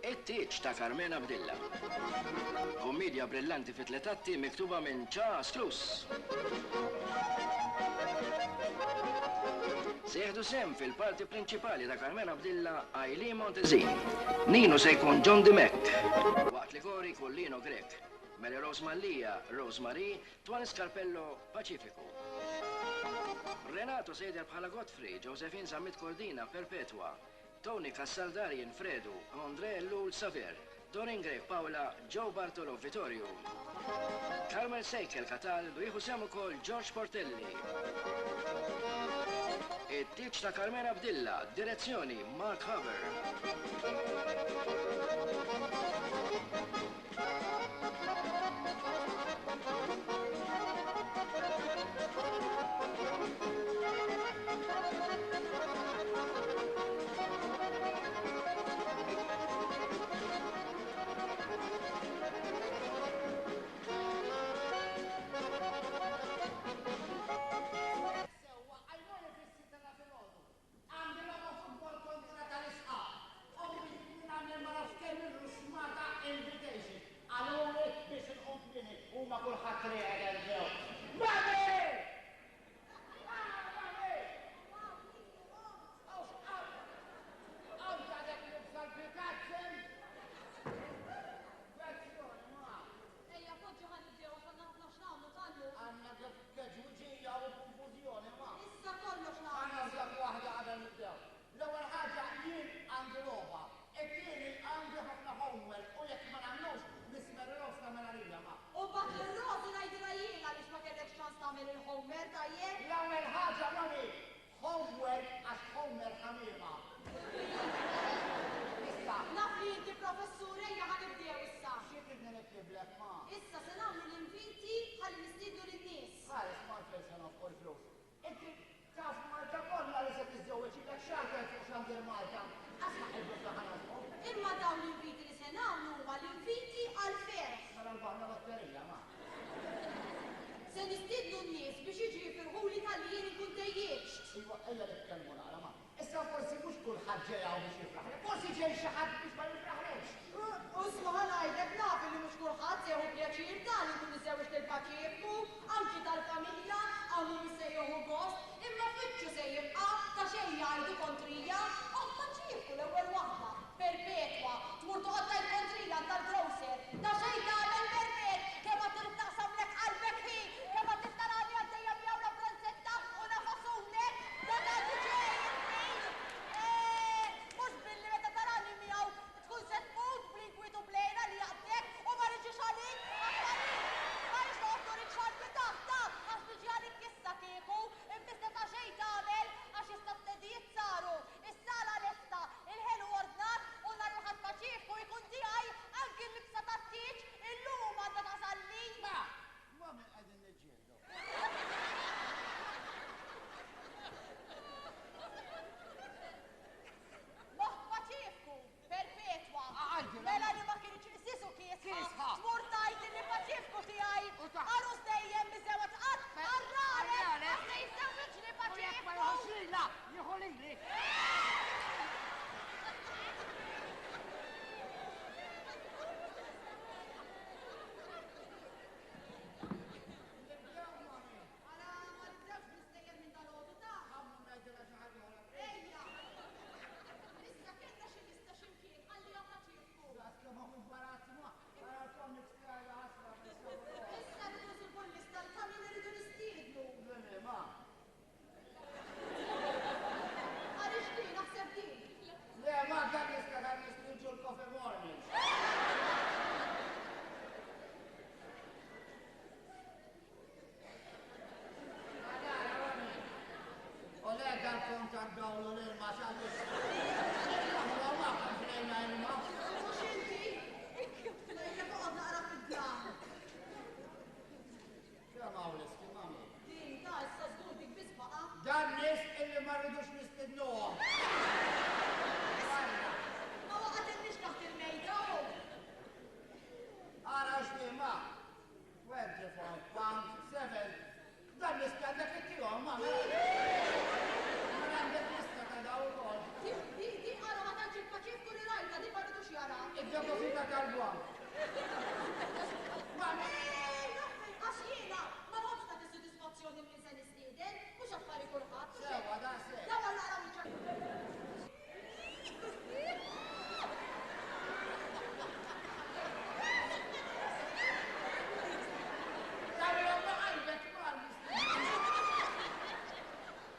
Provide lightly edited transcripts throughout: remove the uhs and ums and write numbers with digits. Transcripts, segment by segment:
It-Tieġ ta' Carmena Abdilla. Kummiedja brillanti fi tliet atti miktuba minn Charles Cluse. Se jieħdu sehem fil-parti prinċipali ta' Carmena Abdilla Eileen Montesin. Nino se jkun John Dimech, waqt li Gori jkun Lino Grech, Mary Rose Mallia, Rose Marie, Twan Scarpello, Paċifiku. Renato se jidher bħala Godfrey, Josephine Zammit Cordina, Perpetua, Tony Cassar Darien, Fredu, André Ellul, Saver, Doreen Grech, Paola, Joe Bartolo, Vittorio. Carmel Sejkel, Cataldo, jieħu sehem ukoll George Portelli. It-tieġ ta' Carmena Abdilla, direzzjoni Mark Haber. Sewwa, għajnuni fis-sitta ta' filgħodu. Għandi logħba futbol kontra tal-Isqaq. U biex nagħmel ma nafx kemm il-ruxmata invitation. Qaluli biex inqum kmieni. Huma kulħadd rieqed hemm ġew. Mami! Ah, mami! Hawn x'qamt għadek libsa l-pikazz int? Lezzjoni, ma. Ejja poġġi ħa nibdew għax għandna ħafna x'nagħmlu tal-lum. Għandna keġwiġija u konfużjoni ma. Issa kollox Ħa nagħmlu. nafdak waħda qabel nibdew. L-ewwel ħaġa jien għandi logħba. It-tieni għandi ħafna homework u jekk ma nagħmlux Miss Mary Rose tagħmel għalija ma. U mbagħad lil Rosie ngħidilha jien għaliex ma kellekx ċans tagħmel il-homework tajjeb. L-ewwel ħaġa mami, homework għax homer ħamiema. Issa. Naf li inti professur ejja ħa nibdew issa. Xi tridni niktiblek ma? Issa se nagħmlu l-inviti ħalli nistiednu lin-nies. Ħares ma għalfejn se nonfqu l-flus. Inti taf Malta kollha li se tiżżewweġ ilek xahar tgħid fuq xandir Malta. Qas ħaqq il-flus li ħa nonfqu. Imma dawn l-inviti li se nagħmlu huma l-inviti għall-ferħ. Mela rbaħna lotterija ma. Se nistiednu n-nies biex jiġu jifirħuli talli jien inkun tejjiġt. Iwa, ejja nitkellmu naqra ma. Issa forsi mhux kulħadd ġej hawn biex jifraħlek, forsi ġej xi ħadd biex ma jifraħlekx. Isma' ħa ngħidlek, naf illi mhux kulħadd se jieħu pjaċir ta' li nkun iżżewwiġt lil Paċifku, anki tal-familja hawn min mhux se jieħu gost, imma f'wiċċu se jibqa' ta' xejn jgħidu kontrija. Oħt Paċifku l-ewwel waħda, Perpetwa, tmur toqgħod tgħid kontrija għand tal-grocer, ta' xejn tagħmel Perpet, kemm għad trid taqsamlek qalbek hi, kemm għad trid tarani għaddejja miegħu la bronzetta u nafasulek, dak għadu ġej il-ħin! Eh, mhux billi meta tarani miegħu tkun se tmut bl-inkwiet u bl-għira li jaqbdek u ma niġix għalik, għax għalik, ma rridx noqgħod nurik x'għandi taħt, ta, għax niġi għalik issa kieku, imma ta' xejn tagħmel għax issa t-tnedijiet saru, Is-sala lesta, il-ħelu ordnat u nhar il-Ħadd paċifku jkun tiegħi, anki l-libsa tat-tieġ illum għandha tasalli. Ma! Ma' min qegħdin niġġieldu? Moħħ paċifku, perpetwa. Mela li ma kinitx qsies u kiesħa, tmur tgħid illi paċifku tiegħi, għarus dejjem miżewweġ qatt, qarraret, għax se jiżżewwiġni U jekk ma paċifku. jieħux lilha, jieħu lili. Nibdew, mami. Ara ma nibdewx bl-istejjer minn dalgħodu ta. Ħammum ngħidilha xi ħaġa oħra. Ejja! Issa kellna xi lista xi mkien, ħalliha paċifku. Daqs kemm hawn imbarazz ma. Ara l-comics tiegħi la ħasra Issa rridu nsibu l-lista ta' min irridu nistiednu. Le, le, ma. Għaliex din, naħseb din. Le, ma dan lista ta' nies li jiġu l-coffee mornings. Ara, mami. U le dal-kont tad-dawl u l-ilma x'għandu Aħwa ma komplejna ilma. Mhux inti? Ngħidlek oqgħod naqra fid-dlam. Kemm hawn listi, mami? Din ta' issa żgur dik biss baqa'. Dan nies illi ma rridux nistidnuhom. Barra. Ma waqgħetilniex taħt il-mejda hu. Ara x'di ma. 24 pound 7. Dan lista għandek ittihom, ma. Mela għandek lista ta' daw ukoll. Din. tal-bank. Mami! Għax jiena ma nħobbx nagħti sodisfazzjoni lil min se nistieden, mhux affari kulħadd. Sewwa, daqshekk. Dawar naqra wiċċek. Tagħmilhom ma' qalbek ma' l-mistednin.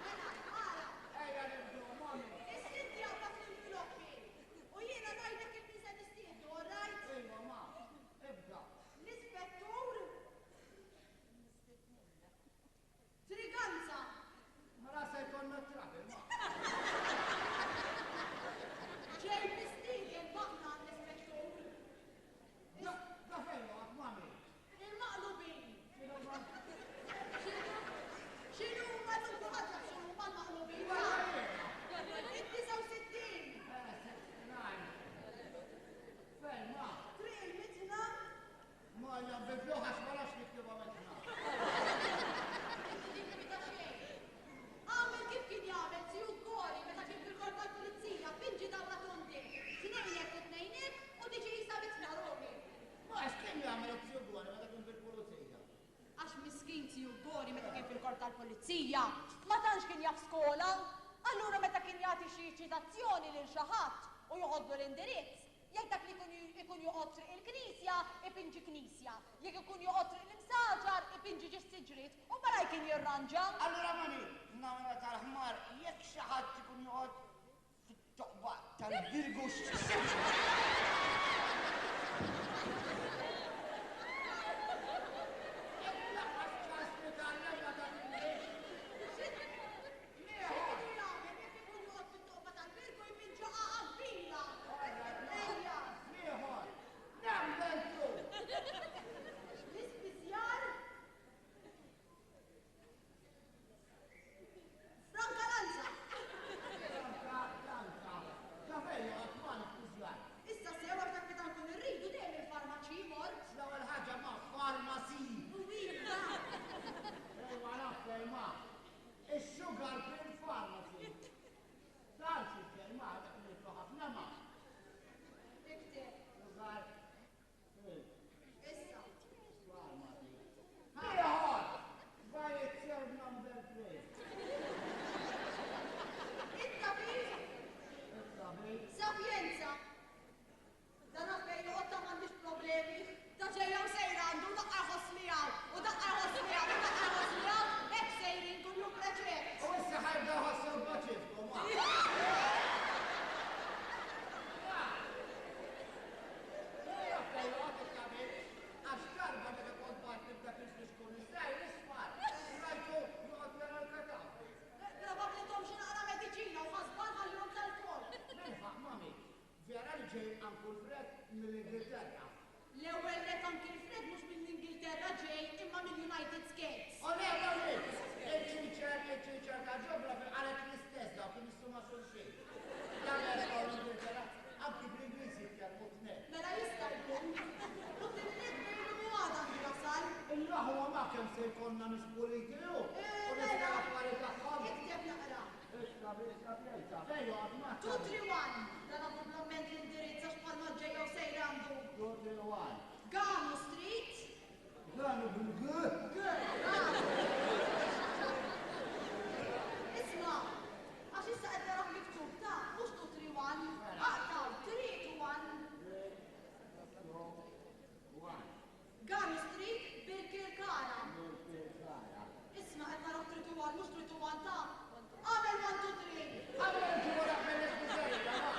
Mela, ara. Ejja nibdew, mami. Is-sitt jaqbad l-inviloppi. U jiena ngħidlek il min se nistiednu, all right? Ejwa, ma. Ibda. L-ispettur Triganza. Mela se jkollna t-trouble, ma. Ġej mistieden magħna l-ispettur. Da, da fejn joqgħod, mami? Il-maqlubin. X'inhuma? X'inhu? X'inhuma llum kulħadd jaf x'inhuma l-maqlubin. It-69. 69. Fejn, ma? Triq il-Mitħna. Ma jabbiddluh għax ma nafx niktibha mitħna. Inti tinkwita xejn. Agħmel kif kien jagħmel ziju Gori meta kien fil-korp tal-pulizija, pinġi dawra tondek, tnejnek u tnejnek u tiġi qisha mitħna ruħi. Ma x'kien jagħmel iz-ziju Gori meta kien fil-pulizija? Għax miskin ziju Gori meta kien fil-korp tal-pulizija, ma tantx kien jaf skola. Allura meta kien jagħti xi ċitazzjoni lil xi ħadd u joħodlu l-indirizz, jekk dak li jkun ikun joqgħod triq il-knisja, ipinġi knisja. Jekk ikun joqgħod triq l-imsaġar, ipinġi ġie siġriet u malajr kien jirranġa. Allura mami, f'namra tal-ħmar, jekk xi ħadd ikun joqgħod fit-toqba tal-Birgu Lanqas ċans nitgħallem ma tagħtinix. X'ikun jagħmel jekk ikun joqgħod fit-toqba tal-Birgu jpinġi qagħqa kbira. Ejja. Ieħor. Number 2. L-ispiżjar Franka Lanza. Franka Lanza. Ta' fejn joqgħod ma l-ispiżjar? Issa sew għax dak meta nkun irridu dejjem il-farmaċi jmor. L-ewwel ħaġa ma farmacy. Iva. Ejwa naf fejn ma. Is-sugar pill pharmacy. Taf il-kelma dak nieklu ħafna ma. Ikteb. Sugar pill. Issa. Pharmacy. Ieħor! By itself number 3. It-tabib. It-tabib. Sapienza. Dan naf fejn joqgħod ta' m'għandix problemi. Ta' ġejja u sejra għandu daqqa jħoss li hawn, u daqqa jħoss li hawn, u daqqa jħoss li hawn, hekk sejrin kuljum preċett. U issa ħajbda jħossu l-paċifku, ma. Ejja fejn joqgħod it-tabib, għax darba meta kont bgħatt dak il-fliskun iż-żgħir isfar, rajtu joqgħod jara l-katavri. Probabbli thom xi naqra mediċina u ħasban ħallihom tal-kol. Minħaq, mami, vera li ġej Uncle Fred mill-Ingilterra. L-ewwel net Uncle Fred mhux mill-Ingilterra ġej imma mill-United States. O le, mami, il-teacher, il-teacher ta' geography qalet l-istess dawk imissu ma' xulxin. L-Amerika u l-Ingilterra anki bl-Ingliż jitkellmu tnejn. Mela jista' jkun. U tieni net bejn u għada għandu jasal. Il-aħwa ma kemm se jkollna nies puliti hu. U Mela, l-affari tagħhom. ikteb naqra. It-tabib Sapienza, fejn joqgħod ma' 231. Dan probabbilment l-indirizz għax bħalma ġejja u sejra għandu. 231. Ganu Street. Ganu bil-G. G, Ganu. Isma', għax issa qed naraw miktub ta' mhux 231, aqtaw 321. 321. Ganu Street Birkirkara. Birkirkara. Isma' qed naraw 321 mhux 321 ta'. Għamel 1 2 3. Għamel inti wara kellek miżerja, ma.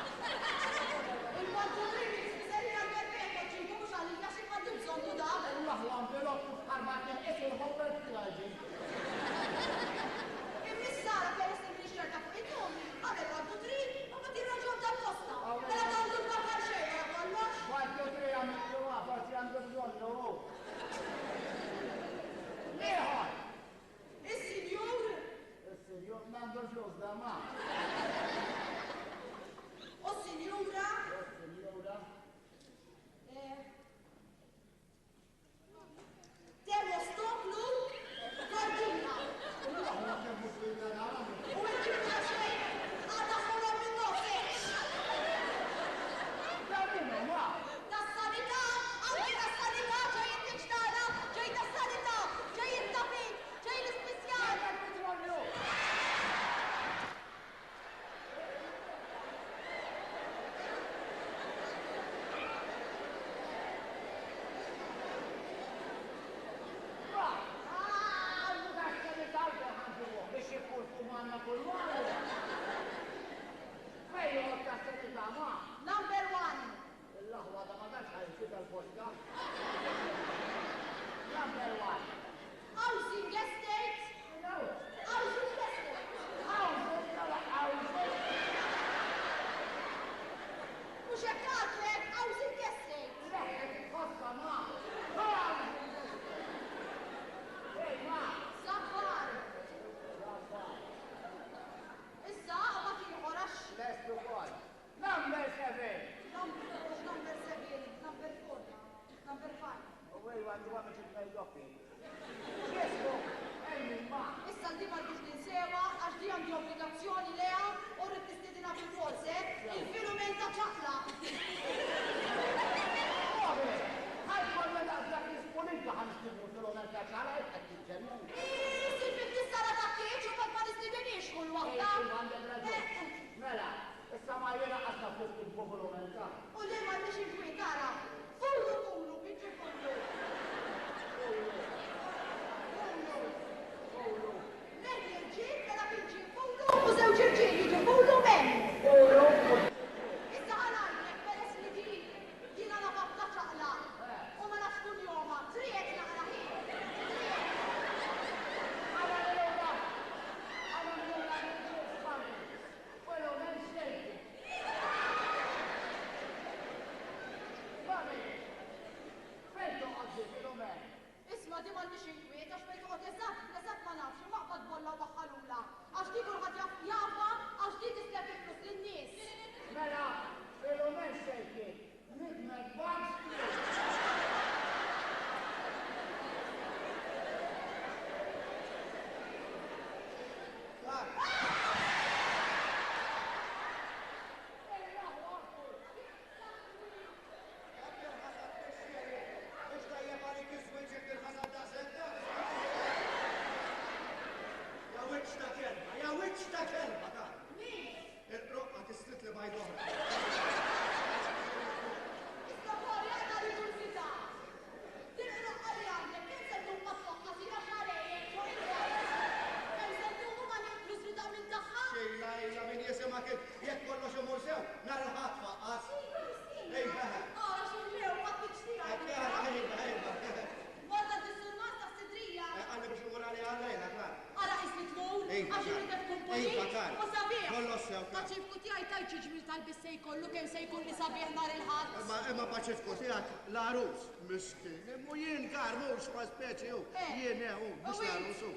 Tgħidx xi ġmiel ta' lbies se jkollu kemm se jkun li sabiħ nhar il-Ħadd. Imma imma paċifku tiegħek l-għarus miskin. Imma jien kar mhux ma speċi hu. Jien eh hu mhux l-għarus hu.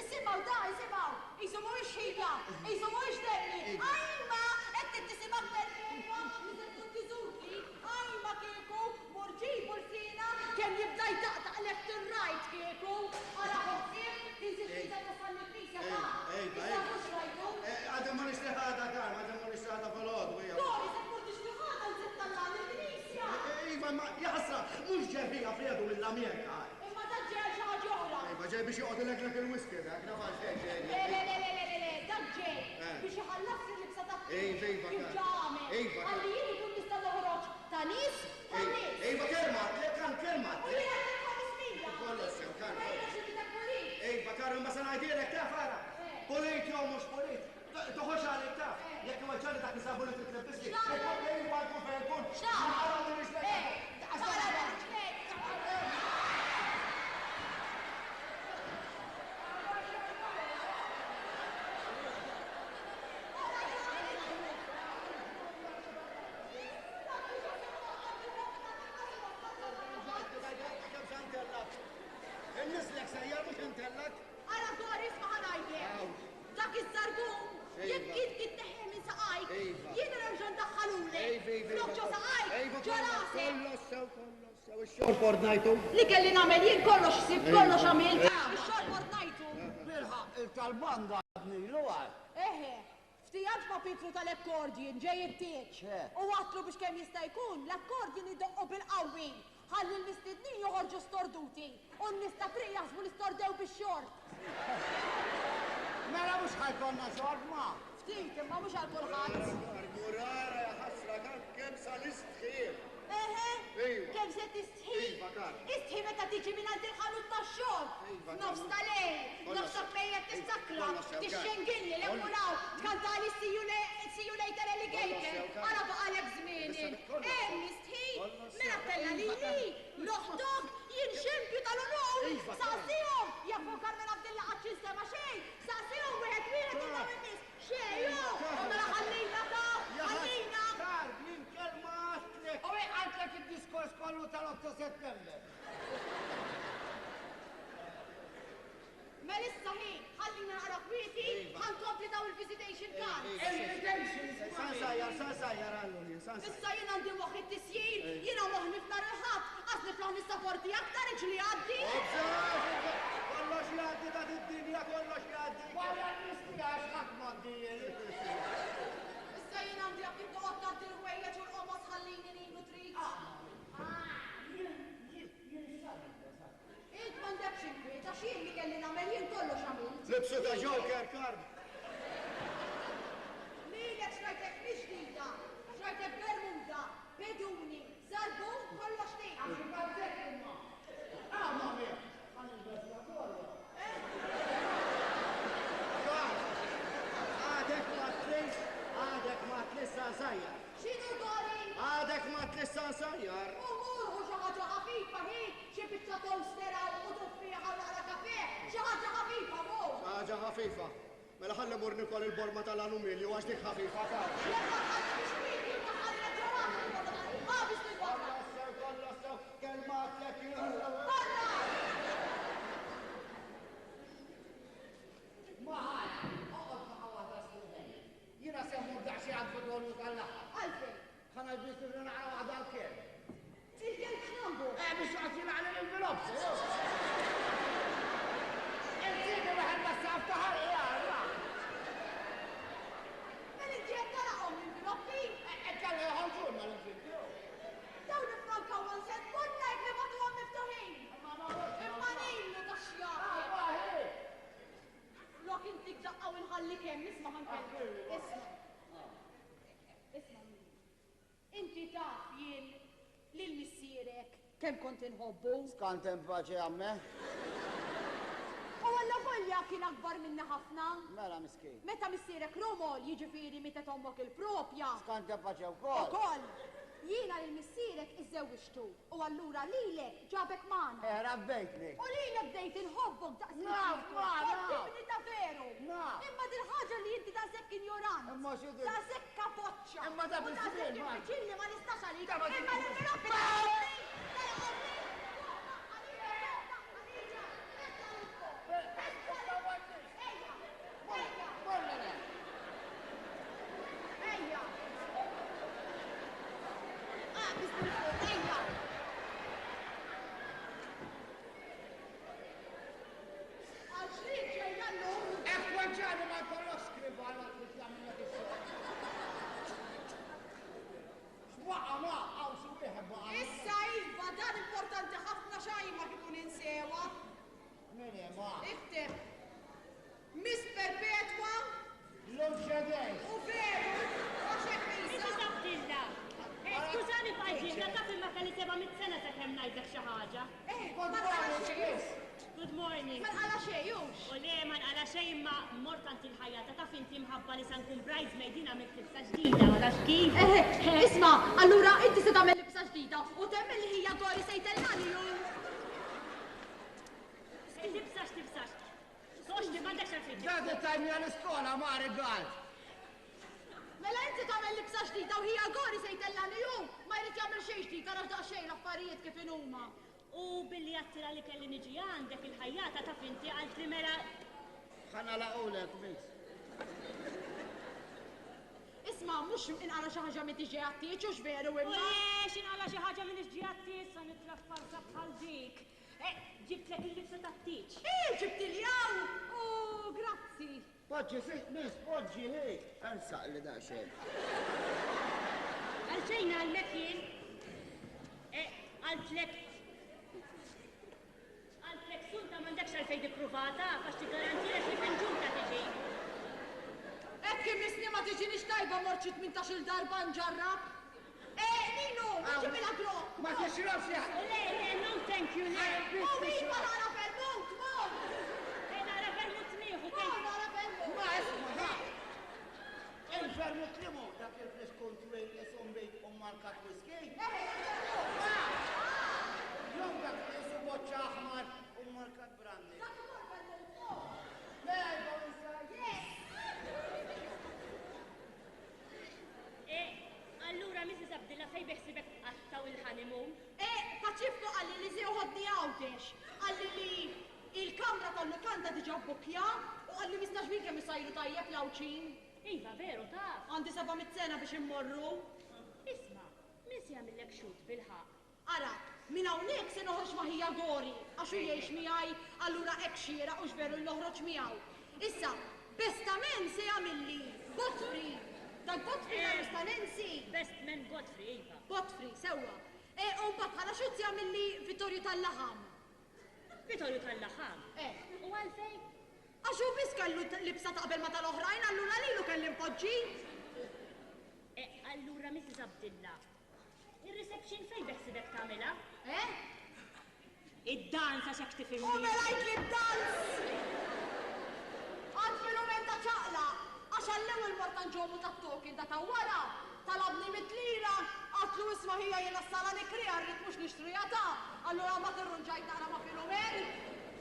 Isimgħu da, isimgħu! Qisu mhuwiex ħija, qisu mhuwiex demmi. Ajma! Qed tittisimgħek perpetwa li se tkun tiżutli. Ajma kieku mur ġibu lsienha kemm jibda jdaqdaq left and right kieku. Ara ħu ħsieb tinżilx li se tasal mill-knisja ta'. Iżda mhux rajtu. Għadha ma nixtri ħadha Karm, għadha ma nixtri ħadha filgħodu hija. Dori se tmur tixtri ħadha nżid tallani l-knisja. Iva imma jaħasra mhux ġej ħija Fredu mill-Amerika. Imma dak ġej għal xi ħaġa oħra. Iva ġej biex joqgħod ileglek il-whisky dak, naf għal xejn ġej. Le le le le le le, dak ġej biex iħallasli l-libsa tat-tieġ kif ġa għamel. Ħalli jien inkun nista' noħroġ ta' nies ta' nies. Iva kelma għedtlek, kan kelma U jien għedtlek 500. Kollox sew, kan. Imma jiena xi rridek pulit. Iva Karl imma se ngħidilek taf ara. Pulit jew mhux pulit. Toħodx għalik taf. Jekk iweġġagħni dak iż-żabbu li trid tlibbisli. X'nagħmel? Iva jkun fejn jkun. X'nagħmel? Naqalgħu minn riġlejk. Taqalgħu minn riġlejk. Inniżlek sejjer mhux intellgħek. Ara Dori isma' ħa ngħidlek. Dak iż-żarbun jekk int tneħħih minn saqajk, jien nerġa' ndaħħalulek. Flok ġo saqajk, ġo rasek. Kollox sew, kollox sew, ix-xorb ordnajtu. Li kelli nagħmel jien kollox ħsibt, kollox għamilt. Ix-xorb ordnajtu. Bilħaqq il-tal-banda għadnilu għal. Eħe, ftijant ma' Pietru tal-accordion ġej it-tieġ. U għadtlu biex kemm jista' jkun l-accordion idoqqu bil-qawwi. Ħalli l-mistednin joħorġu storduti u n-nies tat-triq jaħsbu li stordew bix-xorb. Mela mhux ħa jkollna xorb, ma? Ftit, imma mhux għal kulħadd. Murara ja ħasra Karl kemm sa nistħi jien. Eħe? Iva. Kemm se tistħi? Iva, Karl. Istħi meta tiġi mingħand il-ħanut tax-xorb. Iva, Karl. F'nofs ta' lejl, Kollox. nofs ta' tmejjet tissakra, Kollox sew, Karl. tixxengilli 'l hemm u 'l hawn, tkantali see you see you later alligator. Kollox sew, Karl. Ara baqalek żmien int. Hemm istħi? Mela tella lili, l-oħtok, jien xempju tal-unur! Saqsihom! Jafu Carmen Abdilla qatt x'insema' xejn! Saqsihom wieħed wieħed lil dawn in-nies! Xejn hu! U mela ħallina ta' ħallina! Karl, jien kelma għadtlek! U jien għadtlek id-diskors kollu tal-8 Settembru. Mela issa hi, ħallina naqra kwieti, ħa nkompli dawn il-visitation cards. Invitations, Sa nsajjar, sa nsajjar għallu jien, sa nsajjar. Issa jien għandi moħħi t-tisjir, jiena moħħni f'nar il-Ħadd, qas niflaħ nissaporti aktar iġli jgħaddi. Kollox jgħaddi ta' did-dinja, kollox jgħaddi. Wara n-nies għax ħadd m'għaddi jien. Issa jien għandi jekk intoqgħod tgħaddi l-ħwejjeġ u l-qomos ħallini ninu trid. Int m'għandekx inkwiet għax jien li kelli nagħmel jien kollox għamilt. Libsu ta' Joker, Karl. Lilek xrajtlek mhix ġdida, xrajtlek bermuda, peduni, żarbun, kollox lik. Għax imma imma. Ah, ma ħa nilbes kollox. Karl, għadek ma tlix, għadek ma tlix sa nsajjar. X'inhu Dori? Għadek ma tlix sa nsajjar. U mur ħu xi ħaġa ħafifa hi, xi biċċa toaster hawn u tuffieħa u naqra kafè, xi ħaġa ħafifa mur. Xi ħaġa ħafifa. Mela ħalli mur nikol il-borma tal-aluminju għax dik ħafifa ta'. Jekk ma tħallix kwieti ndaħħalek ġo rasek il-borma tal-aluminju. Ħabis lil barra. Kollox sew, kollox sew, kelma għadtlek jien. Barra! Ma ħadd, oqgħod ma' waħda Steven. Jiena se mmur daqsxejn għand Fedorju tal-laħam. Għalfejn? Ħa ngħid biex nibda naqra waħda għall-kelb. Il-kelb x'għandu? Eh biex joqgħod jingħaqli l-envelopes. Insibi wieħed mas-saqaf ta' ħalqi għarra. Mela inti qed tarahom l-inviloppi? Eh kellha joħorġulna l-inviloppi. Dawn ifrankaw one cent one night li bagħtuhom miftuħin. Imma Ninu tax-xjaqi. Flok intik daqqa u nħalli kemm, isma' ħa nkellmek. Isma'. Isma' Ninu. Inti taf jien lil missierek kemm kont inħobbu. Skant in pace għamme. U alla volja kien akbar minni ħafna. Mela miskin. Meta missierek romol, jiġifieri mietet ommok il-propja. Skant in pace wkoll. Ukoll. Jiena lil missierek missierek iżżewwiġtu u allura lilek ġabek magħna. Eh, rabbejtni. U lilek bdejt inħobbok daqs Naf, ma, naf. Kont ibni ta' veru. Naf. Imma dil-ħaġa li inti daqshekk injorant. Imma xi din- Daqshekk kapoċċa. Imma da U daqshekk biż-żmien, ma. imbeċilli ma nistax għalik. Da ma Imma din- li mirabbi Ejja! Ah, biż ejja! Għal xliet ġejna llum. Hekk weġġani ma jkollokx skrivan għal biex jagħmillek ix-xogħol. X'waqa' ma hawn xi wieħed baqa'. Issa iva, dan importanti ħafna xajma kieku ninsewa. Min hemm ma? Ikteb. Miss Perpetua Llum xedej. u veru, għax hekk Mrs. Lisa. Abdilla, eh, skużani bqajt taf imma kelli 700 sena sakemm ngħidlek xi ħaġa. Eh, Good ma nqala morning, xejn. miss. Good morning. Ma nqala xejn, hux. U le ma nqala xejn imma mort għand il-ħajjata taf inti mħabba li sa nkun bridesmaid jien għamilt libsa ġdida ma tafx kif. Eh, isma, allura inti se tagħmel libsa ġdida u temmen li hija Gori se jtellani ju. Eh, Tibsax, tibsax. Toxti m'għandekx għalfejn. Da tajni għal-iskola ma rigal. Mela inti tagħmel libsa ġdida u hija Gori se jtellani ju, ma jrid jagħmel xejn ġdid għax daqsxejn l-affarijiet kif inhuma. U billi għattila li kelli niġi għandek il-ħajjata taf inti għalt li mela Ħana laqulek, miss. Isma, mhux inqala xi ħaġa minn tiġi għattieġ hux veru U imma. le, xinqala xi ħaġa minn iġġiegħat sa nitla farsa bħal dik. Eh, ġibtlek il-libsa tat-tieġ. Eh, ġibti li hawn! U grazzi. Poġġi, si, miss, poġġi, hi. Ersaq li daqsxejn. Għalxejn għallek jien. Eh, għaltlek. Għaltlek sunta m'għandekx għalfejn tippruvata għax tiggarantilek li finġuta tiġi. Hekk imissni ma tiġinix tajba mort xi 18-il darba nġarrab. Eh, Ninu, ġibilha grokk. Ma tixrobx ja. Le, le, no thank you, le. U iva nara vermut, mor! Eh, nara vermut nieħu, Mor thank you. nara vermut. Ma isma, ha. Il-vermut limu dak il-fliskun twil isum bejt u markat whisky. Eh, il-vermut. Jew dak li isu boċċa aħmar u markat brandy. Dak ukoll vermut, mor. May I go inside? Yes. Eh, allura Mrs. Abdilla fej beħsibek tqattaw il-honeymoon? Eh, Paċifku qalli li se joħodni Għawdex. Qalli li il-kamra tal-lukanda diġà bbukja u qalli misna xbin kemm isajru tajjeb l-Għawdxin. Iva, veru, taf. Għandi 700 sena biex immorru. Isma, min se jagħmillek xut bil-ħaq? Ara, minn hawnhekk se noħroġ ma' ħija Gori, għax hu jgħix miegħi, allura hekk xieraq u x'veru li noħroġ miegħu. Issa, best man se jagħmilli Godfrey. Dak Godfrey l-għarus ta' Nancy. Best man Godfrey, iva. Godfrey, sewwa. E, u mbagħad bħala xut se jagħmilli Vittorio tal-Laħam. Vittorio tal-Laħam. Eh. U għalfejn? Għax hu biss kellu libsa taqbel ma tal-oħrajn, allura lilu kelli npoġġi. Eh, allura Mrs. Abdilla, il-reception fej beħsibek tagħmilha? Eh? Id-danza x'hekk U tifhimni. mela jgħid li d-dans! Għad fil-mument ta' ċaqla, għax għall-ewwel mort għand ġomu tat-token da ta' wara, talabni mit-lira, għatlu isma' ħija jiena s-sala nikriha rrid mhux nixtriha ta'. Allura ma tirrunġajt naqra ma' Filumen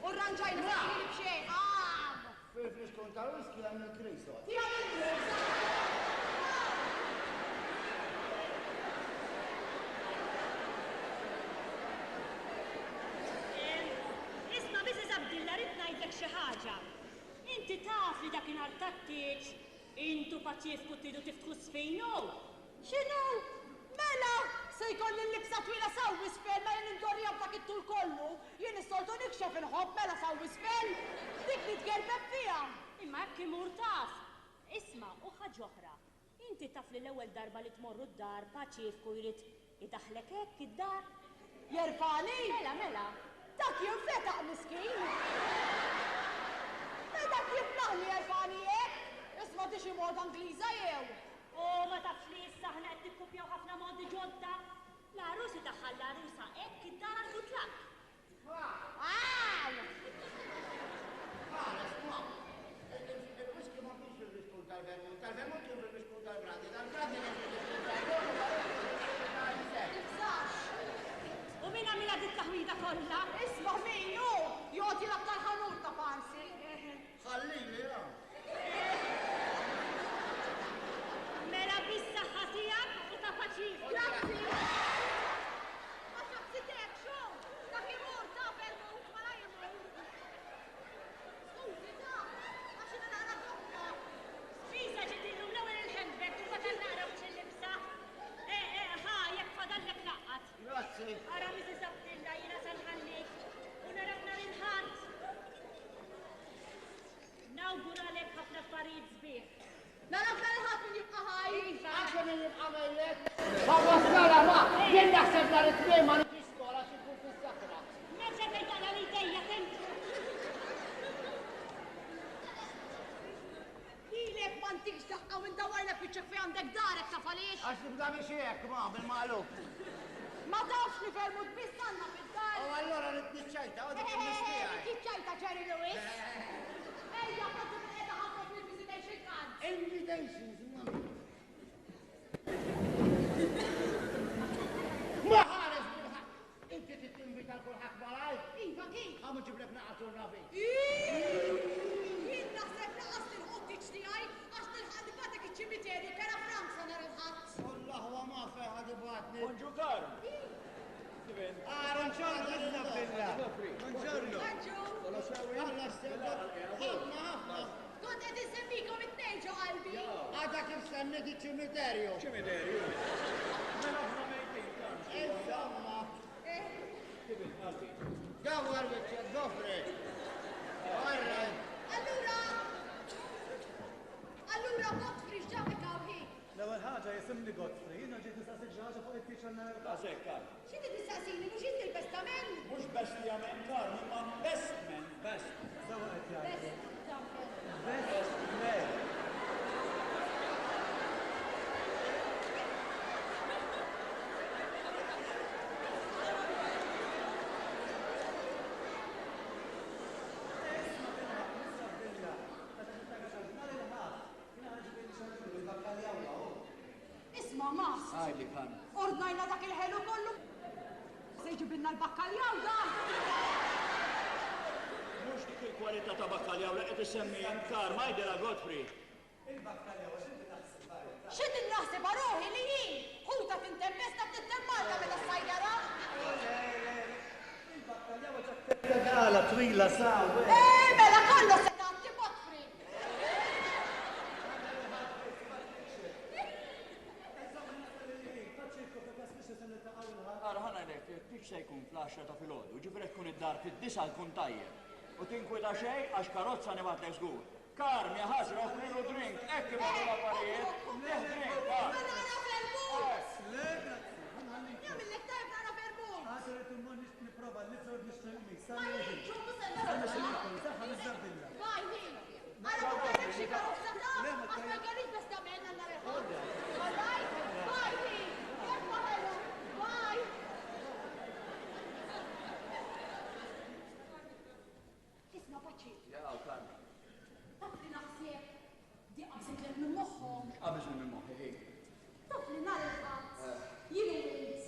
u rranġajna sa xejn b'xejn. Ah! Fil-fliskun tal-whisky hemm il-krisol. Tija il-krisol! Eh, Isma' Mrs. Abdilla rrid ngħidlek xi ħaġa. Inti taf li dakinhar tat-tieġ intu Paċifku tridu tiftħu sfinu. X'inhu? Mela, se jkolli l-libsa twila saw isfel, ma jien indorrija b'dak it-tul kollu. Jien is-soltu nikxef inħobb mela saw isfel. Dik li tgerbeb fiha. Imma hekk imur taf. Isma' u ħaġa oħra. Inti taf li l-ewwel darba li tmorru d-dar Paċifku jrid idaħlek hekk id-dar. Jerfani? Mela, mela. Dak jinfetaq miskin. E dak jiflaħli jerfani hekk. Isma' di xi moda Ingliża jew. U ma tafx li issa aħna qed nikkupjaw ħafna modi ġodda. L-għarus idaħħal l-għarusa hekk id-dar għal good luck. Aw! Ħares, ma. Il-whisky ma kienx fil-fliskun tal-vermut, tal-vermut kien fil-fliskun tal-brandy, tal-brandy kien fil-fliskun tal-vermut. Tibżax. kollha. Isma' min hu joqgħod jilgħab tal-ħanut ta' parsi. Ħallili hawn. Mela bis-saħħa tiegħek u ta' Paċifku. Grazzi. Ma xaqsitek xu? Dak imur ta' vermut malajr imur. Skużi ta' għax jiena naqra zoppa. Spiża ġiet illum l-ewwel il-handbag u fadal naqra wiċċ il-libsa. Eh, eh, ħa, jekk fadallek laqqat. Grazzi. Ara Mrs. Abdilla jiena sa nħallik u narak nhar il-Ħadd. Nawguralek ħafna affarijiet sbieħ. Narak nhar il-Ħadd min jibqa' ħaj. Iva. Anke min jibqa' mejjet. Ma wassala ma, jien naħseb nhar it-Tnejn ma niġix skola għax inkun fis-sakra. M'hemmx għalfejn taqla' l-idejja kemm Lilek ma ntikx daqqa u ndawwarlek wiċċek fejn għandek darek taf għaliex? Għax nibda mixi hekk ma, bil-maqlub. Ma tafx li vermut biss għandna fid-dar? U allura rrid niċċajta, u dik il-mistija. Dik iċ-ċajta Jerry Lewis. Ejja, poġġu bil-qiegħda ħafna fil-visitation cards. Invitations, mami. Ma ħares kulħadd. Inti trid tinvita l kulħadd malajr? Iva kif? Ħa nġiblek naqa' turnavi. Jien naħseb laqas tilħu t-tieġ tiegħi għax nilħaq nibatek iċ-ċimiterju kera Franza nhar il-Ħadd. Wallah huwa ma fejn ħad ibatni. Bonġu Karm. Kif Ah, Buongiorno, Mrs. Abdilla. Buongiorno. Bonġu. Alla stella. Ħafna ħafna. Kont qed insemmikom it-tnejn ġo qalbi. Għadha kif semmiet iċ-ċimiterju. Ċimiterju. Mela aħna mejtin, Karm. Insomma, Eh, Kif qalbi? dawar wiċċek gofri. All right. Allura, allura Godfrey x'ġabek hawn hi? L-ewwel ħaġa jisimni Godfrey, jiena ġejt nistaqsik xi ħaġa fuq it-tieġ għandna l Għasek, Karm. Xi trid tistaqsini mhux inti l-bestament? Mhux best li għamel Karm, imma best man, best. Sewa qed jgħid. Bestament. Best man. Isma' bilħaqq, Mrs. Abdilla, meta niftakar xi ħaġa, nhar il-Ħadd, jiena ħa nġibilli xi ħaġa il-bakkaljaw hawn. Isma' mast. Għajli, Karm. Ordnajna dak il-ħelu kollu. Se jġibilna l-bakkaljaw dan. Mhux dik il-kwalità ta' bakkaljaw li qed issemmi Karm, għajdilha Godfrey. Il-bakkaljaw għax inti taħseb barra. Xi din naħseb ruħi li jien ħuta tintempesta tittemmalta meta ssajjara. Le, le, le. Il-bakkaljaw għax tegala twila saw. Eh, mela kollu se tagħti Godfrey. Ara ħa ngħidlek, it-tieġ se jkun fl-10 ta' filgħodu, ġifieri tkun id-dar fid-disa jkun tajjeb. U tinkwita xejn għax karozza nibgħatlek żgur. Karm, ja ħasra, offrilu drink, hekk imorru l-affarijiet. Leh drink, Karm. Ma nara vermut. Le, grazzi, ħanħallikom. Jagħmillek tajb nara vermut. Għad irrid immur nipprova l-lizard nixtri qmis. Ma jgħidx, mhux se nara. Saħħa Mrs. Abdilla. Bye, hi. Ara ma kellek xi karozza ta' għax ma jkollix bestament għal nhar il-Ħadd. All right? Bye, hi. Jekk ħelu. Bye. Isma' paċi. Ja, Karm. Taf li naħseb di qabżitlek minn moħħok. Qabiż minn moħħi, hi. Taf li nhar il-Ħadd jien u int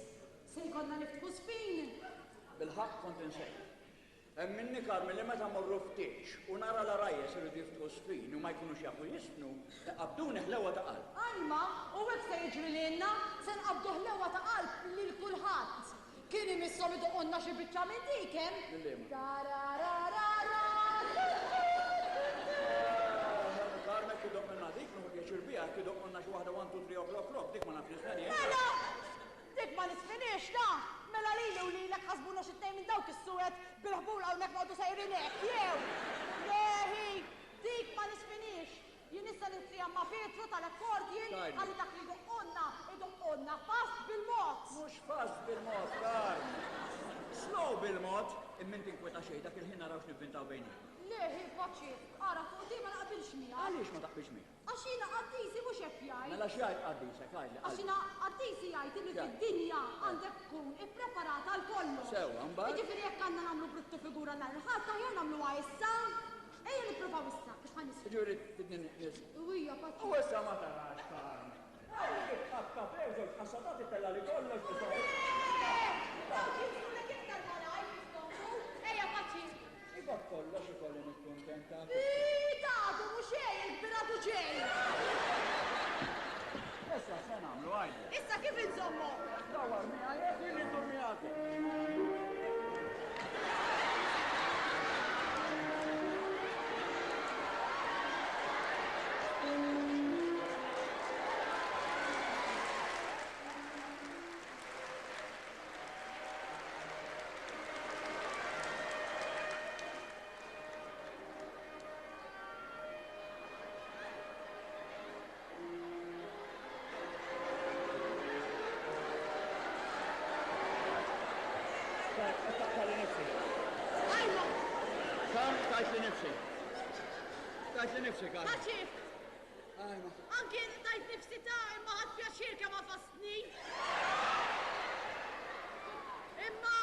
se jkollna niftħu spin. Bil-ħaqq kont insejt. Hemm minni Karm li meta mmorru f'tieġ u nara l-għarajjes iridu jiftħu sfin u ma jkunux jafu jisfnu, iqabbduni ħlewa ta' qalb. Ajma, u hekk se jiġri lilna, se nqabbdu ħlewa ta' qalb lil kulħadd. Kien imisshom idoqonna xi biċċa minn dik hemm. Minn liema? Tarararara. Karm hekk idoqqilna dik, nieħu pjaċir biha, hekk idoqqilna xi waħda 1 2 3 o'clock rock, dik ma nafx nisfen jien. Mela! Dik ma nisfinix, ta! Mela lili u lilek ħasbuna xi tnejn minn dawk is-suwed bil-ħbul hawnhekk noqogħdu sejrin hekk, jew! Leħi, dik ma nisfinix. Jien issa nistrieħ ma' Pietru tal-accordion Tajjeb. ħalli dak li jdoqqonna, idoqqonna fast bil-mod. Mhux fast bil-mod, Karm. Slow bil-mod, imma inti inkweta xejn dak il-ħin naraw x'nivvintaw bejnietna. Leħi, paċi, ara fuq di ma naqbilx miegħek. Għaliex ma taqbilx miegħek? Għax jiena qaddisi mhux hekk jgħid. Mela x'jgħid qaddisek, għidli, Għax qalbi. jiena qaddisi jgħid illi X'jgħid? fid-dinja għandek tkun ippreparata għal kollox. Sewwa, mbagħad? Jiġifieri jekk għandna nagħmlu bruttu figura nhar il-Ħadd aħjar nagħmluha issa. Ejja nippruvaw issa biex ħa nisfru. Jiġifieri tidni nis. U hija paċi. U issa ma tarax, Karm. Għalli kif kafe, żewġ qassatat itella' li kollox biex Dawk jinsulek iktar malajr. Qed taqtagħli nifsi. Ajma! Karm, tajtli nifsi. Tajtli nifsi, Karm. Paċif! Ajma. Anki jien tajt nifsi ta' imma ħadt pjaċir kemm għafastni. Imma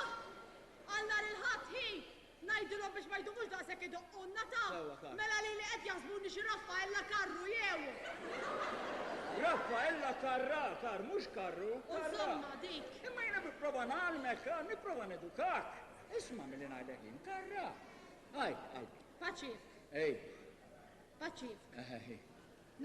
għal nhar il-Ħadd hi Ngħidilhom biex ma jdumux daqshekk idoqqulna ta'. Sewwa, Karl. Mela lili qed jaħsbuni xi Raffaella Karru jew. Raffaella Carrà, Karl, mhux Karru, Carrà. Insomma, dik. Imma jiena nipprova ngħallmek, Karl, nipprova nedukak. Isma' milli ngħidlek jien, Carrà. Għid, qalbi. Paċif. Ej. Paċif. Eħe, hi.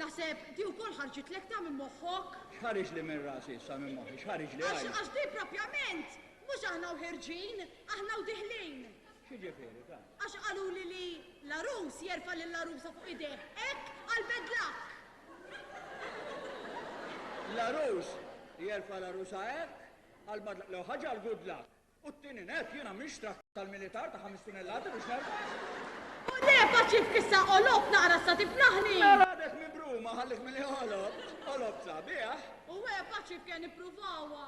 Naħseb di wkoll ħarġitlek ta' minn moħħok. X'ħariġli minn rasi issa minn moħħi, x'ħariġli Għax għajr? għax di propjament mhux aħna u ħerġin, aħna u diħlin. X'jiġifieri dan? Għax qaluli li l-għarus jerfa' lill-għarusa fuq idejh hekk għal bad luck. L-għarus jerfa' l-għarusa hekk għal bad luck. L-ewwel ħaġa għal good luck. U t-tieni nett, jiena mhix trakk tal-militar ta' ħames tunellati biex nerfa'. U le, paċifk issa għolobt naqra sa tiflaħni! Mela għadek mibruma, ħallik milli għolobt, għolobt sabiħ. U e, paċifk ejja nippruvawha.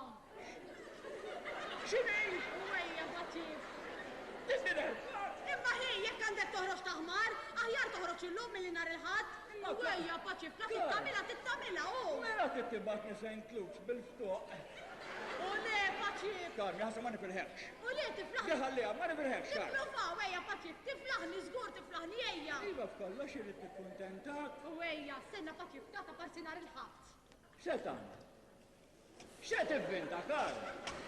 X'inhi? U ejja, paċifk. Tista' nerfa'? Imma hi, jekk għandek toħroġ ta' ħmar, aħjar toħroġ illum milli nhar il-Ħadd. Imma U ejja, paċifk, la trid tagħmilha, trid tagħmilha, hu. Mela trid tibgħatni Saint Luke's bil-ftuq. U le, Paċif! Karmi, ħassa ma nifilħekx. U le, tiflaħni. Le ħalliha, ma nifilħekx, Karmi. Nippruvaw, ejja, Paċif, tiflaħni, żgur tiflaħni, ejja. Iva, f'kollox irrid nikkuntentak. U ejja, stenna, Paċif, tagħta parsi nhar il-Ħadd. X'se tagħmel? X'se tivvinta, Karmi?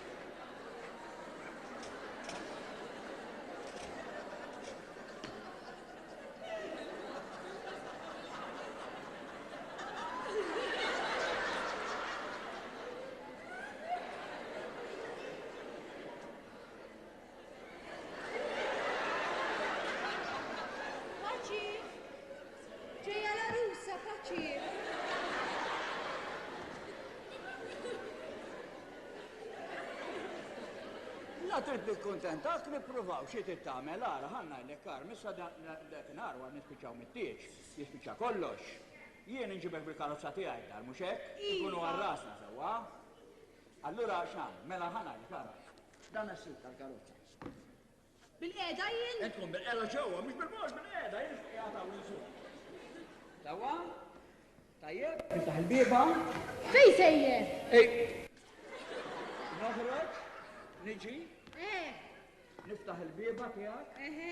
Paċif! Ġejja l-għarusa, paċif! La trid nikkuntentak nippruvaw xi trid tagħmel ara ħa ngħidlek Karm issa dakinhar wara nispiċċaw mit-tieġ jispiċċa kollox. Jien inġibek bil-karozza tiegħi d-dar, mhux hekk? Iva. Inkunu għal rasna sewwa. Allura x'nagħmel? Mela ħa ngħidlek ara. Dan is-sit tal-karozza. Bil-qiegħda jien? Int tkun bil-qiegħda ġewwa, mhux bil-mhux bil-qiegħda, jien qiegħed hawn insuq. Sewwa? Tajjeb, niftaħ il-bieba. Fejn sejjer? Ej. Noħroġ, niġi. Eh. Niftaħ il-bieba tiegħek. Eħe.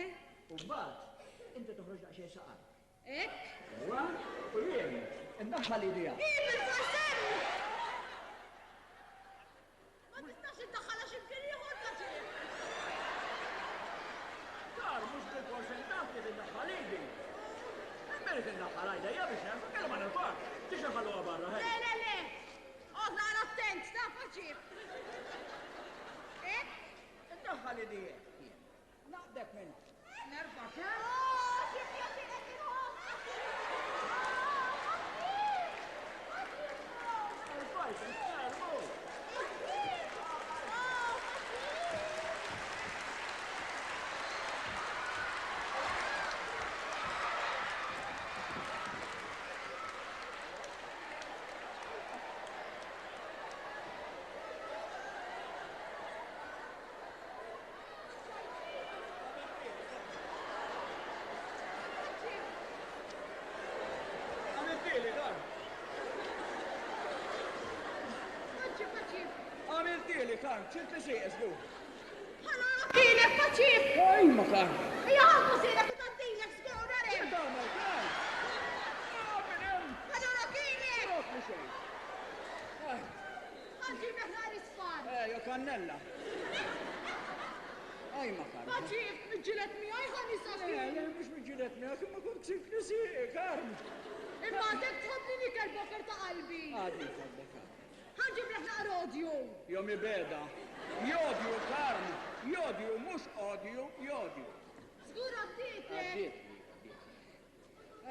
U mbagħad inti toħroġ daqsxejn saqajk. Hekk? Sewwa, u jien indaħħal idi hawn. Hi bil-forsemm! Ma tistax iddaħħalha xi mkien ieħor paċi! Dar mhux bil-fors indaħ kif indaħħal idi. Hemm irid indaħħal għajdejja biex nerfa' kellha ma nerfax. Tix inħalluha barra, ħej. Le, le, le! Oqgħod naqra attent, taf paċi. Hekk? Indaħħal idi hekk jien. Naqdek minn nerfa' kemm? Oh, xi pjaċir qed inħoss! Għamiltieli, dar. Paċi, paċi. Għamiltieli, Karm, ċilt li sieq, żgur. Ħana għatilek, paċi. Ej, ma Karm. Ija ħabbu sieqek u tgħaddilek, żgur, għarek. X'qed tagħmel, Karm? Minn hemm. Ħana għatilek. X'għodt li xejn. Ħa nġiblek nar isfar. Eh, jo kannella. Ej, ma Karm. Paċi, miġġieled miegħi ħa nisa Le, le, mhux miġġieled miegħek, imma kont ksirt li sieqi, Karm. Imma għadek tħobbni l-ikel boker ta' qalbi. Għadni nħobbek, Karm. Ħa nġiblek naqra odju. Jo mibegħda. Jodju, Karm, jodju, mhux odju, jodju. Żgur għaddietlek. Għaddietli, għaddietli.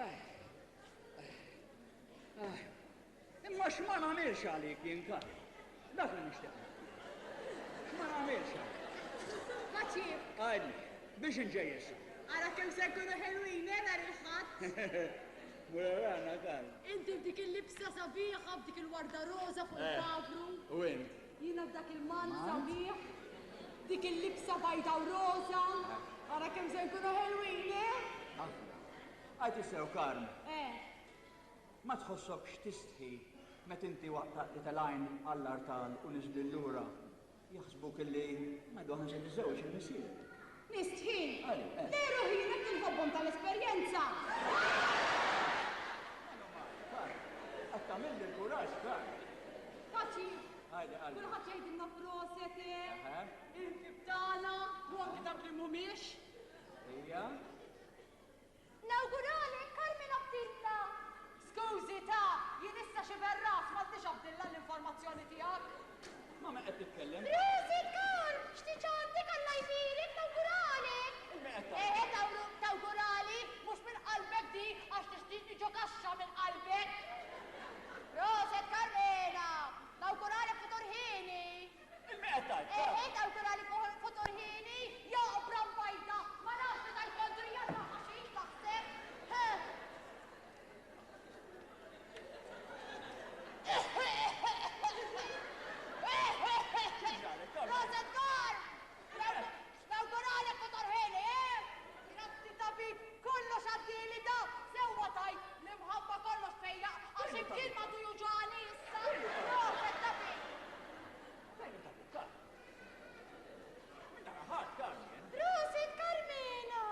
Eh, eh, eh. Imma x'ma nagħmilx għalik jien, Karm? Dak li nixtieq. X'ma nagħmilx għalik? Paċi. Għidli, biex inġej issa? Ara kemm se nkunu ħelwin, eh, nhar il-Ħadd. Mur arana, Karm. Inti b'dik il-libsa sabiħa, b'dik il-warda roża fuq il-kavru. U int? Jiena b'dak il-mann sabiħ. Dik il-libsa bajda u roża. Ara kemm se nkunu ħelwin, eh? Ħafna. Għajti sew, Karm. Eh. Ma tħossokx tistħi meta inti waqt li telgħin għall-artal u niżlin lura jaħsbuk illi ngħidu aħna se tiżżewweġ il-missier. Nistħi? Għali, eh. Le ruħi jien hekk inħobbhom tal-esperjenza. Qed tagħmilli l-kuraġġ, Karm. Paċi. Għajdi, qalbi. Kulħadd jgħidilna proset, eh? Eħe. Il-ħbieb tagħna, u anki dawk li mhumiex. Ejja. Nawguralek Carmen Abdilla! Skużi ta, jien issa xi berras m'għandix Abdilla l-informazzjoni tiegħek. Ma' min qed titkellem? Prosit Karm! X'tiġ għandek Alla jbierek nawguralek! Il-min qed tgħid? Eħe tawgurali mhux minn qalbek di għax tixtieqni ġo kaxxa minn qalbek. Proset Carmela! Nawguralek futur ħieni! Il-min qed tgħid? Eħe tawgurali futur ħieni! Ja oqbra mbajda! Ma nafx li tal-kondrija tagħha xi taħseb! Proset Karm! Nawguralek futur ħieni, eh? Grazzi tabib, kollox għaddieli da, sewwa tajt, l-imħabba kollox fejjaq, għax imkien m'għadu juġagħni issa. Proset tabib! Fejn hu tabib, Karm? Min nara ħadd, Karm, jien. Proset Karmena!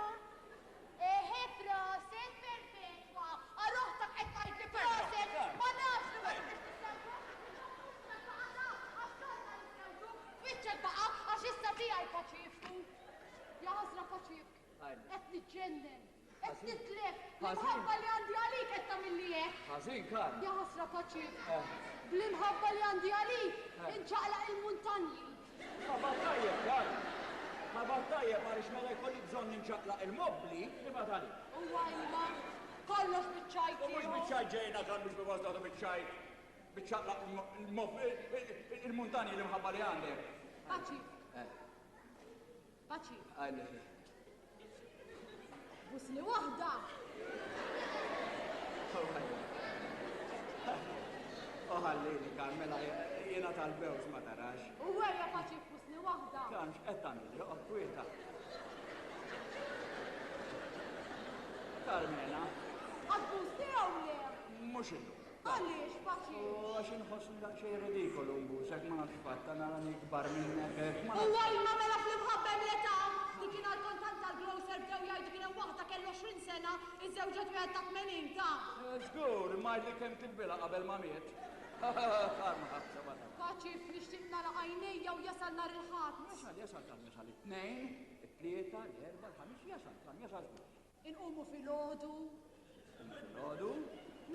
Eħe proset perpetwa, għal oħtok qed tgħidli proset, ma nafx li ma tridx tiżżewġu. Twiċċek baqa' għax issa tiegħi paċifku. Ja ħasra paċifk. Qed niġġennen, qed nitlef, l-imħabba li għandi għalik qed tagħmilli hekk. Ħażin, Karm. Ja ħasra paċifk. Bl-imħabba li għandi għalik inċaqlaq il-muntanji. Ħabar tajjeb, Karm. Ħabar tajjeb għaliex meta jkolli bżonn inċaqlaq il-mobbli, nibgħat għalik. Huwa iva, kollox biċ-ċajt U mhux tiegħu. biċ-ċajt ġejna, Karm, mhux bi wasla biċ-ċajt. Biċċaqlaq il-muntanji l-imħabba li għandek. Paċi. Paċi. Għajli. Busni waħda. Uħallini, Carmela, jiena tal-bews ma tarax. U għerja paċi busni waħda. Karm, x'qed tagħmilli? Oqgħod kwieta. Carmela. Għad-busni jew le? Mhux illum. Għaliex, paċi? U għax inħossni daqsxejn ridikolu nbusek, ma nafx fatta narani ikbar minnek hekk, ma U nafx. għajma mela fl-imħabba hemm l-età. Dik kien għall-kontant tal-grocer bdew jgħidu kien hemm waħda kellha 20 sena, iżżewġet wieħed ta' 80 ta'. Żgur, imma għidli kemm tibbilha qabel ma miet. Karma ħabsa ma tafx. Paċi, nixtieq nagħlaq għajnejja u jasal nhar il-Ħadd. Jasal, jasal, Karm, jasal it-Tnejn, it-Tlieta, l-Erbgħa, l-Ħamis, jasal, Karm, jasal żgur. Inqumu filgħodu. Inqumu filgħodu.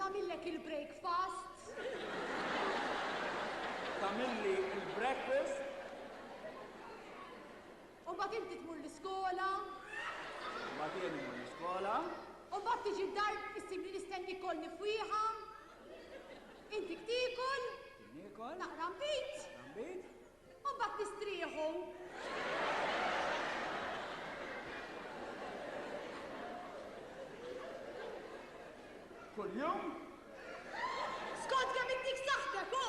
Nagħmillek il-breakfast. Tagħmilli il-breakfast. U mbagħad inti tmur l-iskola. Mbagħad jien immur l-iskola. U mbagħad tiġi d-dar issibni nistenni kolni fwieħa. Inti tiekol. Niekol. Naqra nbid. Nbid. U mbagħad nistrieħu. Kuljum? Skont kemm intik saħħtek, hu!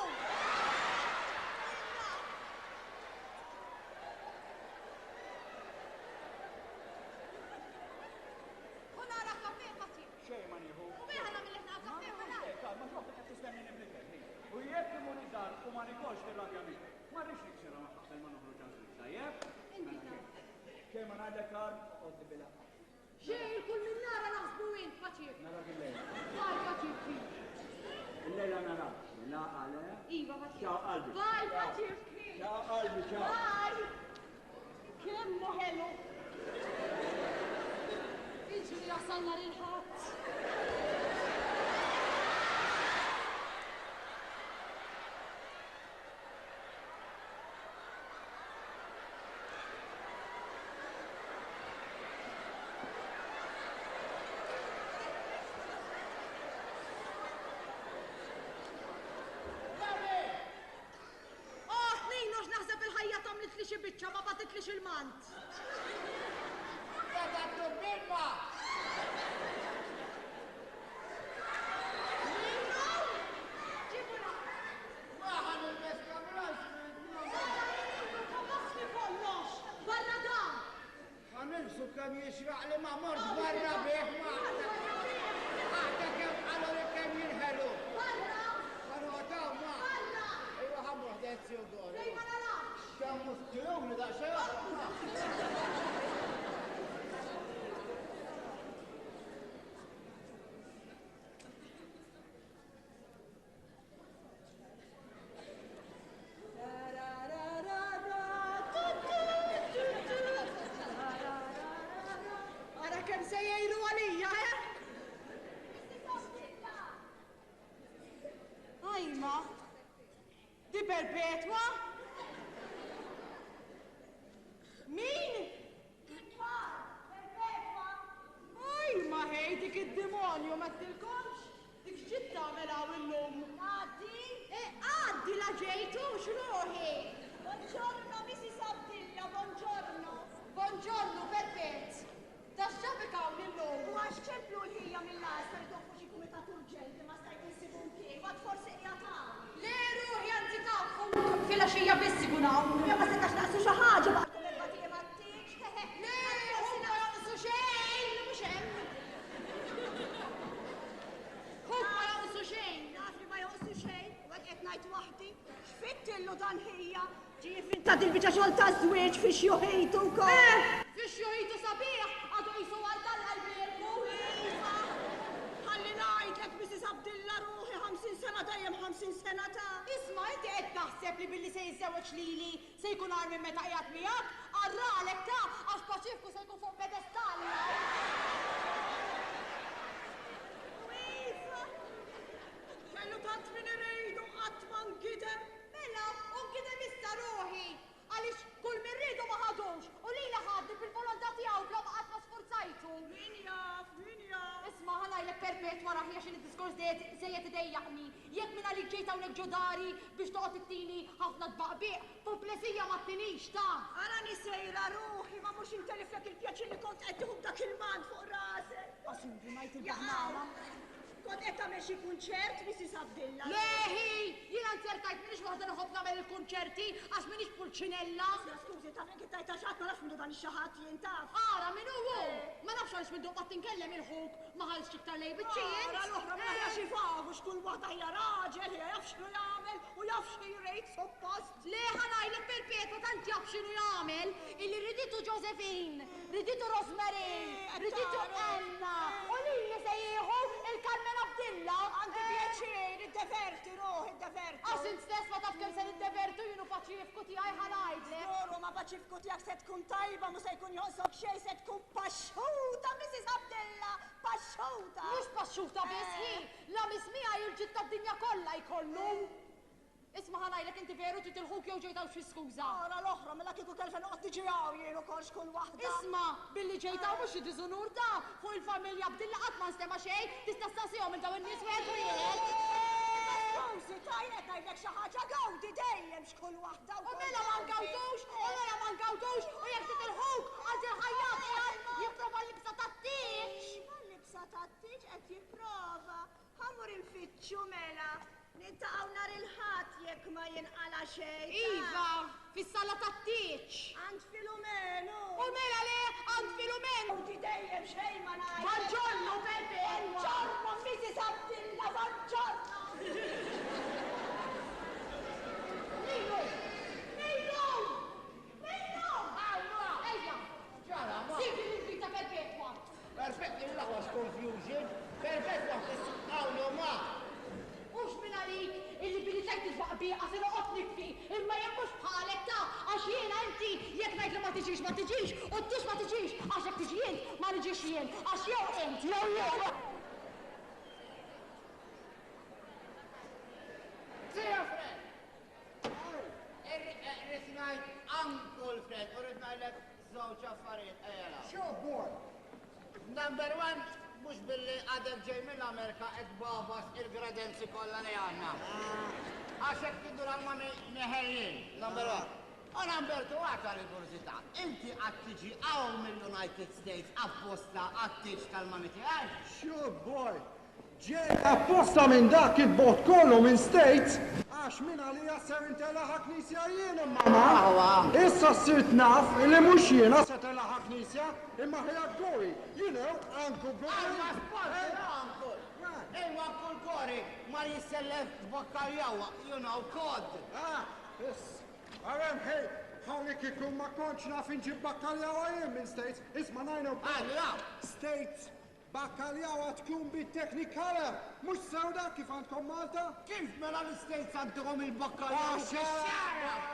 U nara kafè, Pati. Xejn ma nieħu. U mela nagħmillek naqra kafè, mela. Kalma, x'waħda qed tistennini bl-ikel, hi. U jekk imur id-dar u ma nikolx tirrabja miegħi. Ma rridx niksirha ma qabel ma noħroġ għaż-żwieġ, tajjeb? Inti Mela taf. xejn. Xejn ma ngħidlek Karm, oqgħodli bil-għaqal. Xejn, kull min nara naħsbu int, Paċif. Narak illejla. Bye, Paċif. Illejla narak. Bil-għaqal, eh? Iva, Paċif. Ciao qalbi. Bye, Paċif. Ciao qalbi, ciao. Bye. Kemm hu ħelu. Iġri jasal nhar il-Ħadd. Oh, Nino, x'naħseb il-ħajja tagħmlitli xi biċċa ma bagħtitlix il-mant. Beda tubimma! Nino! Ġibu naqra. Ma ħan il-beska brax. Nino, kabasni kollox. Kemm jixraqli ma mort barra bih ma. Għadha kemm qaluli kemm jien ħelu. Barra? Ħa noqgħod hawn ma. Barra! Ejwa ħa mmur ħdejn Ziju Gori. Fejn ma narakx. Kemm mhux tiruni daqsxejn oħra ma. Ara kemm se jgħiru għalija, eh? Ajma, di perpetwa? Min? Perpetwa? Ajma, ħej, dik id-demonju ma tilkomx? Dik x'ġiet tagħmel hawn illum? Ngħaddi? Eh, għaddi la ġejt hux ruħi! Buongiorno Mrs. Abdilla, buongiorno. Buongiorno Peppet. Ta' x'ġabek hawn illum? U għax ċemplu l-ħija mill-għassa li toffru xi kumitat urġenti ma stajt insibu mkien, għad forsi qiegħed hawn. Le ruħi anzi taf ħuk filgħaxija biss ikun hawn. Ja ma setax naqsu xi ħaġa baqgħalkom erbat ijiem għat-tieġ, hehe. Le, ħuk ma jonqsu xejn, mhux hemm. Ħuk ma jonqsu xejn. Naf li ma jonqsu xejn, u hekk qed ngħid waħdi. X'fittillu dan ħija? Ġie jivvinta dil-biċċa xogħol taż-żwieġ fi xjuħitu wkoll. Eh, fi xjuħitu sabiħ, għadu qisu għal tal-qalbierku. Iva, ħalli ngħidlek Mrs. Abdilla ruħi 50 sena dejjem 50 sena ta'. Isma' inti qed taħseb li billi se jiżżewweġ lili se jkun agħar minn meta qiegħed miegħek? Għarralek ta' għax Paċifku se jkun fuq pedestall. U iva, kellu tant min iridu qatt ma ngidem. Mela, u ngidem issa ruħi, għaliex kull min riedu ma ħadux, u lili ħadni bil-volontà tiegħu bla ma qatt ma sfurzajtu. Min jaf, min jaf. Isma' ħa ngħidlek Perpetwa raħi għax id-diskors żejjed idejjaqni. Jekk minn għalik ġejt hawnhekk ġo dari biex toqgħod ittini ħafna tbaqbiq, puplesija ma ttinix, ta! Arani sejra ruħi ma mhux inteliflek il-pjaċir li kont qed tieħu b'dak il-mant fuq rasek. Asuri ngħid il-baħnara. Kont qed tagħmel xi kunċert, Mrs. Abdilla? Le hi! Jiena nzertajt m'iniex waħda li nħobb nagħmel il-kunċerti għax m'iniex pulċinella. Isma' skużi, taf kif tgħid għax ħadd ma nafx min hu dan ix-xi ħadd jien taf. Ara min hu hu! Ma nafx għaliex minn doqgħod tinkellem il-ħuk ma ħarisx iktar lejn biċċi int. Ara l-oħra mela ħja xi fagu x'kull waħda hija raġel, hija jaf x'inhu jagħmel u jaf xi jrid suppost. Le ħa ngħidlek Perpetwa tant jaf x'inhu jagħmel illi riditu Josephine, riditu Rosemary, riditu Anna u lili se jieħu il-Carmen Abdilla. Għandi pjaċir, iddeverti ruħi, iddeverti. Għax int stess ma taf kemm se niddevertu jien u paċifku tiegħi ħa ngħidlek. Żgur u ma' paċifku tiegħek se tkun tajba mhu se jkun jonqsok xejn se tkun paxxuta Mrs. Abdilla, paxxuta. Mhux paxxuta biss hi, la miss miegħi il-ġid tad-dinja kollha jkollu. Isma' ħa ngħidlek inti veru trid il-ħuk jew ġejt hawn xi skuża? Ara l-oħra, mela kieku kelli noqgħod niġi hawn jien ukoll x'kull waħda. Isma', billi ġejt hawn mhux xi diżunur ta' fuq il-familja b'dilla qatt ma nstema' xejn, tista' ssaqsihom lil dawn in-nies wieħed wieħed. Imma skużi, ta' jien qed ngħidlek xi ħaġa, gawdi dejjem x'kull waħda U wkoll mela ma gawdi. ngawdux, u mela ma ngawdux, u jekk trid il-ħuk għand il-ħajjat qiegħed jipprova l-libsa tat-tieġ. Iva, l-libsa tat-tieġ qed jipprova. Ħa mmur infittxu mela. Niltaqgħu nhar il-Ħadd jekk ma jinqala' xejn, ta? Iva, fis-sala tat-tieġ. Għand Filumenu. U mela le, għand Filumenu. Inti dejjem xejn ma ngħidlek. Buongiorno, Perpetwa. Buongiorno, Mrs. Abdilla, buongiorno. Ninu! Ninu! Ninu! Ejja! Ġara, ma. Sibi l-invita Perpetwa. Perfett, il-laħwas confusion. Perpetwa, hawn u ma. Mhux minn għalik illi billi tgħid it-tbaqbiqa se noqgħod nibki, imma jien mhux bħalek ta' għax jiena inti jekk ngħid li ma tiġix ma tiġix u t-tieġ ma tiġix għax jekk tiġi int ma niġix jien għax jew int jew jien. Zija Fred! Irrid ngħid Uncle Fred u rrid ngħidlek żewġ affarijiet ejja 'l hawn. Xo boy? Number one, mhux billi għadek ġej mill-Amerka qed tbagħbas il-gredenzi kollha li għandna. Għax hekk tiddur għal ma neħel jien, number one. U number two, għad għal il-kurżità, inti qatt tiġi hawn mill-United States apposta għat-tieġ tal-mami tiegħi? Sure boy, Ġej apposta minn dak il-bogħod kollu minn States għax minn għalija ser intellagħha knisja jien imma ma issa sirt naf li mhux jiena se tellagħha knisja. mal-knisja, imma ħija Gori, you know, Uncle Gori. Għalma sport, Uncle. Ejwa Uncle Gori, mar jissellef bakkaljawa, you know, cod. Ah, yes. Għarem, hey, ħalli kieku ma kontx naf inġib bakkaljawa jien minn States. Isma' ngħinu. Għalla. States, bakkaljawa tkun bit-Technicolor, mhux sewda kif għandkom Malta? Kif mela l-States għandhom il-bakkaljawa?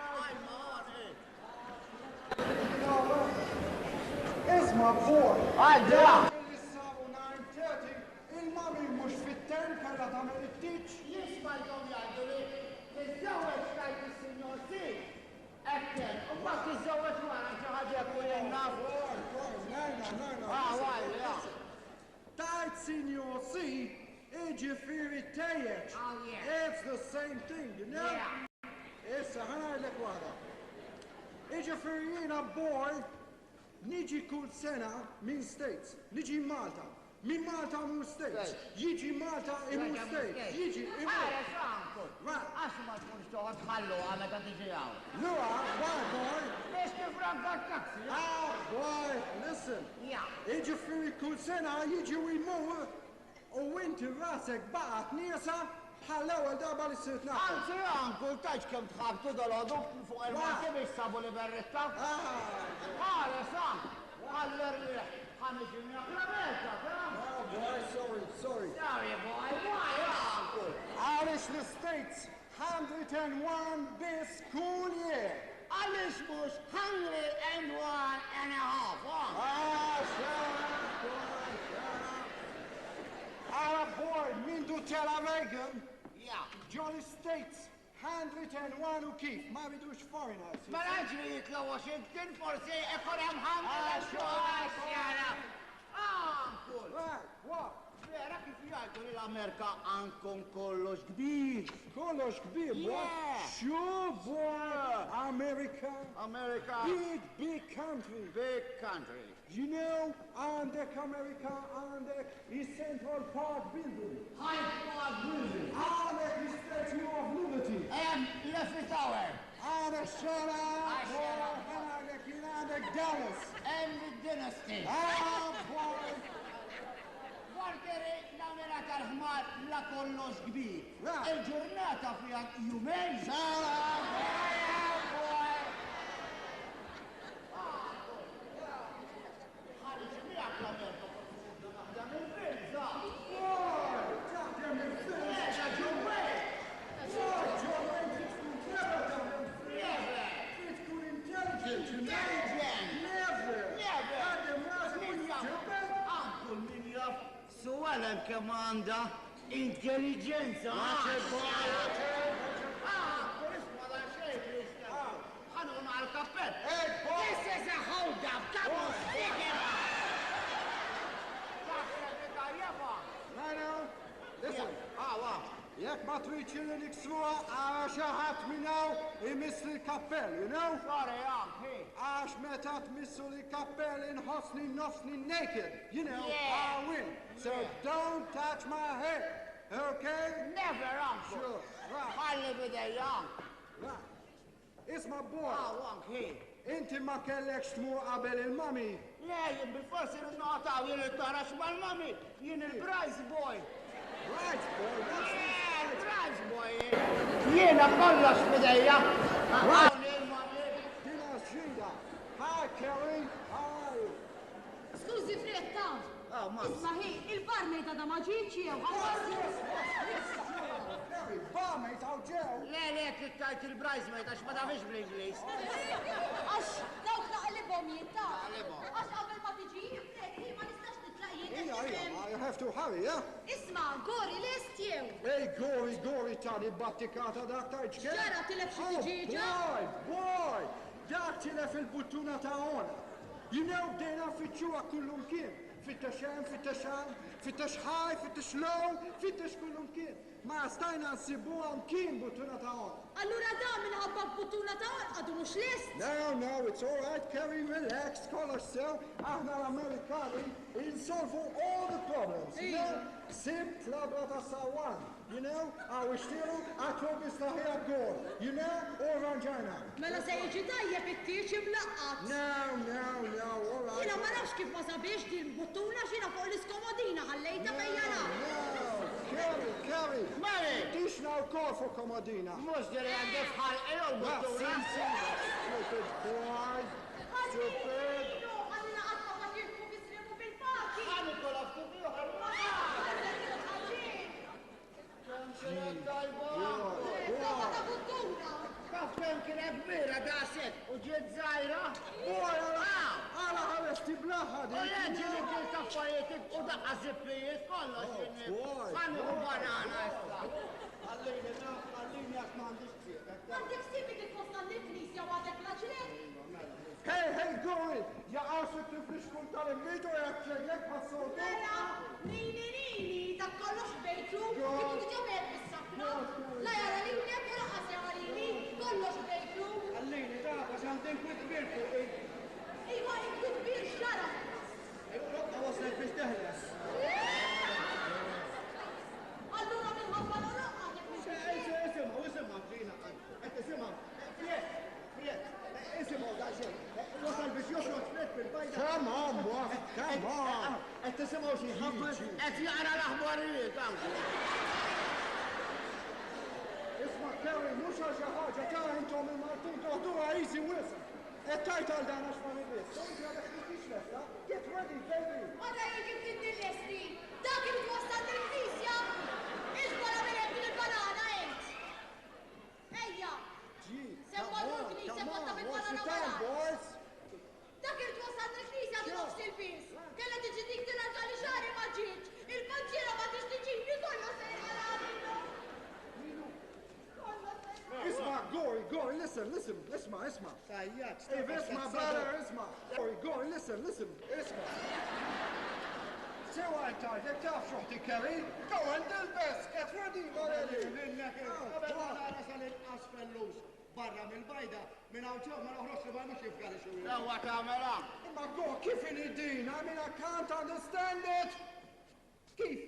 Isma' boy. Għalda. Illi saru 9:30, il-mami mhux fit-temp kellha tagħmel it-tieġ. Jismajthom jgħidu li tiżżewweġ tajt is-Sinjor C. Ekken, u mbagħad tiżżewweġ wara xi ħaġa jekk jien naf. Ah, Tajt Sinjor C, iġifieri tejjeġ. It's the same thing, you know? Issa, ħa ngħidlek waħda. Iġifieri jiena boy, niġi kull sena minn States, niġi Malta. Minn Malta mur States, jiġi Malta imur States, jiġi imur. Ħares, Uncle. Għax ma tkunx toqgħod ħalluha meta tiġi hawn. Luha, why boy? Biex tifranka t-taxi. Ah, boy, listen. Ja. Iġifieri kull sena jiġi u jmur u inti rasek baqgħet nieqsa bħall-ewwel darba li sirt naf. Anzi, Uncle, tgħidx kemm tħabtu dalgħodu fuq il-Malti biex sabu li berritta. Ħares, Uncle, għall-erwieħ ħa niġi miegħek l-Amerika, ta? Oh, boy, sorry, sorry. Sorry, boy, why, Uncle? Għaliex l-States 101 biss kull year. Għaliex mhux 101 and a half, huh? Ah, shut up, boy, shut up. Ara, boy, mindu tela Reagan, ġol States 101 u kif, ma ridux foreigners. Mela ġri jitla Washington, forsi ikun hemm 110. Uncle! Right, what? Vera kif jgħidu li l-Amerika għandkom kollox kbir. Kollox kbir, boy? Yeah. Sure, boy. America. America. Big, big country. Big country. You know, għandek America, għandek il-Central Park Building. Hyde Park Building. Għandek il-Statue of Liberty. Hemm l-Eiffel Tower. Għandek xena, Għax-xena. għandek għandek Dallas. Hemm il-Dynasty. Ah, boy. Walteri, l-Amerika tal-ħmar la kollox kbir. Right. Il-ġurnata fiha jumejn. Xena, boy. Ħareġ miegħek l-Amerika naħdem il-filza. Boy, taħdem il-films. Eġa John Wayne. Boy, John Wayne, trid tkun clever taħdem Clever. Trid tkun intelligent, you know? Intelligent. Never. Never. Għadem rasmi Min jaf. stupid. Uncle min jaf. Suwalem kemm għandha intelligenza. Watch it, boy, watch it. Ah, Uncle, isma' da xejn, please. Ħanuna għal-kappell. Hey, boy. This is a hold up. Come on, stick it up. Taħseb li tajjeba. No, no. Listen. Ah, wa. Jekk ma tridx li niksruha, ara xi ħadd minn hawn imiss il-kappell, you know? Sorry, Uncle. Hey. Għax meta tmissu l-kappell inħossni nofsni naked, you know, Yeah. I win. So don't touch my head, okay? Never, Uncle. Sure, right. Ħalli bidejja, Uncle. Right. Isma' boy, Ah, Uncle, hey. inti ma kellekx tmur qabel il-mami. Le, jien bil-forsi rrid noqgħod hawn, jien it-tarax mal-mami, jien il-prize boy. Right, boy, what's this? Yeah, il-prize boy. Jiena kollox bidejja. Hawn il-mami. Dina xida. Hi, Kelly. How are you? Skużi fretta. Ah, ma. Isma' hi, il-barmaid għadha ma ġietx jew Kelly, barmaid hawn ġew. Le, le, trid tgħid il-bridesmaid għax ma tafx bl-Ingliż. Għax dawk naqlibhom jien ta' Naqlibhom. Għax qabel ma tiġi Fred, hi ma nistax nitlaq jien. Ija, qed ija, tifhem. I have to hurry, yeah? Isma' Gori lest jew. Ej, Gori, Gori, tani battikata dak ta' ġker. Ġara tilef xi Oh, tiġiġa? boy, boy, dak tilef il-buttuna ta' għona. You know, bdejna nfittxuha kullum kien. Fittex hemm, fittex hemm, fittex high, fittex low, fittex kullum kien. Ma stajna nsibuha mkien buttuna ta' għona. Allura da minħabba buttuna ta' għadu mhux lest. No, no, it's all right, Kerry, relax, kollox sew. Aħna l-Amerikani insolvu all the problems. You know? Sibt labra ta' sawan. You know, għaw ixtiru, għatlu bislaħija għol. You know, u ranġajna. Mela se jiġi tajjeb it-tieġ imlaqqat. No, no, no, all right. Jiena ma nafx kif ma sabiex din buttuna xina fuq l-iskomodina ħallejta fejn jara. No, Kerry, Kerry. Mary! Tixna u kol fuq komodina. Mux diri għandi fħal il Well, buttuna. see, see, stupid boy. Stupid. Ħallina qatt ma paċifku fisrimu fil-paċi. Għan ikolla ftit ieħor. Kemm kienet tajba. Soma ta' buttuna. Taf kemm kienet kbira daqshekk u ġiet żgħira. Boy, għala, għala ħaresti blaħa U di. leġi li kien taffarijiet u daqqa zippijiet kollox kien. boy. Għan u banana issa. Għallini, naf, għallini għax ma għandix ħsieb. Għandek sibi kif wasal l-knisja u għadek laġlek. Hey, hey, Gori, jaqasu tiflix kun tal-immitu jgħak passoltu. Mela, nini nini, dak kollox bejtlu, kif diġa bejt bis-sakra. La jara lilek u lanqas jara lili, kollox bejtlu. Għallini, taf, għax għandin kwit kbir fuqi. Iva, inkun kbir xara. Il-roqqa waslet biex teħles. Allura minħabba l-roqqa għadek mhux Isimgħu, isimgħu, ġina, qed isimgħu. Fred, Fred, isimgħu daqsxejn. Wasal biex joħroġ Fred fil-bajda. Come on, boy, come on. Qed tisimgħu xi ħabbar. Qed jaqra l-aħbarijiet anke. Isma, Kerry, mux għal xi ħaġa ta' intom il-Maltin toħduha easy wisq. Qed tajt għal dan għax ma nibis. Inti għadek m'intix lesta. Get ready, baby. Mara jien kif lesti, dak irid wassal lill-knisja. Iġbara minn hekk din il-banana int. Ejja, Gee, Se come mmorru on, l-knisja come kotta on, what's bil-banana the time, wara. boys? Dak irid wassal lill-knisja għadu nofs il-pis. Kella tiġi dik tirranġali xagħri ma ġietx. Il-panċiera ma tix tiġini kollu se jinqala minnu. Kollu se jinqala. Isma, Gori, Gori, listen, listen, isma, isma. Sajjaċ. Ej, isma, brother, isma. Gori, Gori, listen, listen, isma. Sewa għajt jek taf xoħti Kerry, go and ilbes, get ready, Marelli. Minnek, qabel ma nara sal-inqas fellus barra mill-bajda, minn hawn ġew ma noħroġ li ma mhux jifgari xi. Sewwa tagħmel Imma go, kif inhi din? I mean, I can't understand it. Kif?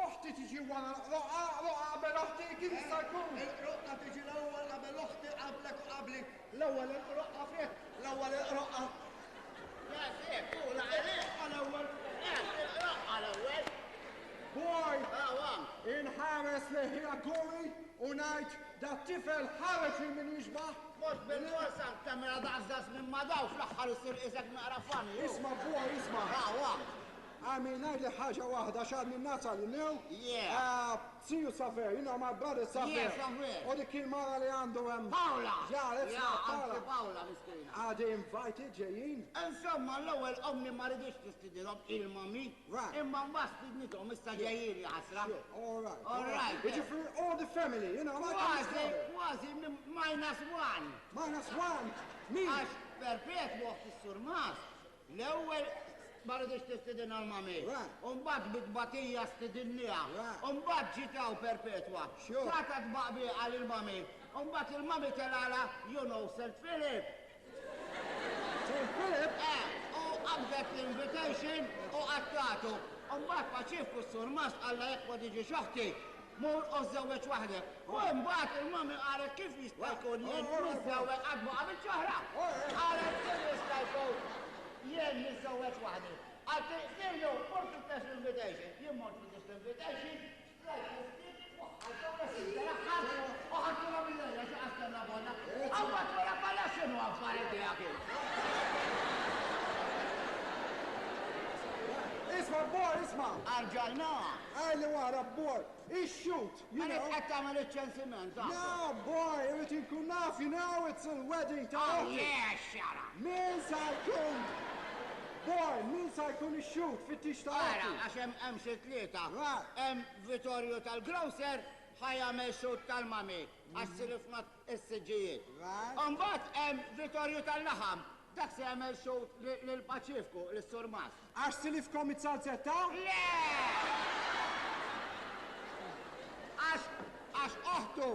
Oħti tiġi wara, roqa, roqa qabel oħti, kif jista' jkun? Il-roqqa tiġi l-ewwel qabel oħti qablek u qabli. L-ewwel il-roqqa Fred, l-ewwel il-roqqa. Ja, sek, u la għalek. L-ewwel. Il-roqqa l-ewwel. Boy, Awa. inħares li ħija Gori u ngħid da tifel ħareġ minn jixbaħ. Mhux bil-forsa tagħmilha daqs minn ma daw fl-aħħar isir isek naqra funny. Isma, boy, isma. Awa. I mean, ngħidli ħaġa waħda xadni nasal, you know? Yeah. See you, Safer, you know, my brother Safer. Yeah, Safer. U dik il-mara li għandu hemm. Paola. Yeah, that's Ja, right, Paola. anki Paola miskina. Are they invited, ġejjin? Insomma, l-ewwel ommi ma ridix tistidilhom il-mami. Right. Imma mbagħad stidnithom issa ġejjin ħasra. Sure, all right. All right. Jiġifieri all the family, you know, like Kważi, kważi minus one. Minus one. Me. Għax perpetwu oħt is-surmas. L-ewwel ma ridix tistidin għal-mami. Right. Umbagħad bit-batija stidinniha. Right. Umbagħad ġitaw perpetwa. Sure. Tata tbaqbi għal il-mami. Umbagħad il-mami telala, you know, St. Philip. St. Philip? Eh, u qabdet l-invitation u qattatu. Umbagħad paċifku s-surmas għalla jekk ma tiġi xoħti. Mur u żewweġ waħdek. U mbagħad il-mami qalet kif jista' jkun jien niżżewweġ qatt ma qabel ċoħra. Qalet kif jista' jkun jien niżżewweġ waħdi. Qalet sirju, mort fittex l-invitation. Jien mort fittex l-invitation, u ħadtulhom il-lejla xi qastenna bona. Awwa wara kollha x'inhu affarijiet tiegħek. Isma, boy, isma. Arġajna. Għajli wara, boy. Ix-shoot, you Għalek know. qed tagħmel iċ-ċensiment. No, boy, everything kun naf, you know, it's a wedding ta' Oh, oħti. yeah, xara. Min sa jkun? Boy, min sa jkun ix-shoot fit-tix ta' Ara, oħti? għax hemm hemm xi tlieta. Right. Hemm Vittorio tal-Grocer ħa jagħmel xut tal-mami għax silifna s-siġġijiet. Right. Imbagħad hemm Vittorio tal-laħam. Dak se jagħmel xut lil Paċifku, lis-Surmas. Għax silifkom it-salzetta? Le! Għax għax oħtu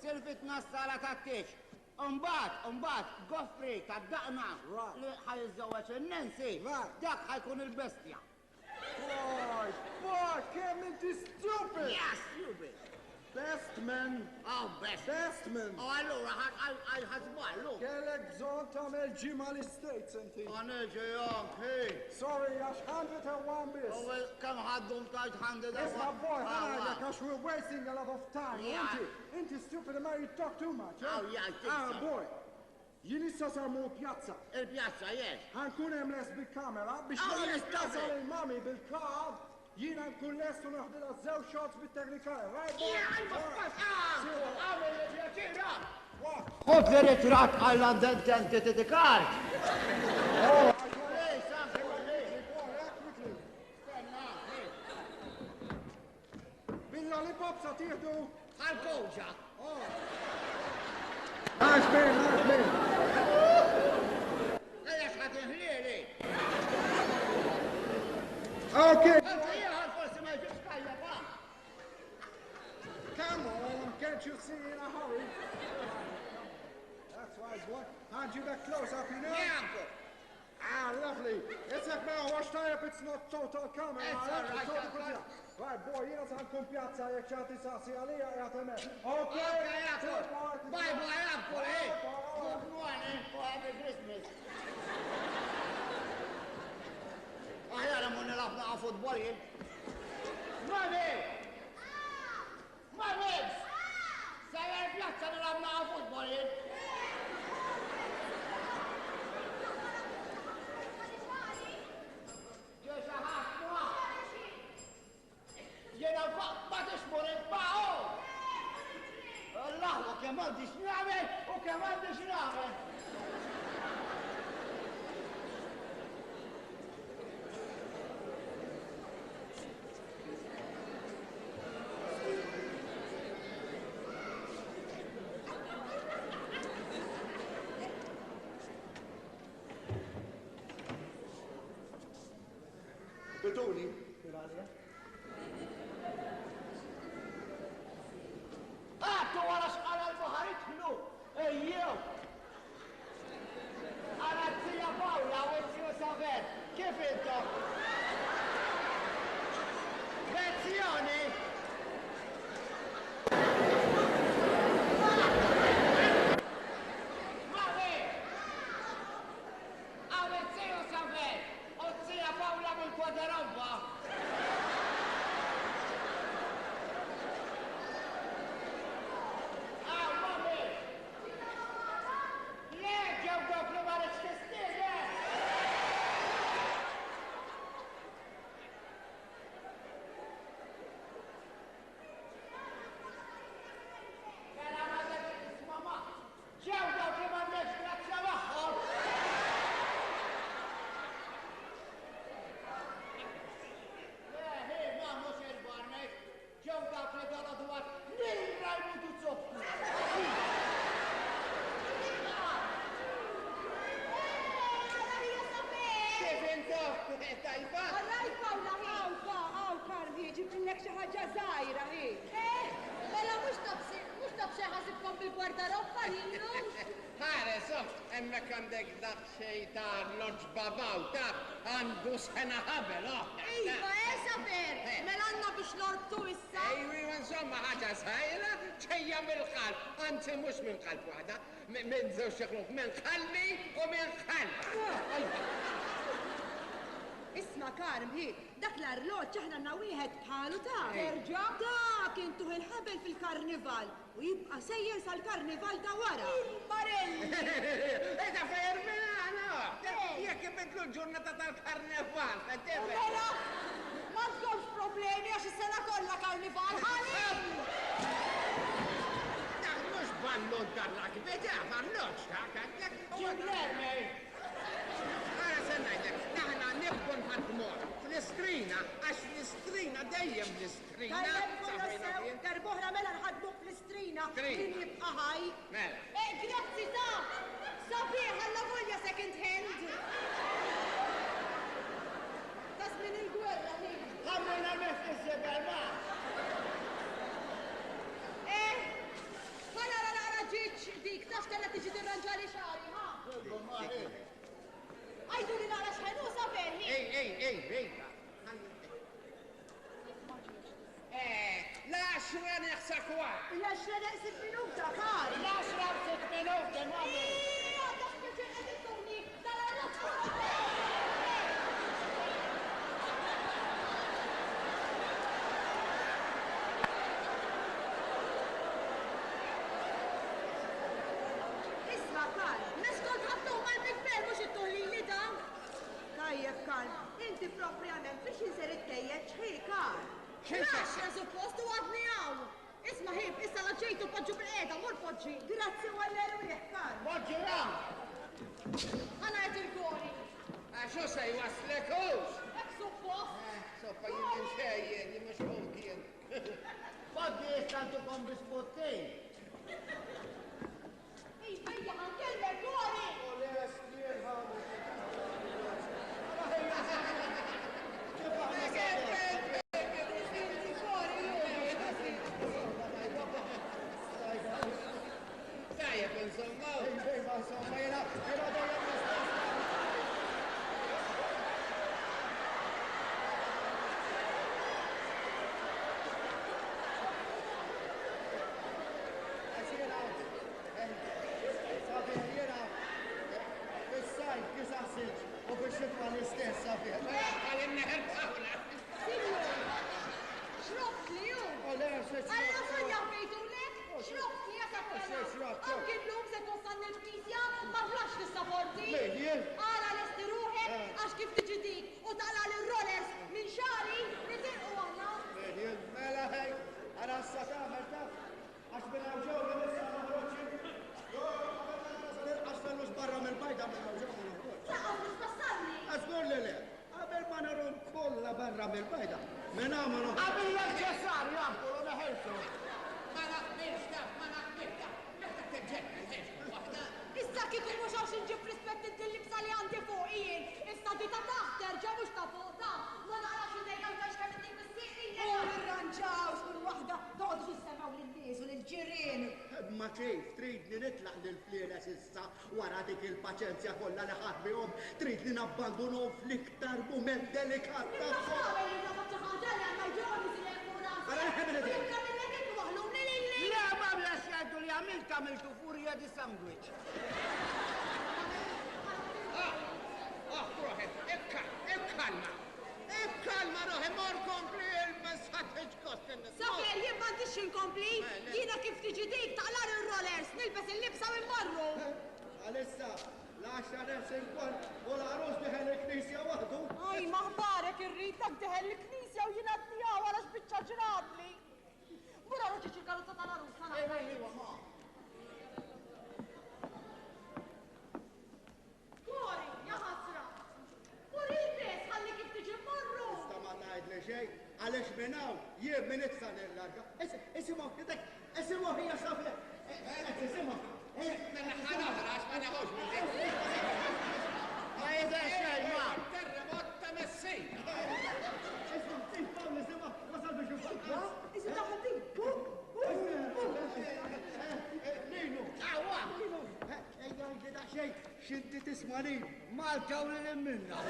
silfitna s-sala tat-tieġ. Imbagħad, imbagħad, Goffrey tad-daqna Right. li ħa jiżżewweġ in-Nancy, Right. dak ħa jkun il-bestja. Boy, boy, kemm inti stupid! Yes, stupid. Best man. Oh, best. Best man. U allura ħażballu. Kellek bżonn tagħmel ġimgħa l-States inti. Għaneġi anki. Sorry, għax 101 biss. U kemm ħaddum tajt 101. Isma' boy, ħa ngħidlek għax we're wasting a lot of time. Yeah. Inti, inti stupid man, you talk too much. eh? Oh, yeah, I think Ah, so. boy. Jien issa sa mmur pjazza. Il-pjazza, yes. Ħa nkun hemm lest bil-kamera biex Oh, meta yes, tasal lovely. il-mami bil-card, jiena nkun lest u naħdilha żewġ shots bit-technicolor. Right, boy? Għamel il-pjaċira. What? Ħod li ritratt għall-identity card. Oh, I got it. Boy, yeah, quickly. Bil-lollipop sa tieħdu. Għal-kowġa. Nice man, nice man. Ejja xħat inħlieli. Okay. Anke jieħor forsi ma jġibx tajja ba. Come on, can't you see in a hurry? That's right, boy. Hand you that close up, you know? Janku. Ah, lovely. It's like now, watch up, it's not total camera. It's all right, Total Uncle. pjazza. Right, boy, jiena sa nkun pjazza jekk xi ħadd isaqsi għalija qiegħed hemmhekk. Okay. Okay, Uncle. Bye, Bye, bye, Uncle, eh. Bye, Good morning, happy Christmas. Aħjar immur nilgħab naqa' futbol jien. Mami! Mami! Sejjer pjazza nilgħab naqa' futbol jien. Ġie xi ħadd ma. Jiena ma tixmur il-baqgħu. L-aħwa kemm għandi x'nagħmel u kemm għandi x'nagħmel. Bituni. Għattu wara xqala l-baħar idħlu. Ejjew. Għara t-tija Pawla u t-tiju Saver. Kif intom? Lezzjoni! Mami! Għaw it-tiju Saver u t-tija Pawla mill-Kwadarobba. Għaw, mami! Le, ġew dawk li ma rridx tistieden! Mela ma dak isma' ma. Ġew dawk li m'għandekx grazzja magħhom. Le, hi, ma mhux il-barmek. Ġew dawk li dolodu għad lil Rajmundu Zoppu. Kif intom? Tajba? Alright, Pawla, hi. Aw, aw, Karmi, ġibtilek xi ħaġa żgħira hi. Eh, mela mhux tabsi, mhux tabxi ħasibkom bil-gwardarobba jillu. Ħares, oh, hemmhekk għandek daqsxejn ta' arloġġ babaw, taf, għandu sena ħabel, oh. Iva, eh, Saver, mela għandna biex norbtu issa. Ejwi, insomma, ħaġa żgħira, ġejja mill-qalb, anzi mhux minn qalb waħda, minn żewġ ħruf, minn qalbi u minn qalb. Isma' Karm, hi, dak l-arloġġ aħna għandna wieħed bħalu ta' terġa' dak intuh il-ħabel fil-karnival u jibqa' sejjer sal-karnival ta' wara. Il-marelli. Eda fejr minn għana, jekk ibidlu l-ġurnata tal-karnival, U tifhem? mela, m'għandkomx problemi għax is-sena kollha karnival ħalli. Dak mhux ballun tar-rugby, dak arloġġ dak għandek. Ġiblermej! Ara se ngħidlek, aħna nibdu nħaddmuh fl-istrina, għax fl-istrina dejjem l-istrina. Tajjeb kollox Sabrina sew, kien. darb'oħra mela nħadmuh fl-istrina Strina. min jibqa' ħaj. Mela. Eh, grazzi ta' sabiħ alla volja second hand. Ta' żmien il-gwerra hi. Ħammurna mef iż-żebel ma. Eh, ħa nara naqra ġiġ dik, taf kellha tiġi tirranġali xagħri, ha? Għajdu li naqra x'ħelu Saver, hi. Ej, ej, ej, ej. Eh, la L-għaxra neqsa kwart. L-għaxra neqsin minuta, Karl. L-għaxra u sitt minuti, mami. Ija, dak pjaċir qed ittuni tal-arroz. Isma' Karl, mhux kont ħadtuh mal-Big Ben mhux ittuh lili dan. Tajjeb, Karl, inti proprjament biex inser ittejjeġ ħi, Karl. L-għaxra suppost u għadni hawn. Isma' ħib, issa la ġejtu poġġu bil-qiegħda, mur poġġi. Grazzi u għall-erwieħ, Karl. Poġġi raw. Ħa ngħid il-gori. Għax hu se jwasslek hux. Hekk suppost. Soppa jien minn xejn jien, jien mhux ħuk jien. Poġġi issa ntukom biskuttejn. Iva, ejja ħa nkellmek gori. U lest jien ħa Kif aħna sabiħ. Tajjeb insomma. Iva, insomma, jiena jiena dejjem l-istess. Għax jiena, sabiħ jiena, fis-sajf kisa silġ u fix-xitwa l-istess sabiħ. Għalimna ħelbqawla. Sinjur, xrobt li hu. U le, se Alla Sonja bejtulek, xrobt li jasab Se xrobt, Anki llum se twassalni l-knisja, ma flax tista' forti. Min, jien? Ara lesti ruħek għax kif tiġi dik u taqla' l-rollers minn xagħri nitilqu aħna. Min jien? Mela ħej, ara issa tagħmel taf, għax minn hawn ġew minn issa noħroġ jien. Jo, qabel ma nasal inqas fellux barra mill-bajda minn hawn ġew ma noħroġ. Laqgħu mhux twassalni. Żgur li le, qabel ma narhom kollha barra mill-bajda, minn hawn ma noħroġ. Qabel l-aċċessarju għampulu neħilsu. Ma naqbilx taf, ma naqbilx taf. Meta tiġġenna nħelsu waħda. Issa kieku mhux għax inġib rispett inti l-libsa li għandi fuq jien, issa di ta' taħt terġa' mhux ta' fuq ta' ma naqrax idejja u tgħix kemm inti bissieq U nirranġaw x'kull waħda toqgħodux issemgħu lin-nies u lill-ġirien. Ma kif tridni nitlaq lill-flieles issa wara dik il-paċenzja kollha li ħadt bihom, tridni nabbandunhom fl-iktar mument delikat Imma tagħhom. x'tagħmel jien nagħmel xi ħaġa li għandna jġorru nisilek fuq rasi. Ara leħem U idejk. jibda minnek inti waħluni lili. Le, ma blax jgħidu li għamilt għamiltu furja di sandwich. Ah, ah, ruħi, ikkalma. Ikkalma ruħi, mor kompli il-mesħat kost Safer, jien m'għandix inkompli, jiena kif tiġi dik taqlar ir-rollers, nilbes il-libsa u mmorru. Għalissa, l-għaxra nefs inkwart u l-għarus diħel il-knisja waħdu. Aj, maħbarek irrid dak diħel il-knisja u jiena tiegħu għala x'biċċa ġratli. Mur għaru ġiġi l-karozza tal-għarus, ħana. Ejwa, ejwa, ma. Gori, ja ħasra. Mur ilbes, ħalli kif tiġi mmorru. Ista ma tgħidli xejn, għaliex minn hawn jien minn issa nillarga. Isimgħu dak, isimgħu hija sabiħ. Qed tisimgħu. Mela ħa noħra, għax ma neħux minn dik. Ma jidher xejn, ma. Terremot ta' Messina. Isma', Pawl, isimgħu, wasal biex infakkar. Isu daħal din, bu, bu, bu. Ninu! Awa! Ninu! Ejja, għidli daqsxejn, x'inti tisma' Ninu? Malta u lil minna.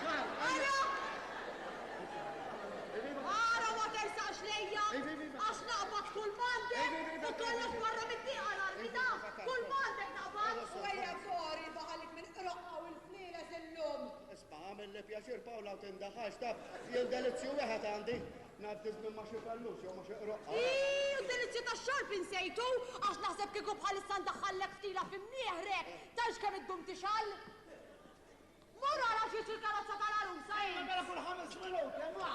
Karl, Ara! Ara ma tersaqx lejja, għax naqbad kull m'għandek u kollox barra mid-dieqa l-armi ta' kull m'għandek naqbad. U ejja Gori baħalik minn qroqqa u l-flieles illum. Isma', għamilli pjaċir Pawla u tindaħax taf, jien delizzju wieħed għandi, ngħaddi żmien ma' xi fellus jew ma' xi qroqqa. Ii, u delizzju tax-xorb insejtu, għax naħseb kieku bħalissa ndaħħallek ftila fi mnieħrek, tgħix kemm iddum tixgħal. Mur ara ġiet il-karozza tal-għarusa int. Mela kull ħames minuti, ma.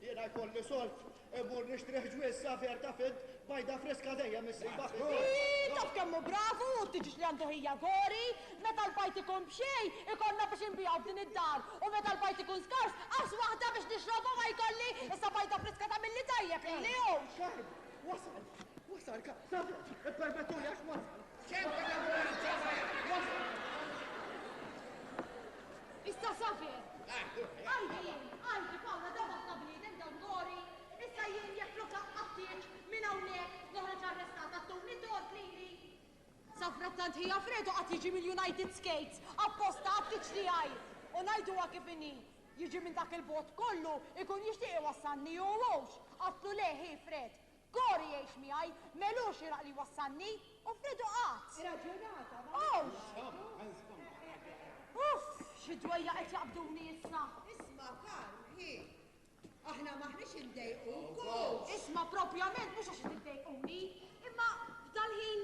Jiena jkolli solf, imur nixtri ħġwiż safer ta' fint, bajda friska dejjem issibha. Ii, taf kemm hu bravu u tiġix li għandu ħija Gori, meta l-bajt ikun b'xejn, ikollna biex inbiegħu f'din id-dar, u meta l-bajt ikun skars, qas waħda biex nixrobu ma jkolli, issa bajda friska tagħmilli tajjeb lili hu. Karm, wasal, wasal, safer, ippermettuli għax wasal. ċempel l-ambulanza, Wasal. Issa safer. Għajdi jien, għajdi Pawla, daw ħafna bniedem dawn Gori. Issa jien jekk flok għattieġ minn hawnhekk noħroġ arrestata tuni tort lili. Safrattant ħija Fredo qatt jiġi mill-United States apposta għat-tieġ tiegħi. U ngħiduha kif inhi. Jiġi minn dak il-bogħod kollu, ikun jixtieq iwassalni hu hux. Għadtlu le hi Fred. Gori jgħix miegħi, m'elux xieraq li jwassalni, u Fredu qagħad. Raġunata, ma. Hux! Uff, xi dwejjaq qed jaqbduni issa. Isma' Karm, hi. Aħna m'aħniex indejquk, hux? Isma' propjament mhux għax qed iddejquni, imma f'dal-ħin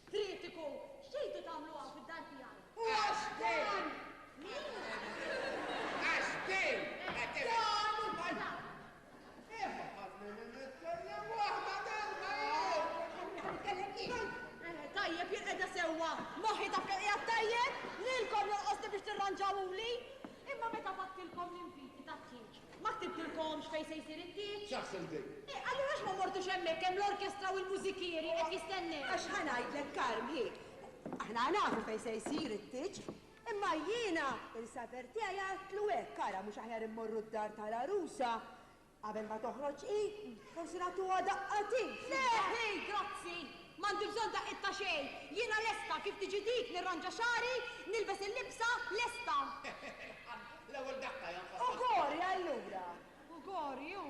kritiku, x'tridu tagħmlu hawn fid-dar tiegħi? U għax dan! Min? Għax din! Dan! Eva, ħallini nitkellem waħda darba jien! Ħa nitkellem jien. Tajjeb, jien qiegħda sewwa. Moħħi taf kemm qiegħed tajjeb? Lilkom jonqosni biex tirranġawhuli. Imma meta bgħattilkom l-inviti tat-tieġ, ma ktibtilkomx fejn se jsir it-tieġ? X'aħsel din? Eh, allura għax ma mortux hemmhekk hemm l-orkestra u l-mużikieri qed jistennew? Għax ħa ngħidlek Karm, hi, aħna nafu fejn se jsir it-tieġ, imma jiena il-saver tiegħi għedtlu hekk, ara mhux aħjar immorru d-dar tal-għarusa qabel ma toħroġ hi, forsi nagħtuha daqqa t'id. Le, hi, grazzi! M'għandi bżonn daqqiet ta' xejn. Jiena lesta, kif tiġi dik, nirranġa xagħri, nilbes il-libsa, lesta. L-ewwel daqqa jonqos. U Gori allura? U Gori, hu.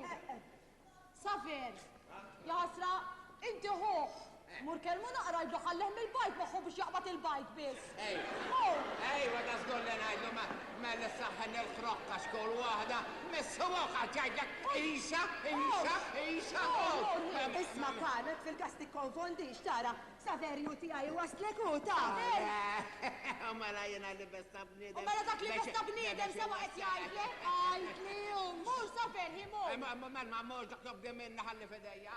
Saver, jaħasra, inti ħuh. Mur kellmu naqra għidlu ħallih mill-bajd moħħu biex jaqbad il-bajd biss. Ej. Mur! Ejwa da żgur li ngħidlu ma mela saħħen il-krokka xkull waħda missuq għax jgħidlek isa, isa, isa. Isma' Karm, hekk fil-każ tikkonfondix, tara, Saverju tiegħi wasslek hu taf. U mela jiena libes ta' bniedem. U mela dak libes ta' bniedem sewwa qed jgħidlek, għidli hu. Mur Saver, hi mur. Mela ma mmurx dak tobdi minna ħalli f'idejja.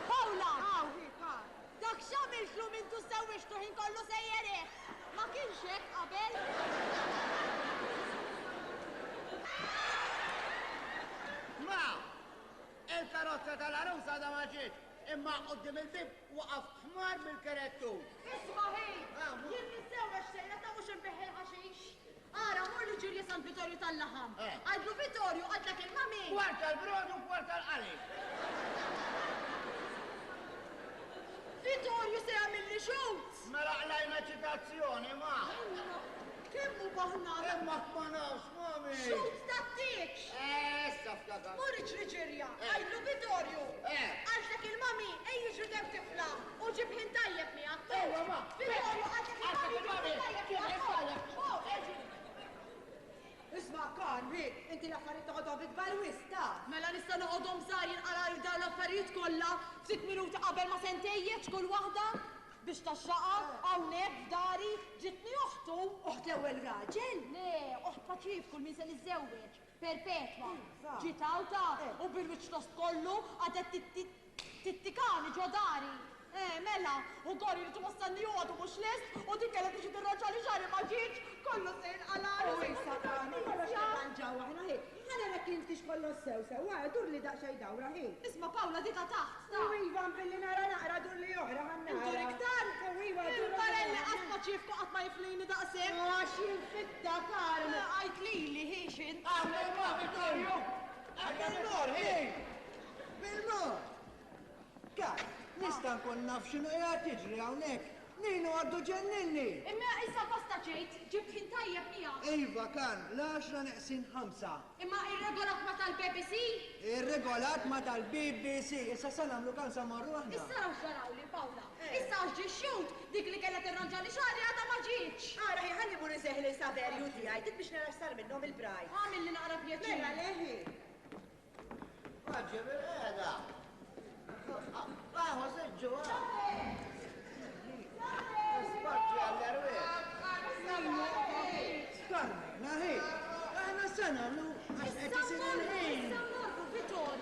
Pawla! Dak x'għamiltlu mintu sewwixtu ħin kollu sejjer hekk? Ma kienx hekk qabel. Ma! Il-karozza tal-għarus għadha ma ġietx, imma quddiem il-bieb waqaf ħmar bil-kerettur. Isma' hi! Jien niżżewweġ sejra ta' mhux inbigħ il-ħaxix. Ara, mur li ġirja San Vitorju tal-laħam. Għidlu Vitorju, qaltlek il-mami. Kwart tal-brodu u kwart tal-qali. Vitorju se jagħmilli xut! Mela qlajna ċitazzjoni, ma. Kemm hu baħnar! Imma ma nafx, mami. Xut tat-tieġ! Issa ftakar. Mur iġri ġirja, għidlu Vitorju. Qaltlek il-mami, ej iġri demm tifla u ġib ħin tajjeb miegħek. Ejwa, ma. Vitorju, qaltlek il-mami, ġib ħin tajjeb miegħek. Mur, iġri. Isma' Karm, hi, inti l-affarijiet toħodhom bi kbar wisq, taf. Mela nista' noqgħodhom żgħar jinqalgħu dawn l-affarijiet kollha ftit minuti qabel ma se ntejjeġ kull waħda? Biex tgħaxxaqha, hawnhekk, f'dari, ġietni oħtu. Oħt l-ewwel raġel? Le, oħt Paċifku, 'l min se niżżewweġ. Perpetwa. Iva. Ġiet hawn taf, u bil-wiċċ tost kollu qagħdet tittikani ġo dari. Eh, mela, u Gori jrid iwassalni hu għadu mhux lest, u dik kellha tiġi tirranġali xagħri ma ġietx, kollu se jinqalagħli. U issa Tony, kollox nirranġaw aħna hi. Ħa narak intix kollox sew sew, ara durli daqsxejn dawra hi. Isma' Pawla di ta' taħt, ta'. U iva billi nara naqra durli oħra ħa nara. Indur iktar? U iva dur. Il-barelli qatt ma ċiefku qatt ma jiflini daqshekk. Għax jinfitta Karm. Għid lili hi x'int. Għamel ma' Vittorio! Għamel mor, hi! Bil-mod! Karm, nista' nkun naf x'inhu qiegħed jiġri hawnhekk? Ninu għaddu ġenninni! Imma issa basta ġejt, ġibt ħin tajjeb miegħek. Iva, Karm, l-għaxra neqsin ħamsa. Imma irregolat ma' tal-BBC? Irregolat ma' tal-BBC. Issa sa nagħmlu Karm sa mmorru aħna. Issa araw x'ġarawli, Pawla. Issa għax ġie x-xhud, dik li kellha tirranġali xagħri għadha ma ġietx. Ara hi, ħalli mmur inseħħ lil Saverju tiegħi, dik biex nara x'sar minnhom il-braj. Agħmilli naqra pjaċir. Mela le hi. Poġġi bil-qiegħda. Aħu siġġu. Poġġi għall-erwieħ. Carmena, hi. Aħna se nagħmlu għax qed isir il-ħin. Issa mmorru, Vitor.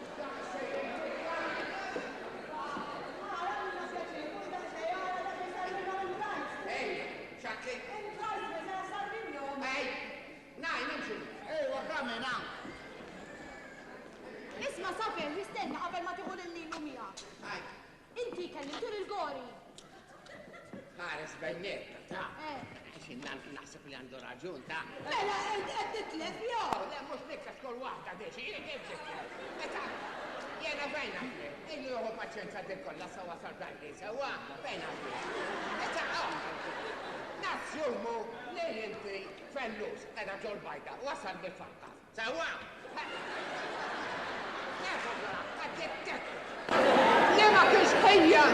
Ej, x'għedtli? Ej, ngħid nimxu. Ejwa, Carmena. Isma' Safer, jistenna qabel ma tieħu lil Ninu miegħek. Għid. Inti kellimtu lil Gori. Ħares bejnietna, ta. Eh. Għax naħseb li għandu raġun, ta. Mela int qed titlef jew? Le, mhux nitlef kull waħda diġi, jien kif titlef. Meta jiena fejn naħlef? Ilu jieħu paċenzja din kollha sa wasal dan li sewwa fejn għandi. Issa Nassumu li inti fellus qiegħda ġol-bajda wasal bil-faqqas. Sewwa? Li ma kienx ħejja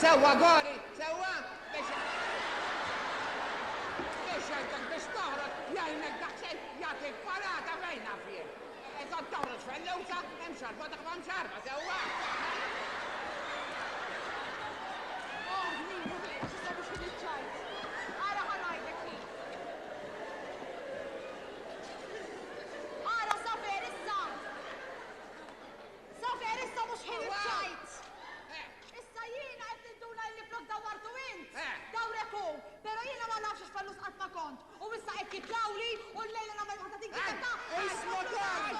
sewwa gori, sewwa biex biex jgħidlek biex toħroġ, jgħinek daqsxejn, jagħtik parata fejn naf jien. Eżatt toħroġ fellusa, hemm xarba taħba hemm xarba, sewwa. Oh, Ninu, issa mhux ħin iċ-ċajt. Ara ħa ngħidlek hi. Ara Saver issa. Saver issa mhux ħin iċ-ċajt. Issa jiena qed ninduna illi flok dawwartu int. Dawrek hu, però jiena ma nafx għax fellus qatt ma kont. U issa qed jitlawli u llejla nagħmel waħda tinkitebta. Isma' Karl!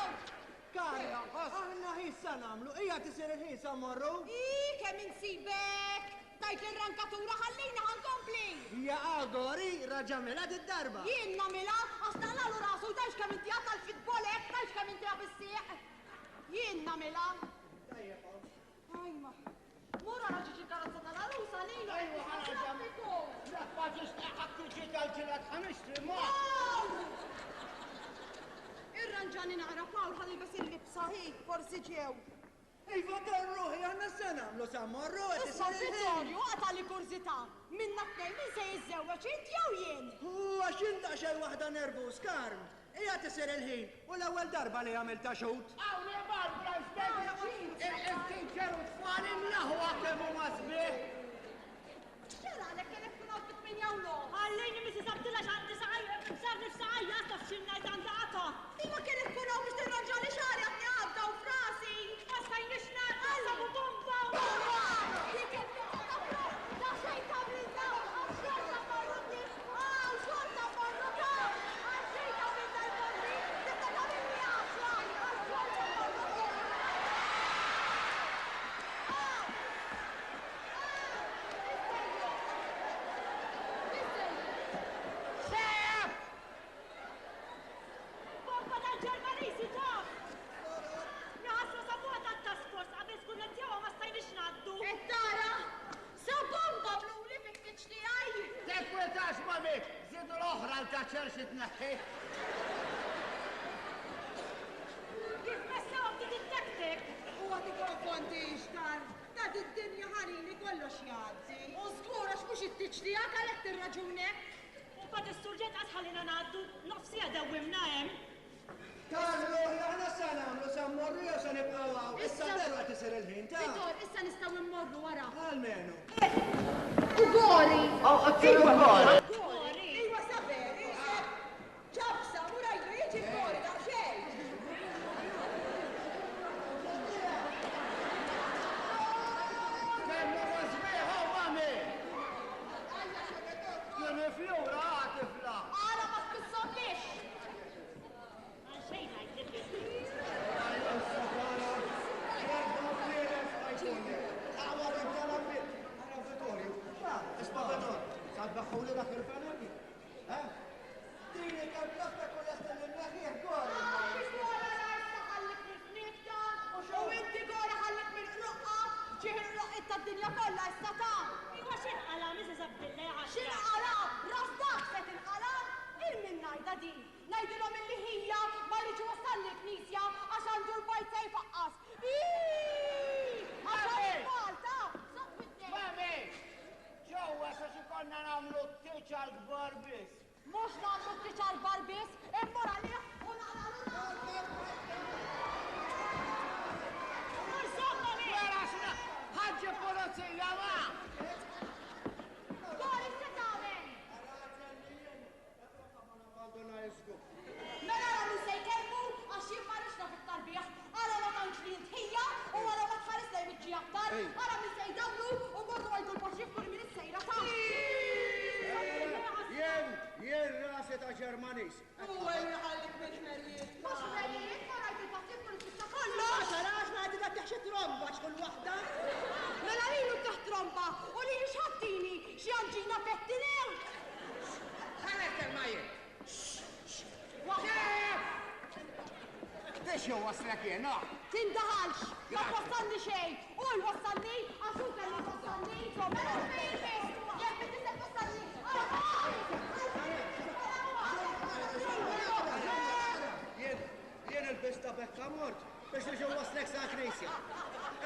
Karl, aħna ħissa nagħmlu, hija tisir il-ħin sa mmorru. Ih, kemm insibek! Tajt l-rankatura ħallini ħa nkompli. Ja Gori, raġa' mela did-darba. Jien nagħmilha għax taqlalu rasu tgħidx kemm inti għad tal-fitbol hekk, tgħidx kemm inti għab is-sieq. Jien nagħmilha. Tajjeb, oh. Ajma. Mur ara ġiġ il-karozza tal-għarusa lejlu. Ejwa, ħa nerġa'. Traffiku. Dak ma tistaqaq tiġi tal-ġilat ħa nixtri ma. Pawl! Irranġani naqra Pawl ħa nilbes il-libsa hi, forsi ġew. Iva dan ruħi aħna se nagħmlu sa mmorru qed Isma' isir il-ħin. Vittorio, għatali kurżità. Minna tnejn min se jiżżewweġ int jew jien? Hu għax int daqsxejn waħda nervuż, Karm. Qiegħed isir il-ħin u l-ewwel darba li għamiltha xhud. Hawn hi Barbara il-teacher u t-tfal imlaħwa kemm huma sbieħ. X'ġaralek kellek tkun hawn fit-8 u nofs? Ħallini Mrs. Abdilla x'għandi saqajja, sarni f'saqajja taf xi ngħid għandha qatgħa. Imma kellek tkun hawn biex tirranġali xagħri għadni għabda u frasi. Ma stajniex ngħaddu sabu bomba. Bomba! Dik il-biċċa ta' flus, da xejn tagħmlilna, għax xorta mmorru t-tieġ, hawn xorta mmorru hawn, għal xejn tagħmilna l-bombi, tista' tagħmilni għaxra, għax xorta mmorru t-tieġ. Hawn! Sejf! Bomba tal-Ġermaniżi taf! Jaħasra sabuha tat-task force qabel skunnettjawha ma stajniex ngħaddu. Qed tara? Sa bomba mluli fit-tieġ tiegħi! Tinkwetax mami, żidu l-oħra l-kaċċer xi tneħħi. Kif messewha bdiet ittektek. Huwa tikkonfondix, Karl. Ta' did-dinja ħanini kollox jgħaddi. U żgur għax mhux it-tieġ tiegħek għalhekk tirraġunek. U mbagħad is-surġent qatt ħallina ngħaddu, nofs siegħa dewwimna hemm. Karl ruħi aħna se nagħmlu sa mmorru jew se nibqgħu hawn? Issa veru qed isir il-ħin ta'. Vitor, issa nistgħu mmorru wara. Almenu. U Gori! Iva, Gori. Gori! Iva Saver, isek! Ċabsa, murajlu, jiġi Gori daqsxejn! Kemm huma sbieħ, oh mami! Kien ifjura ah tifla. Ara ma tfissomniex! Għal xejn ngħidlek jien. Biex jowwaslek jien, ah! Tindaħalx! Ma twassalni xejn! Hu jwassalni għax hu kellu jwassalni! Mela x'fejn biss! Jekk inti se twassalni! Jien, jien ilbist ta' bekkamort biex niġi nwasslek sal-knisja.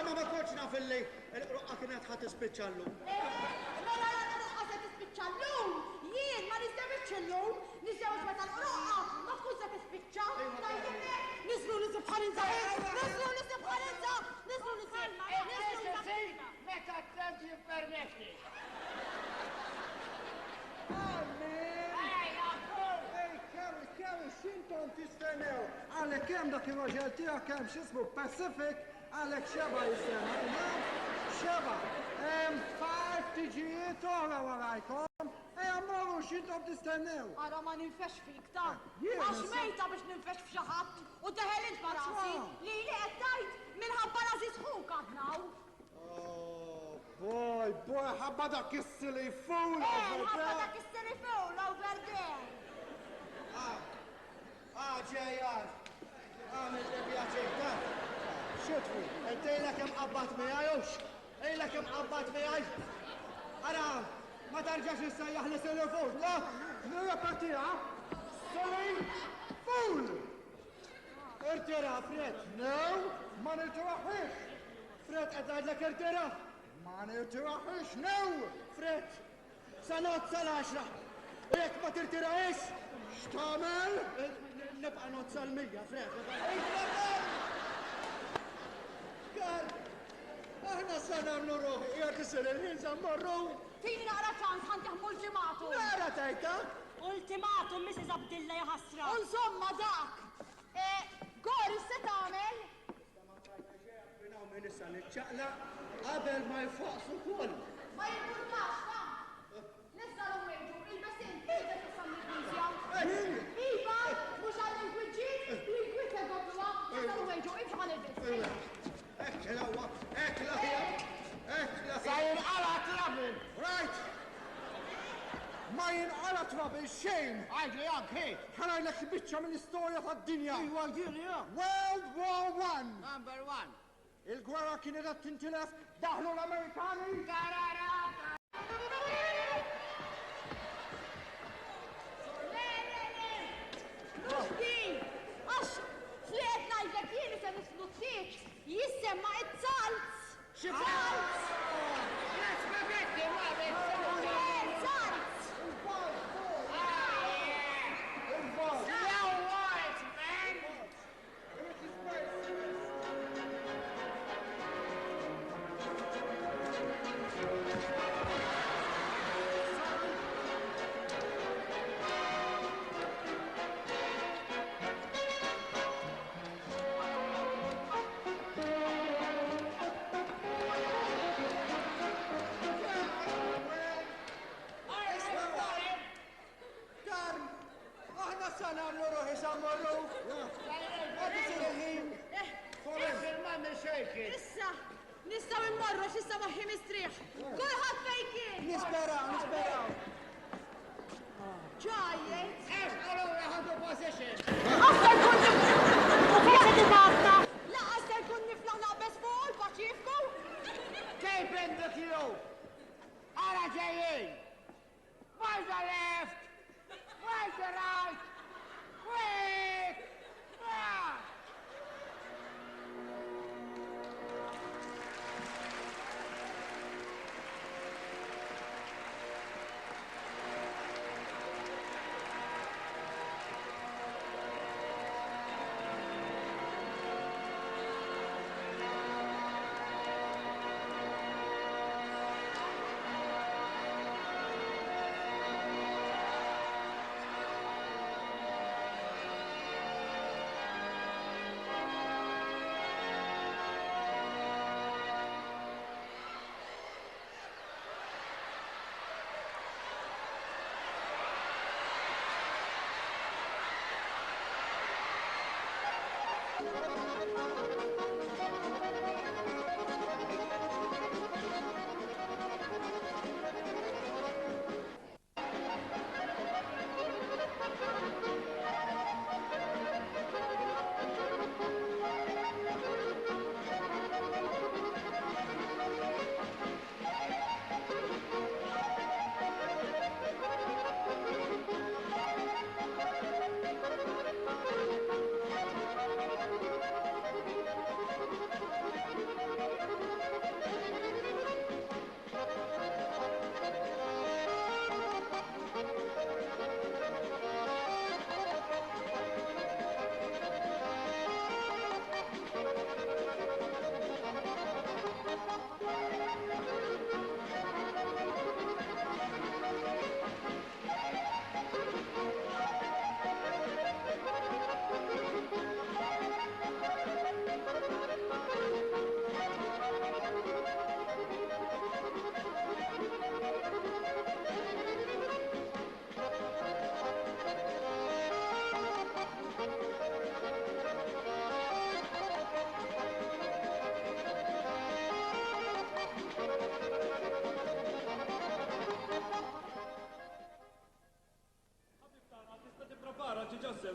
Imma ma kontx naf illi l-qroqqa kienet ħa tispiċċa llum. Eh, mela la l-qroqqa se tispiċċa llum, jien ma niżżewwiġx illum, niżżewweġ meta l-qroqqa ma tkunx se tispiċċa. Tajjeb hekk? Niżlu nisib ħarinza! Niżlu nisib ħarinza! Niżlu nisib! It-tieġ isir meta t-temp jippermetti. Ej, Kerry, Kerry, x'intom tistennew? Għalhekk hemm dak ir-raġel tiegħek hemm x'ismu Pacific, għalhekk xeba' jistenna, imam xeba'. Hemm five tiġijiet oħra warajkom. Ejja mmorru x'intom tistennew? Ara ma ninfexx fik ta! Jien Għax issa? mejta biex ninfexx f'xi ħadd u teħel int ma' rasi lili qed tgħid minħabba l-għażiż ħuk aħna hawn. Oh, boy, boy, ħabba dak is-silly fool Eh, over ħabba there. dak is-silly fool over there. Ah, ah, JR, għamilli pjaċir ta. Xi trid? Inti ilek imqabbad miegħi hux? Ilek imqabbad miegħi? Ara, ma tarġax issejjaħli silly fool, ta? Nirrepetiha, silly fool! Irtira, Fred. No, ma nirtiraħiex. Fred, qed ngħidlek irtira. Ma nirtiraħiex, no! Fred, sa ngħodd sal-għaxra. U jekk ma tirtirahiex, X'tagħmel? Nibqa' ngħodd sal-100, Fred. Kar, aħna sa nagħmlu ruħi qiegħed isir il-ħin sa mmorru. Tini naqra ċans ħa ntih ultimatum. Naqra tgħidha? Ultimatum, Mrs. Abdilla jaħasra. U insomma dak. Gori x'se tagħmel? Issa ma tajna xejn minn hawn minn issa niċċaqlaq qabel ma jfaqsu koll. Ma jimpurtax, ta. Nifdal u ngħidu, ilbes int, ilbes issa mill-knisja. Iva, mhux għall-inkwiġġiet, l-inkwiet se jkompluha, nifdal u ngħidu, imxi ħa nilbes. Hekk l-ewwa, hekk l-aħjar, hekk l-aħjar. Sa jinqala' trouble. Right! Ma jinqala' trouble xejn! Għidli ank, hi! Ħa ngħidlek biċċa mill-istorja tad-dinja. Iwa, għidili, ha. World War One! Number one. Il-gwerra kienet qed tintilef, daħlu l-Amerikani. Tarara! Le, le, le! Mhux din! Għax f'li qed ngħidlek jien li se nidfnu t-tieġ jissemma it-zalz! Xi Zalz! L-ispagetti ma Le, zalz! Slow waltz, man! Karm, aħna sa nagħmlu ruħi sa mmorru. Qed isir il-ħin. Issa, nistgħu immorru għax issa moħħi mistrieħ. Kulħadd fejn kien! Nisperaw, nisperaw. Ġajjet! Għalura ħadu position. Lanqas se nkun nif- U fejn se tibgħatna? Lanqas se nkun niflaħ naqbeż fuq il-Paċifku! Keep in the queue. Ara ġejjin. By the left, by the right, quick! Ah!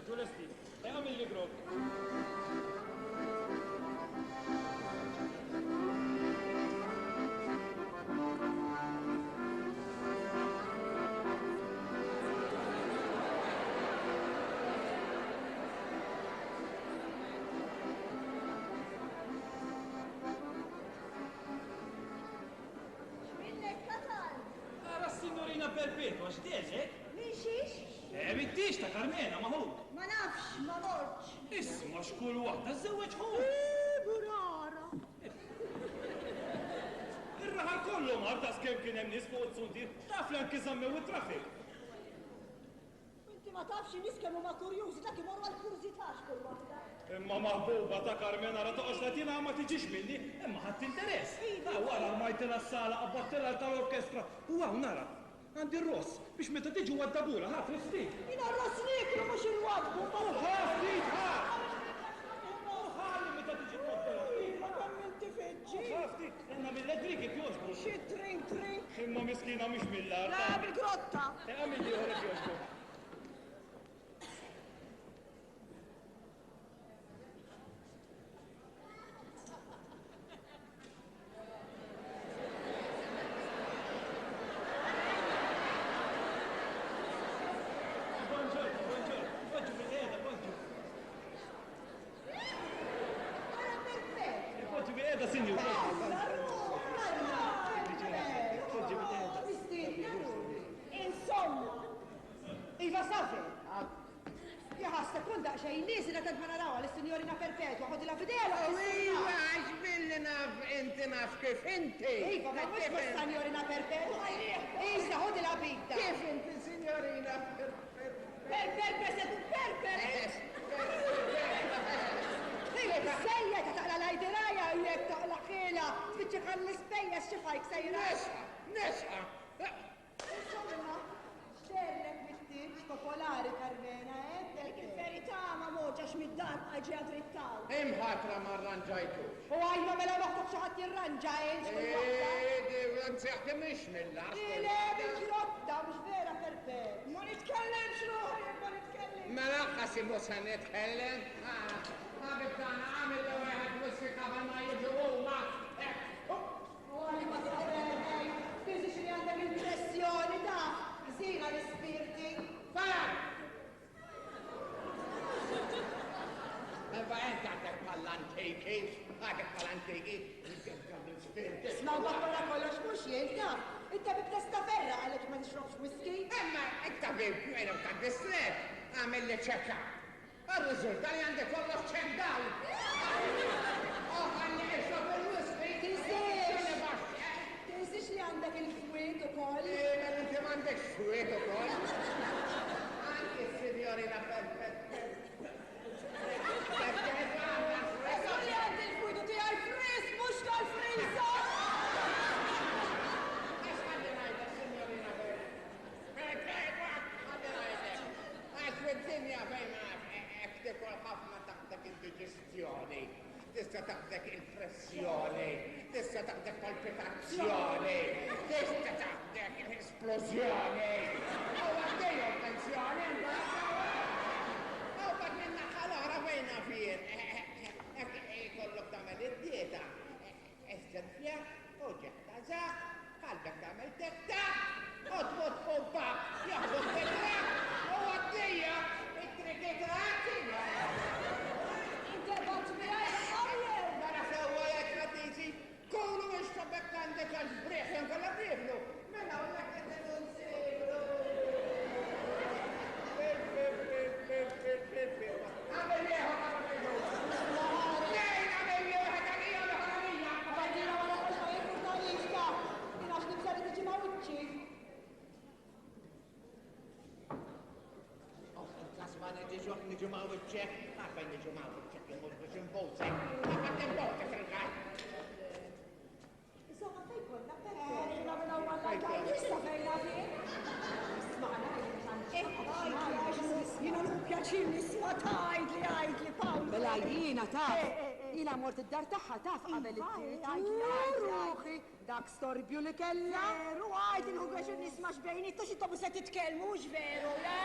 Jiġu lesti. Eh, għamilli grog. X'minnek Katal? Ara s-signorina Perpetua, x'deżek? Min xiex? Eh, mit-tieġ ta' Karmena, ma' ħuk. Ma nafx, ma mortx. Isma' x'kull waħda żżewweġ ħuk. Burara. Ir-raħal kollu mar daqs kemm kien hemm nies fuq it-suntier, taf li anki żammew it-traffic. Inti ma tafx in-nies kemm huma kurjużi, dak imorru għall-kurżità x'kull waħda. Imma maħbuba ta' Carmen ara toqgħodx tgħid jiena ma tiġix minni, imma ħadt interess. Ta' wara rmajtilha s-sala, qabadtilha tal-orkestra u hawn ara, għandi r-ross biex meta tiġi waddabulha, ħa trid ftit. Jiena r-ross nieklu mhux inwaddbu. U ħa ftit ħa! U ħa li meta tiġi twaddalha ftit. Iva kemm inti fiġġi. U ħa ftit, nagħmillek drink jekk jogħġbok. Xi drink drink? Imma miskina mhix mill-agħar. Le mill-grotta. Agħmilli ieħor jekk jogħġbok. Buongiorno, buongiorno. Poġġu bil-qiegħda, poġġu. Ara perfett. Poġġu bil-qiegħda, sinjur. Poġġu bil-qiegħda. Mistiedna ruħi. Insomma, Iva Safi. Jaħasra kun daqsxejn nieżla tant ma narawha lis-Sinjorina Perpetua, ħodilha f'idejha waqt U li iva, għax billi naf inti naf kif inti. Iva, ma mhux mas-Sinjorina Perpetua. Isa, ħodilha b'idha. Kif inti, Sinjorina Perpetua? Per per per se tkun per per int. Iva, biżżejjed ta' taqla' l-għajdirajja jekk taqla' ħiela, tfittxi ħalli l-ispejjeż xi fajk sejra. Nesqa, nesqa. Insomma, x'dehrlek mit-tieġ popolari Carmena, eh? Dik il-verità ma moġax mid-dar bqa' ġejja dritt hawn. Imħatra ma rranġajtux. U ajma mela moħħok xi ħadd jirranġa int x'kull waħda. Eh, anzi aħti mhix mill-art. Le mill-ġrotta, mhux vera Peppe. Ma nitkellemx ruħi jekk ma nitkellimx. Mela lanqas imhu se nitkellem. Ħabib tagħna għamil li wieħed whisky qabel ma jiġu huma. Hekk. U għalli ma taqbel, ej, tinsiex li għandek il-pressjoni taf, żina l-ispirti. Faran! Iva int għadek bħall-antiki, għadek bħall-antiki, Isma' mbagħad wara kollox mhux jien taf, it-tabib testaferra qallek ma tixrobx whisky. Imma it-tabib tad-distrett għamilli check-up. Irriżulta li għandi kollox ċendal. U ħalli nixrob il-whisky. Tinsiex! Tinsiex li għandek il-fwied ukoll. Eh, mela inti m'għandekx fwied ukoll. Anki s-sinjorina Perpetua. Żgur li għandi l-fwied u tiegħi frisk mhux tal-freezer! Għax ħalli ngħidlek, sinjorina Perpetua, ħalli ngħidlek. Għax fid-dinja fejn ma nafx, hekk tikol ħafna taħtek indiġestjoni, tista' taħtek il-pressjoni, tista' taħtek palpitazzjoni, tista' taħtek esplożjoni. U għaddejja l-pensjoni imbagħad. U mbagħad minn naħa l-oħra fejn naf jien, hekk ikollok tagħmel id-dieta. Essenfja, uġigħ ta' żaqq, qalbek tagħmel tek-tak, u tmut f'pumpa jaħduk fit-trakk, u għaddejja it-trikitrak. Inti miegħi ħajjer! Mela sewwa jgħid Frattizi, kulu ixrob hekk għandek għax briħ jew inkella brieflu. Minn hawnhekk qed insibu. Għamel ieħor qabel ma jiġu. Nejn għamel wieħed għalija u l-ieħor għalija. Għadina wara kollox ma jimpurtanix taf. Jien għax nibża' li tiġi ma' wiċċi. Oh, inkas ma niġix u niġu ma' wiċċek, għalfejn niġu ma' wiċċek jien mhux biex inbusek. Ma qatt inbusek il-ħadd. Insomma, fejn konna, Peppe? Jiena minn hawn mal-lajta, issa fejn naf jien. Ismagħna, Jiena nieħu pjaċir nisma' tgħidli għidli Pawl. Mela jiena taf, jiena mort id-dar tagħha taf qabel it-tieġ. Ruħi, dak storbju li kellha. Veru, għidli nieħu pjaċir nisma' x'bejnietna x'intom se titkellmu, mhux veru. Le,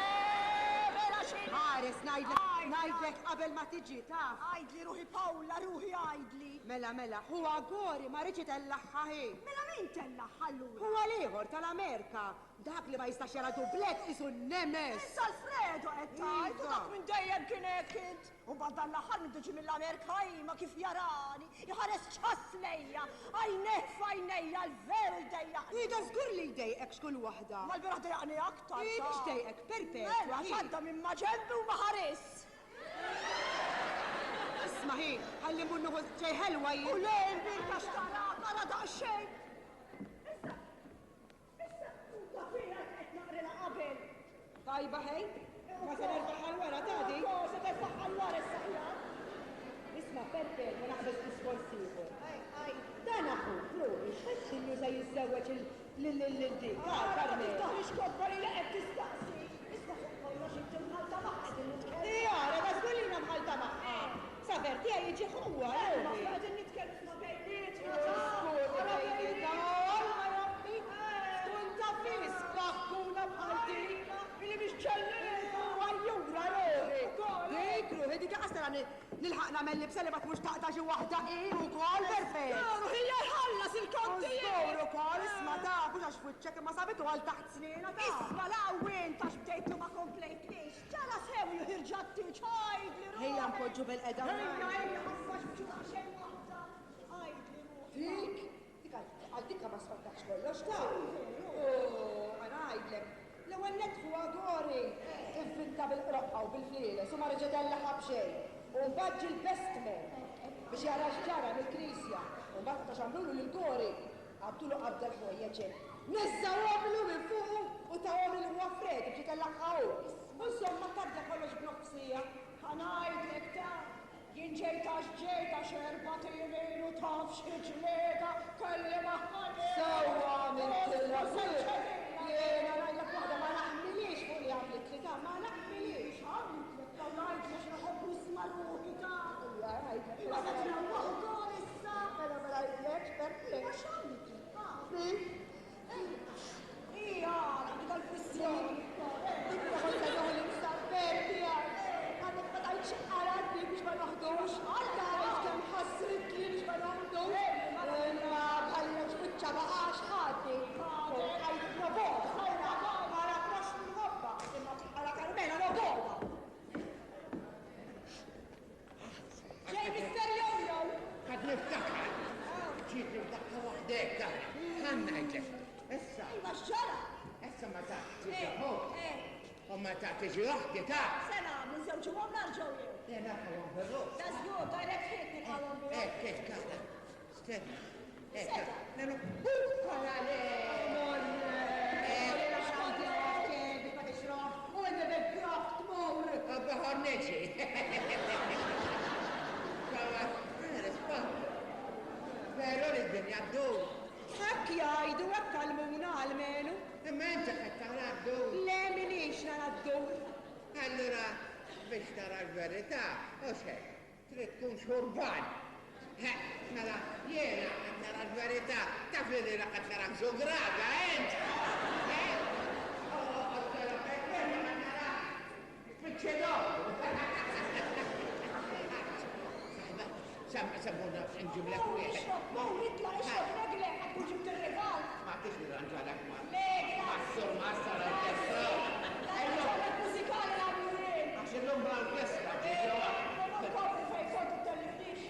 vera. x'inhi. Ħares ngħidlek, ngħidlek qabel ma tiġi, taf. Għidli ruħi Pawla, ruħi għidli. Mela, mela, ħuha Gori ma riedx itellagħha hi. Mela min tellagħha allura? Ħuha l-ieħor tal-Amerika. Dak li ma jistax jara dublett qisu n-nemes! Issa Alfredo qed tgħid, u dak minn dejjem kien hekk int. U mbagħad dan l-aħħar mindu ġie mill-Amerika ima kif jarani, iħares ċass lejja, għajnejh f'għajnejja l-veru jdejjaqni. Hi da żgur li jdejqek x'kull waħda. Ma l-bieraħ dejjaqni aktar. Hi biex dejqek perpetwa Mela hi. għax għadda minn maġenbi u ma ħarisx. Isma' hi, ħalli mmur nieħu xejn ħelwa jien. U le l-birka x'tarak, ara daqsxejn. Issa, Issa, ta' fiha qed naqrilha qabel. Tajba ħej, ma se nerfaħha 'l wara ta' dik. Ukoll se terfaħha 'l wara issa ħjar. Isma' Peppe, ma naqbeż diskors ieħor. Dan aħuk, ruħi, x'ħess innu se jiżżewweġ lil lil dik, Ara ma Carmela. tiftaħlix kotba lili qed tistaqsi. Isma' fuq kollox inti mħallta magħha qegħdin nitkellmu. Hi ara, ta' żgur li jiena mħallta magħha. Safer tiegħi jiġi ħuha, Imma ruħi. aħna qegħdin nitkellmu isma' bejnietna ta' Żgur li ara bejnietna. bejnietna. Alla Rabbi, tkun taf hi spakkuna bħal dik. Illi mhix ġellieda. U għajjura ruħi. Ukoll. Dik ruħi, dik lanqas tara nilħaq nagħmel libsa li ma tmurx taqta' xi waħda hi wkoll perfett. Żgur, hija jħallas il-kontijiet. Żgur ukoll, isma' taf, mhux għax f'wiċċek imma sabitu għal taħt snienha taf. Isma' l-għawwien ta' x'bdejtlu ma komplejtlix. Ġara sew juħirġa t-tieġ, għidli ruħi. Ejja npoġġu bil-qeda. Ejja, ejja, ħaffax biex daqsxejn waħda. Għidli ruħi. Dik, dik għal dikka ma sfattax kollox ta'. U għana għidlek, l-ewwel nett ħuha Gori ivvinta bil-qroqqa u bil-flieles u ma reġa' tellagħha b'xejn. U mbagħad ġie l-best man biex jara x'ġara mill-knisja. U mbagħad meta x'għamlulu lil Gori, qabdulu qabda l-ħwejjeġ hekk. Neżżgħuhomlu minn fuqu u tawhom lil ħuha Fred biex itellagħha hu. U insomma tgħadda kollox b'nofs siegħa. Ħa ngħidlek ta', jien ġejt għax ġejt għax erbat ijiem ilu taf xi ġlieda kelli magħha jien. Sewwa għamiltilha U hu. ċedilha. Jiena ngħidlek waħda ma naħmilhiex fuq li għamlitli ta', ma naħmilhiex. X'għamlitlek ta' ngħidlek għax nħobb nisma' ruħi ta'. Ejja ngħidlek. Imma se tnewwaħ ukoll issa. Mela ma ngħidlekx perfett. Imma x'għamlitlek ta'? Min? Hi għala dik il-kwistjoni. Dik li kont se nieħu l-imsabber tiegħek. Għadek ma tgħidx għala dik biex ma noħdux. Tgħid kemm ħassritli biex ma noħdux. Imma bħalli ġwiċċa baqax ħadni. Għajt nobogħda. Bħala proxxmu nħobbha. Imma bħala Carmela nobogħda. Ġej Mister Jojo! Qed niftakar. Ġietni f'daqqa waħda hekk, ara. Ħa ngħidlek. Issa. Iva x'ġara? Issa meta tiġi ħuk. U meta tiġi oħti ta'. Se nagħmlu nżewġuhom narġgħu jew? Le naqgħuhom bir-ruħ. Da żgur, direct hit nilqgħuhom bihom. Hekk, hekk, ara. Stenna. Hekk. Nagħmlu Bukkola le! Baħar neġi. Veru li d-dinja ddur. Hekk jgħidu, hekk għallmuna almenu. Imma inti qed tara ddur. Le m'iniex nara ddur. Allura biex tara l-verità, hux hekk, trid tkun xurban. Mela jiena qed nara l-verità, taf li lilha qed narak żugraga int. Sammuna nġiblek wieħed. Ixrob, mur, itla', ixrob, regle, ħa tkun ġibt ir-rigal. Ma tix nirranġalek ma. Le, grazzi. Massur, massur, orkestra. L-arranġament mużikali nagħmlu jien. Għax illum bla orkestra, ġiġi. Ma nkopri fejn kont ittellifnix.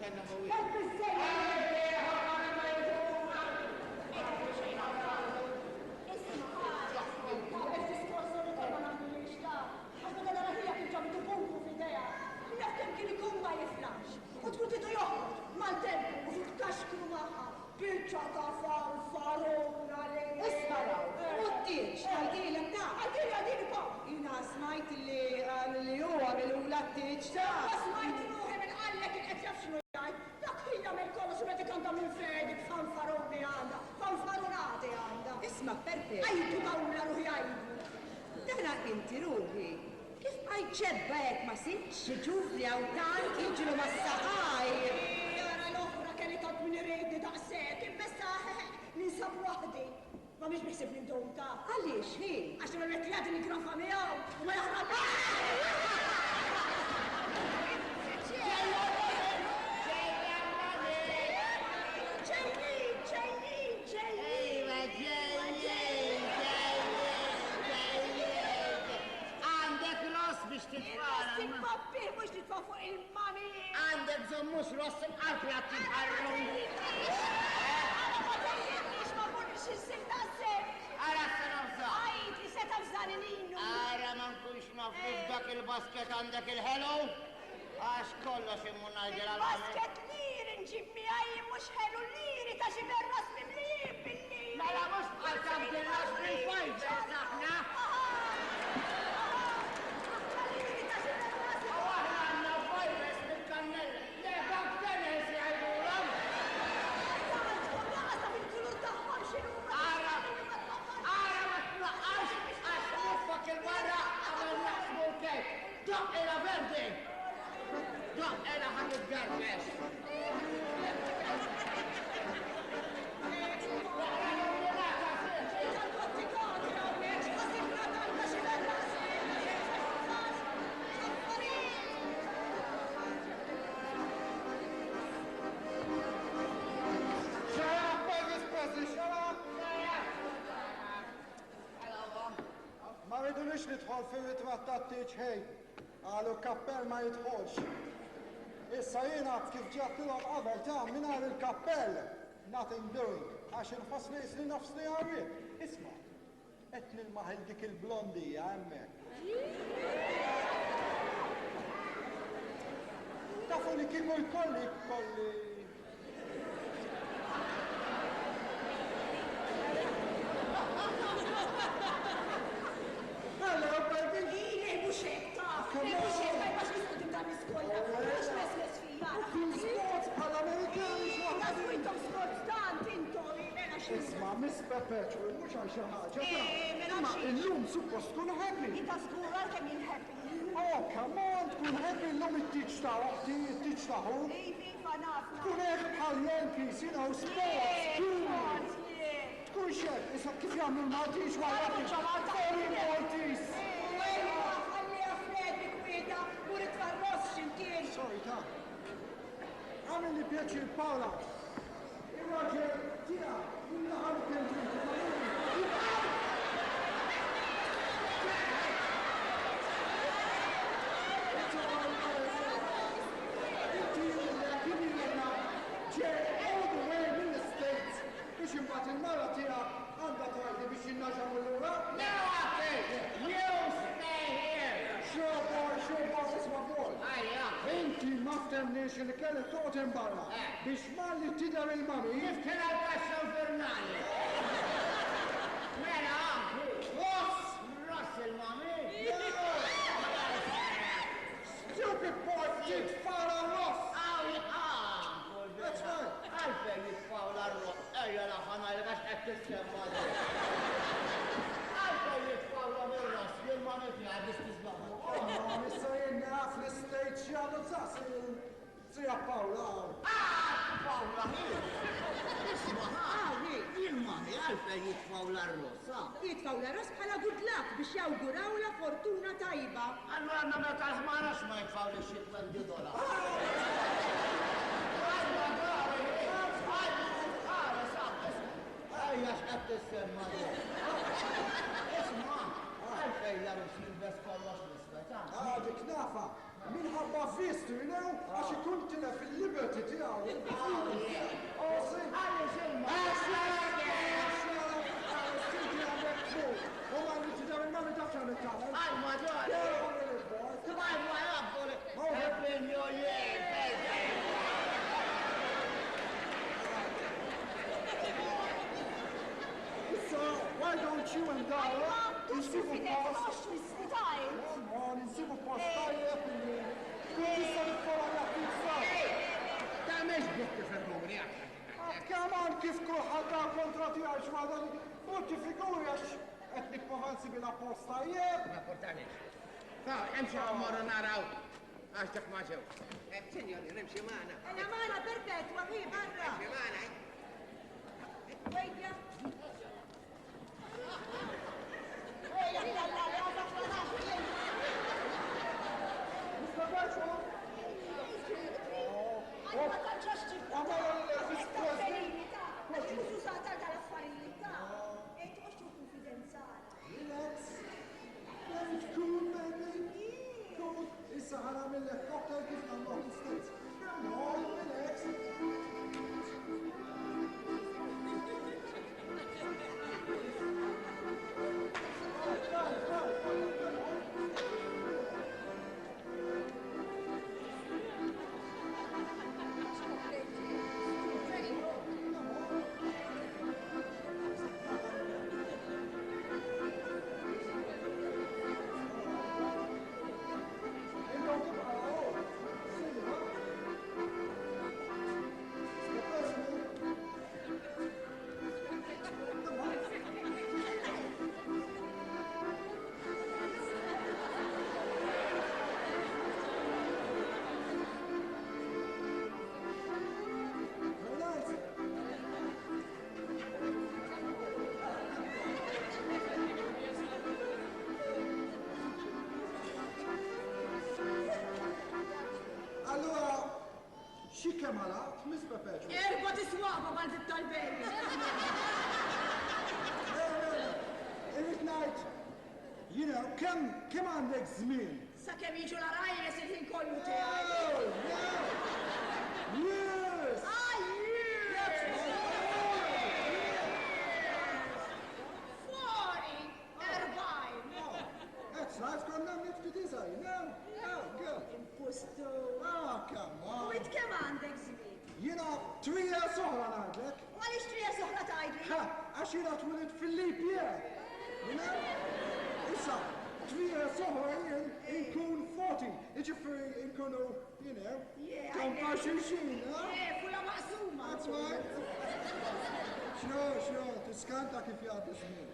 Senna ma wieħed. Kemm biżżejjed. Isma', ħares, diskors li ma naħmilix ta' Għax meta nara ħija kif ġabitu buku f'idejha, min jaf kemm kien ikun ma jiflaħx. U tkun tridu joħroġ mal-tempu u fuq tkaxkru magħha. Biċċa ta' fanfaruna li. Isma' raw, u t-tieġ, ngħidilek ta'. Għidili, għidili pa. Jiena smajt li qalu li hu għamilulha t-tieġ ta'. Ma smajt ruħi min qallek kien qed jaf x'inhu jgħid. Dak ħin jagħmel kollox u meta kanta minn fejn fanfaruni għandha, fanfarunati għandha. Isma' Peppe. Għajtu dawra ruħi għajdu. Dana inti ruħi, kif bqajt xebba hekk ma sibtx xi ġuvni hawn tant jiġru mas-saqaj? Ara l-oħra kelli tant min iridni daqshekk, imma issa ninsab waħdi. Ma mhix biħsieb kif indum ta'. Għaliex hi? Għax l-ewwel qed jagħti l-grofa miegħu u ma jaħrab. Ġejjin, ġejjin, ġejjin. Ejwa, ġejjin, ġejjin, ġejjin. Għandek ross biex titfa'. Ross il-pappir mhux titfa' fuq il-mami. Għandek bżonn mhux ross imqar platt jitqarru. Ara ma tgħidilniex ma mmurx issir daqshekk. Ara se nafżak. Għid li se tafżani Ninu. Ara ma nkunx naf li f'dak il-basket għandek il-ħelu. Għax kollox immur ngħidilha l-mami. Il-basket liri nġib miegħi mhux ħelu liri ta' xi berras mimlijin bil-liri. Mela mhux bħal tabdillax bil-fajbers aħna. U aħna għandna fajbers bil-kannella. Le bank tennis jgħidulhom. Ara, ara ma tnaqqax għax nifok il-barra qabel naqsmu l-kejk. Doq ila Verdi! Doq ila ħa titgerfex. Shut up, Elvis Presley, shut up! Ma ridunix nidħol fir-ritratt tat-tieġ ħej. Qalu kappell ma jidħolx. Issa jiena kif ġattilhom qabel ta' mingħajr il-kappell nothing doing għax inħossni qisni nofsni għarried. Isma' qed nilmaħ il dik il-blondija hemmhekk. Tafu li kieku jkolli jkolli Hello, baby! Ile mhux hekk taf, le mhux hekk ma jibqax nisqu dan iskolla, mhux mesmes fija. Kull sports bħal Amerikani x'waħda. Tafu intom sports tant intom, mela xi. Isma' Miss Perpetual, mhux għal xi ħaġa ta' Eh, mela imma xi. illum suppost tkun happy. Inta żgur għalkemm jien happy. Oh, come on, tkun happy illum it-tieġ ta' oħti, it-tieġ ta' ħuk. Iva, iva, naf. naf. Tkun hekk bħal Yankees, you know, sports, Le, cool. sports, le. Tkun xek, issa kif jagħmlu l-Malti xwara Sorry Maltese. Ejwa, ħalliha Freddy kwieta, mur itfa' r-ross x'imkien. Sorry, ta' Għamil li pjaċir Paola. Ir-raġel tiegħek min-naħa li kien trid Inti kien jiena ġej all the way mill-States biex imbagħad il-mara tiegħek għandha tgħidli biex jinnaġamu lura. No, Uncle! You stay here! Sure boy, sure boy, isma' boy. Ejja. Inti ma ftemniex li kellek toqgħod hemm barra biex malli tidher il-mami. Kif kien għal-kaxxa infernali? Mela, Uncle, Ross! Ross il-mami? Stupid boy, titfala ross! Aw, Uncle, That's right. Għalfejn jitfaw l-ross? Ejja laħana li għax qed tissemma. Għalfejn jitfaw l-ross, jil-mami tiegħek biex tiżbaħu. Oh, issa jien naf l-States x'jagħmlu saqsi Zija Paola. Ah, Paola, hi. Isma' ħa, il-mami għalfejn jitfaw l-ross, ha? Jitfaw l-ross bħala good luck biex jawgurawla fortuna tajba. Allura nagħmel tal-ħmara x'ma jitfaw li xi 20 dolar. Ejja x'qed tissemma Isma' għalfejn l-għarus jilbes kollox l-iswed, ha? Ah, dik nafa. Minħabba vistu, you know, għax ikun tilef il-liberty tiegħu. Oh, see? Għaliex il-mami? U ma li tidher il-mami taf x'għamil tagħmel. Għal madwar. Yeah, boy. Għal madwar. Happy New Year, baby. Issa, why don't you and Dara insibu post Mux Come on, insibu post tajjeb illi tkun tista' tiffollowja pizza. Tagħmilx brutti figuri aktar. Ah, Come on, kif kulħadd ta' kontra tiegħi x'wada brutti figuri għax qed nipprova nsibilha post tajjeb. Ma portanix. Ta' imxi mmorru naraw għax dak ma ġew. Sinjori, nimxi magħna. Ela magħna Perpetwa, hi barra. Nimxi magħna. Wejja. kemm għalaqt, Miss Perpetua? Erba' tiswaba mal-bib tal-bejt. Le, le, le. Irrid ngħid, you know, kemm kemm għandek żmien? Sakemm jiġu l-għarajjes il-ħin kollu tiegħi. No, no. Years! Ah, years! 40, 40. Oh, that's nice, konna nifti disa, you know? Oh, good. Impostu. Ah, come U on. int kemm għandek żmien? Jiena 3 years oħra ngħidlek. U għaliex 3 years oħra tgħidli? Ha, għax jiena twilidt fil-leap year. You know? Issa, 3 years oħra jien inkun 40. Jiġifieri inkunu, you know, Yeah, I kompa know. xulxin, huh? Eh, fula maqsuma. That's right. Sure, sure, tiskanta kif jgħaddi żmien.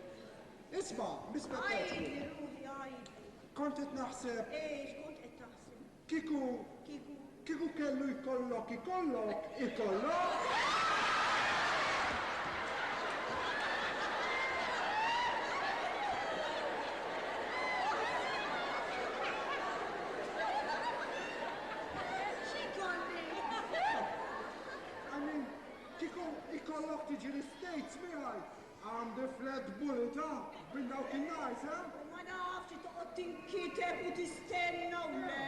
Isma', Miss Perpetua, Għidli, ruħi, għidli. kont qed naħseb Eh, x'kont qed taħseb? kieku Kieku. kieku kellu jkollok ikollok ikollok. X'ikolli? I mean, kieku ikollok tiġi l-States miegħi. Għandi flat bullet, ha? Minn dawk in-nice, ha? Ma nafx toqgħod tinkiteb u tistenna u le,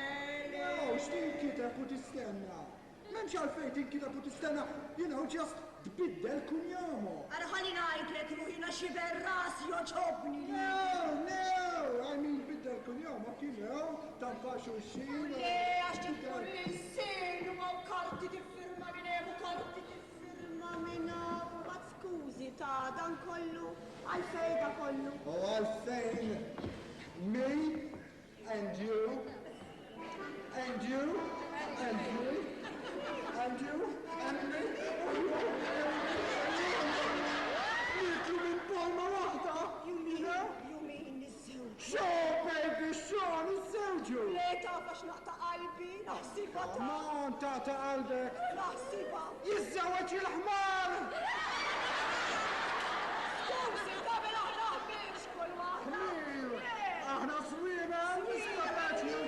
le. No, x'tinkiteb u tistenna? M'hemmx għalfejn tinkiteb u tistenna, you know, just tbiddel kunjomu. Ara ħalli ngħidlek ruħina xiber ras joġobni. No, no, I mean biddel kunjomok, you know, tampa xulxin. Le, għax tkun l-insin u hawn karti tiffirma minn hemm u karti tiffirma minn hawn. Ma skużi ta' dan kollu, għalfejn da kollu. U għalfejn me and you and you and me and you and me u you and me and you and me. Niklu minn palma waħda. You mean, know? you mean niżżewġu. Sure, baby, sure, niżżewġu. Le taf għax naqta' qalbi, naħsibha Come ta' on, tata qalbek. naħsibha. Jiżżewweġ il-ħmar! Skużi, qabel aħna ħbibx kull waħda. Ħmir! Le. Aħna żwiemel, Mr. Matthew!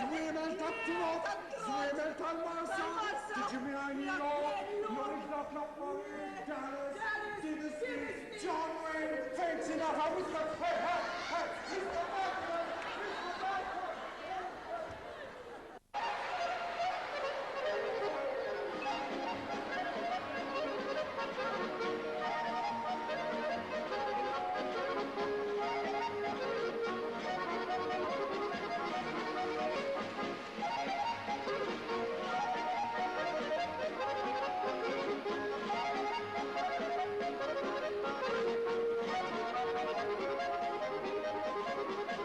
Żwiemel tat-trot, żwiemel tal-Marsa, Tal-Marsa. tiġi miegħi New York, norik dak l-affarijiet, Dallas, Tennessee, John Wayne, Frank Sinatra, Mr. Hey, hey, hey, Mr. Matthew, Mr. Matthew! Thank you.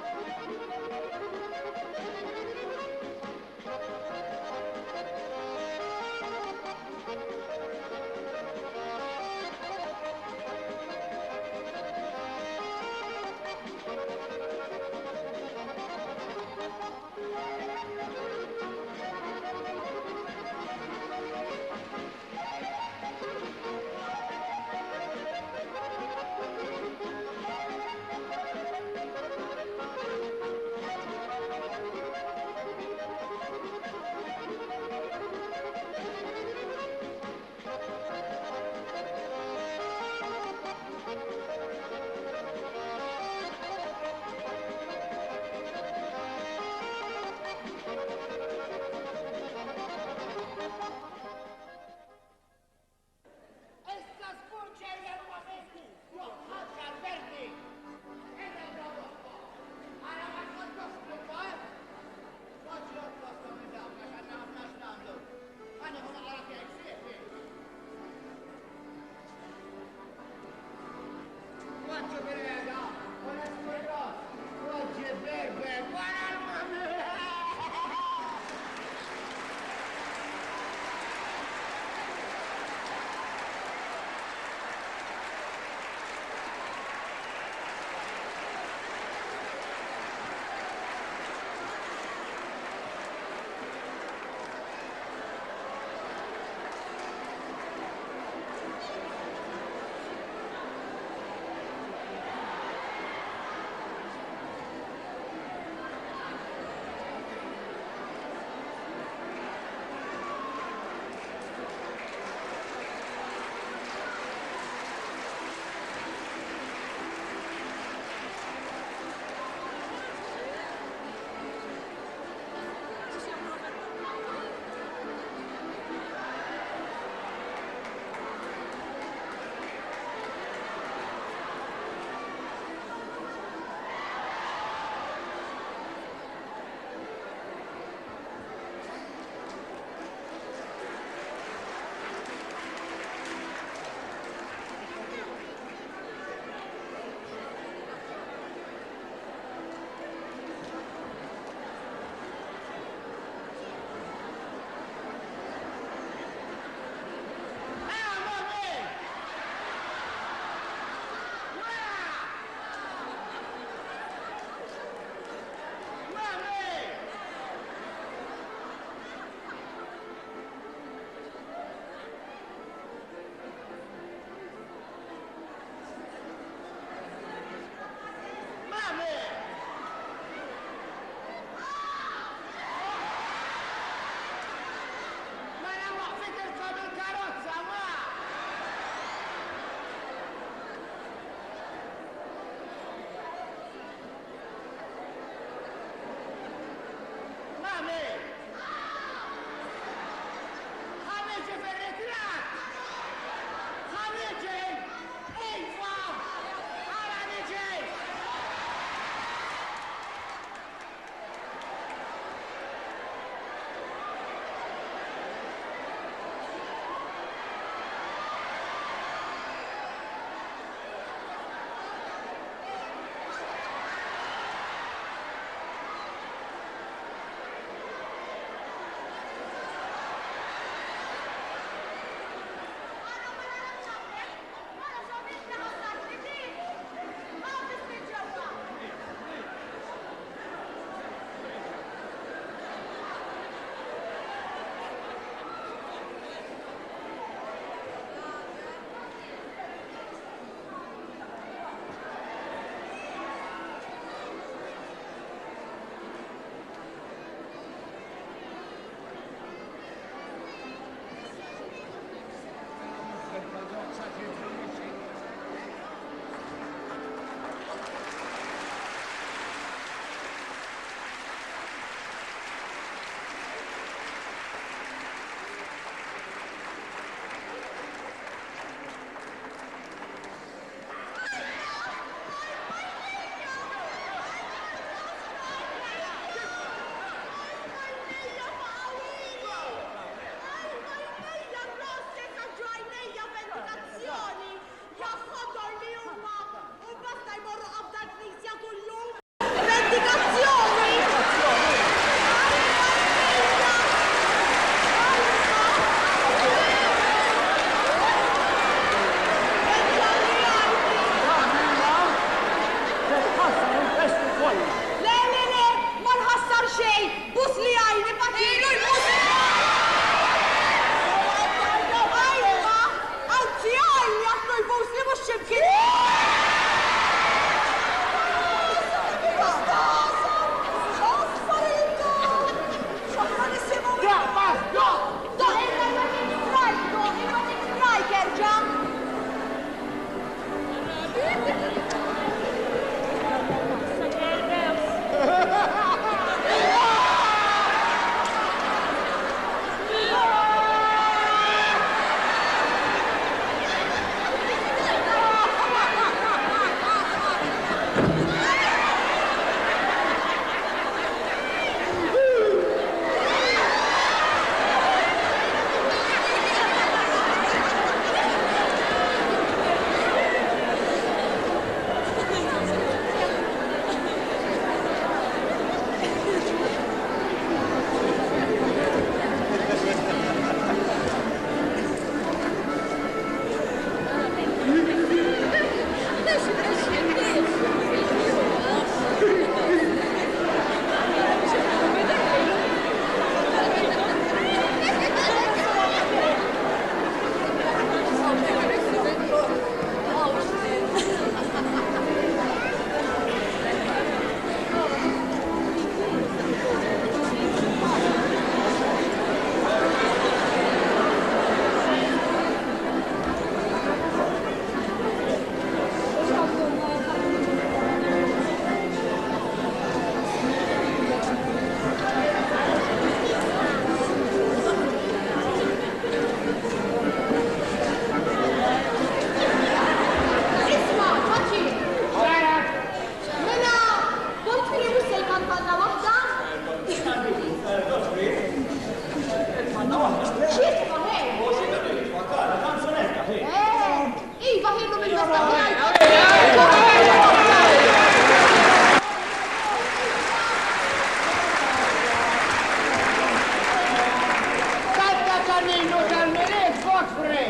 U tal-Milied Godfrey.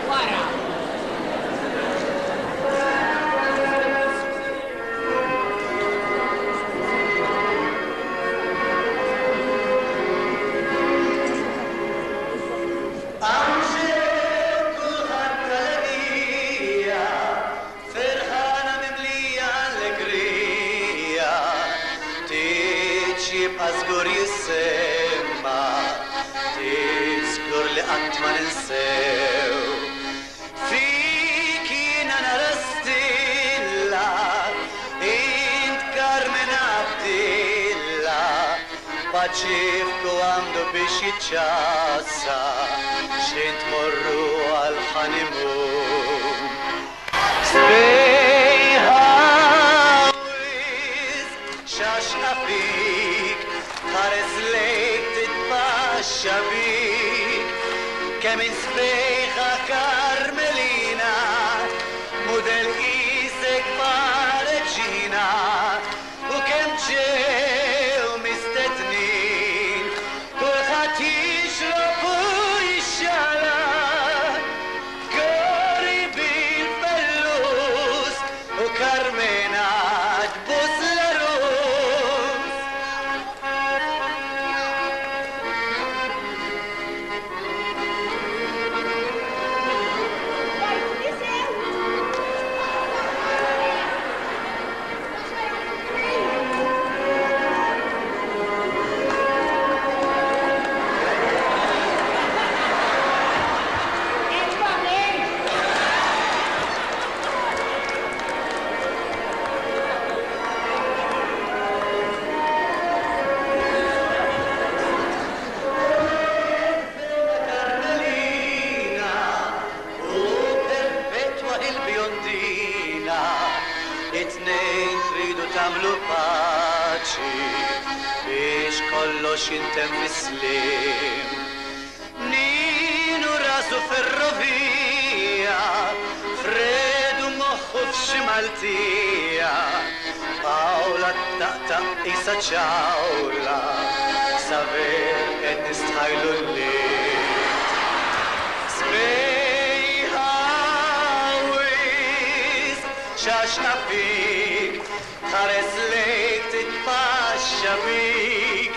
Wara. Hawn ġew kulħadd tal-għerija, ferħana mimlija allegrija. Tieġ jibqa' żgur jissemma, tieġ żgur li qatt ma ninsew. Fik jiena nara stilla, int Carmen Abdilla. Paċifku għandu biex jiċċassa, x'ħin tmorru għall-honeymoon. Sbejħa wisq xaxqa fik, tħares lejk titpaxxa bik. Kemm int sbejħa Karmelina, mudell qisek pareġina, u kemm ġew mistednin, kulħadd jixrob u jixxala. Gori bil-fellus u Karmena tbus l-għarus. Karmelina u Perpetwa il-bjondina, it-tnejn tridu tagħmlu paċi biex kollox jintemm fis-sliem. Ninu rasu ferrovija, Fredu moħħu f'xi Maltija, Paola taqtaq qisha ċawla, Saver qed nistħajlu l-liet. Sbejħa wisq xaxqa fik, tħares lejk titpaxxa bik.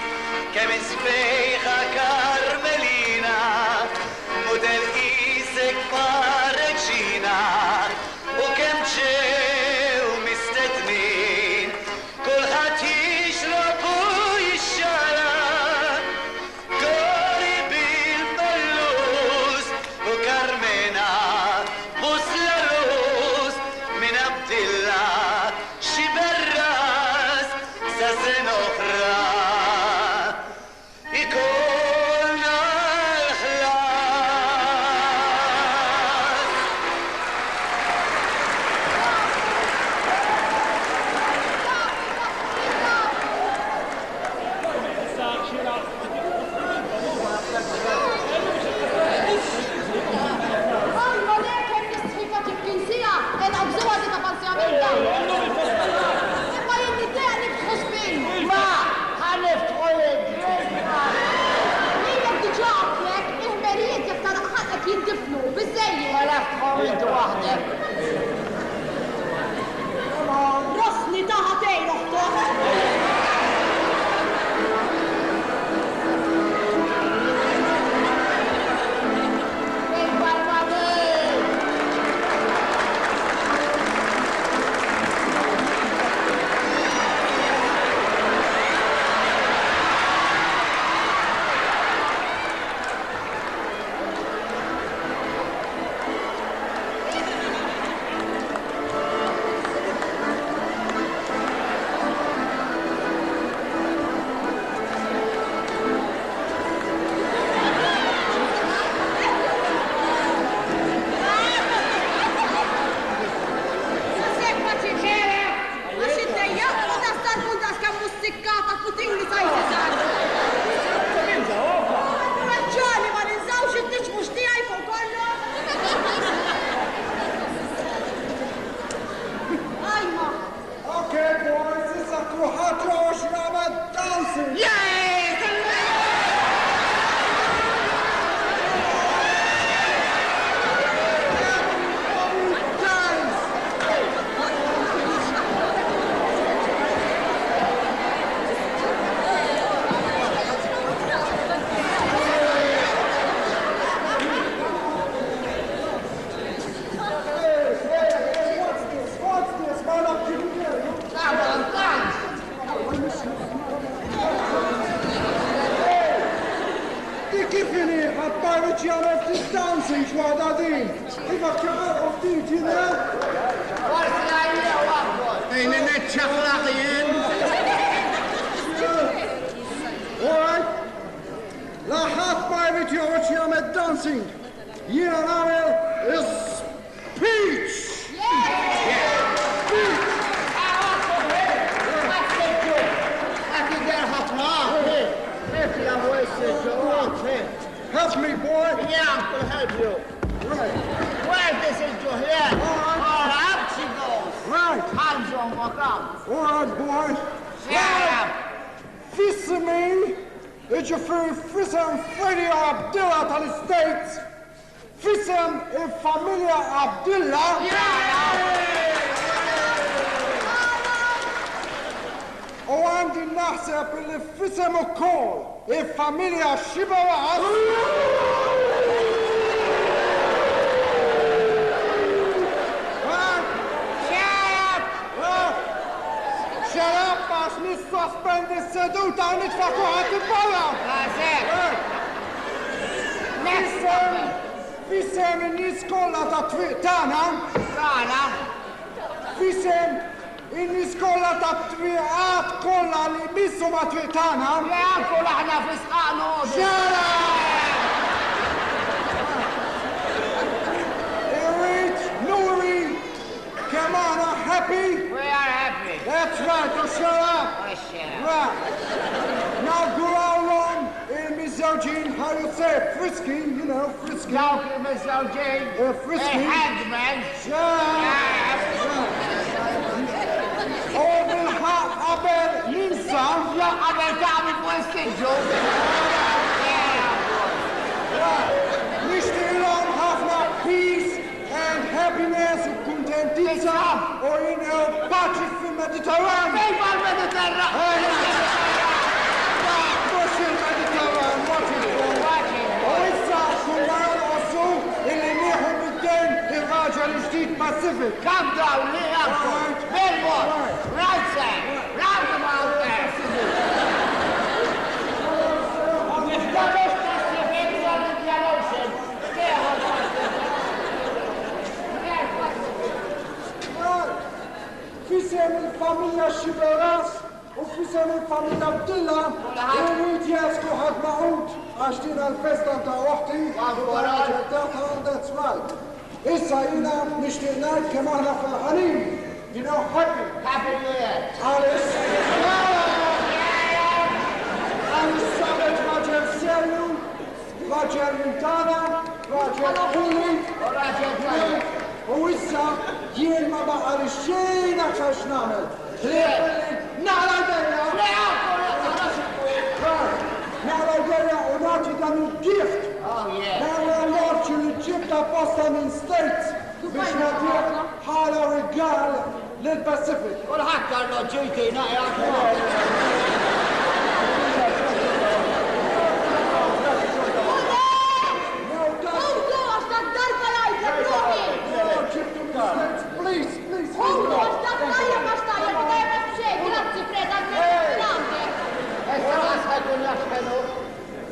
Kemm int sbejħa Karmelina, mudell qisek pareġina, u kemm ġew mistednin, kulħadd jixrob u jixxala. Gori bil-fellus u Karmena bus l-għarus, minn Abdilla xi berras sa sena oħra ikollna l-ħlas. Ajma le kemm nistħi Paċif kien siegħa qed qabżuha di ta' falsjamenta. Imma jien niddejjaq niftħu spin. Ma, ħa niftħu l-drink. Lilek diġà għedtlek, il-ħmerijiet jekk tagħlaq ħalqek jindifnu, biżżejjed. Mela ftħhom inti waħdek. Rosni taħa tgħin oħtok. Il-barmani! Kif inhi ħadd ma jrid jagħmel ftit dancing x'waħda din? Iva ċaqalqu ftit, you know? Forsi ngħajjew aħbor. Ejni niċċaqlaq jien. All right. La ħadd ma jrid joħroġ jagħmel dancing. Jiena nagħmel speech. Help me, boy. Yeah, I'm gonna help you. Right. Where this is you here? All right. All up she goes. Right. Hands on come. All right, boy. Shut up. F'ismi, jiġifieri f'isem Freddie Abdilla tal-States, f'isem il-familja Abdilla. U għandi naħseb li f'isem ukoll il-familja Sciberras. Shut up, għax nissospendi s-seduta u nitfa' kulħadd 'il barra! F'isem, f'isem in-nies kollha tat-triq tagħna. Tagħna. F'isem in-nies kollha tat-triqat kollha li jmissu mat-triq tagħna. Le anku aħna fi sqaq noqogħdu. Shut up! Irrid nuri kemm aħna happy. We are happy. That's right, so shut up. Oh, shut up. Right. Nawgurawlhom il-miżżewġin, how you say it, frisky, you know, frisky. Dawk il-miżżewġin. Frisky. Il-hangman. Shut up. U bil-ħaqq qabel ninsa. Jo qabel tagħmel fuq is-siġġu. Nixtieqilhom ħafna peace and happiness u kuntentizza u jinqew paċi fil-Mediterran. Viva l-Mediterran! Mhux il-Mediterran, watch it. U issa kull ma jonqosu illi nieħu mid-dejn ir-raġel il-ġdid Pacific. Calm down, li uncle. Bil-mod. Right side. Round about there. Da mhux Pacific, jew Indian Ocean. Kieħu Pacific. F'isem il-familja Sciberras u f'isem il-familja Abdilla, irrid jes kulħadd magħqud għax din l-festa ta' oħti u ta' raġel tagħha, that's right. Issa jiena nixtieq ngħid kemm aħna ferħanin, you know, happy. Happy New Year. Għaliex għaliex sabet raġel serju, raġel minn tagħna, raġel ħuli, U raġel tajjeb. U issa jien ma baqa' li xejn aktar x'nagħmel. Ħlief illi naqla' jdejja. Le uncle, la toħroġ il-kwiet. Naqla' jdejja u nagħti dan il-gift. Oh yeah. Dan l-arloġġ li ġibt apposta minn States biex nagħtih bħala rigal lil Pacific. Kulħadd arloġġu jtina uncle. Ħudu għax dak darba jgħidlek ruħi. Please, please. Ħudu għax dak tajjeb għax tajjeb, ma tajjeb għax b'xejn. Grazzi Fred għal għandek. Issa ħa jkun jaf x'ħelu.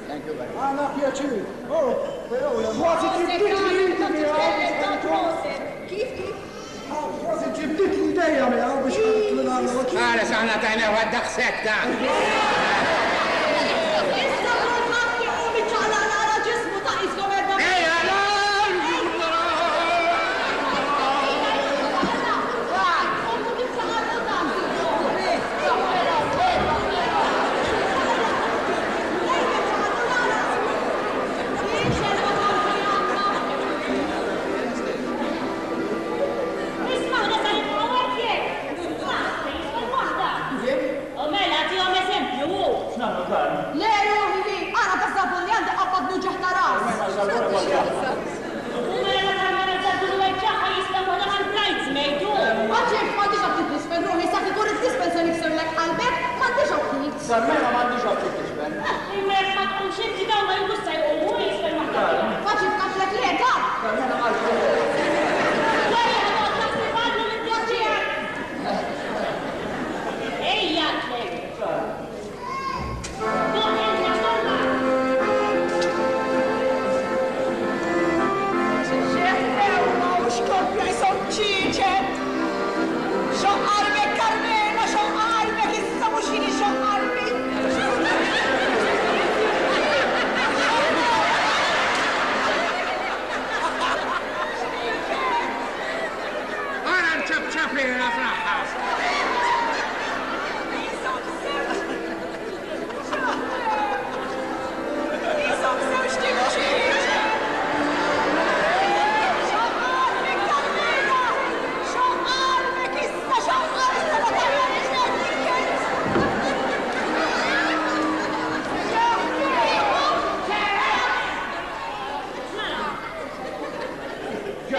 Thank you very much. Għana pjaċir. Oh, kważi ġibdit li idi miegħu. Kif kif? Kważi ġibdit li idejja miegħu biex ħadet l-arloġġ. Għares aħna tajna għad-daqshekk ta' Issa kulħadd iqum iċaqlaq naqra ġismu ta' qiskom erba' Ejja, Isma' ħna sa nibqgħu hekk jekk. U mela tihom eżempju hu.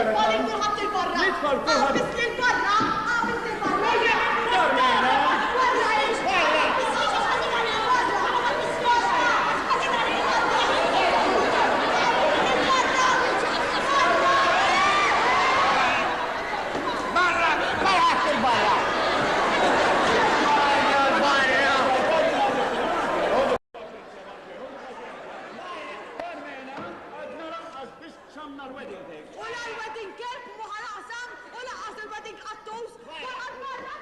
Itfa' lil kulħadd 'il barra! Nitfa' 'l kulħadd. Aqbiż lil barra! Aqbiż lil barra! Carmena! Barra int! Barra! Kulħadd 'il barra! Barra! Carmena, għadna lanqas biss qsamna l-wedding cake. U la l-wedding cake mhu ħa naqsam u lanqas il-wedding qattus! Kulħadd barra!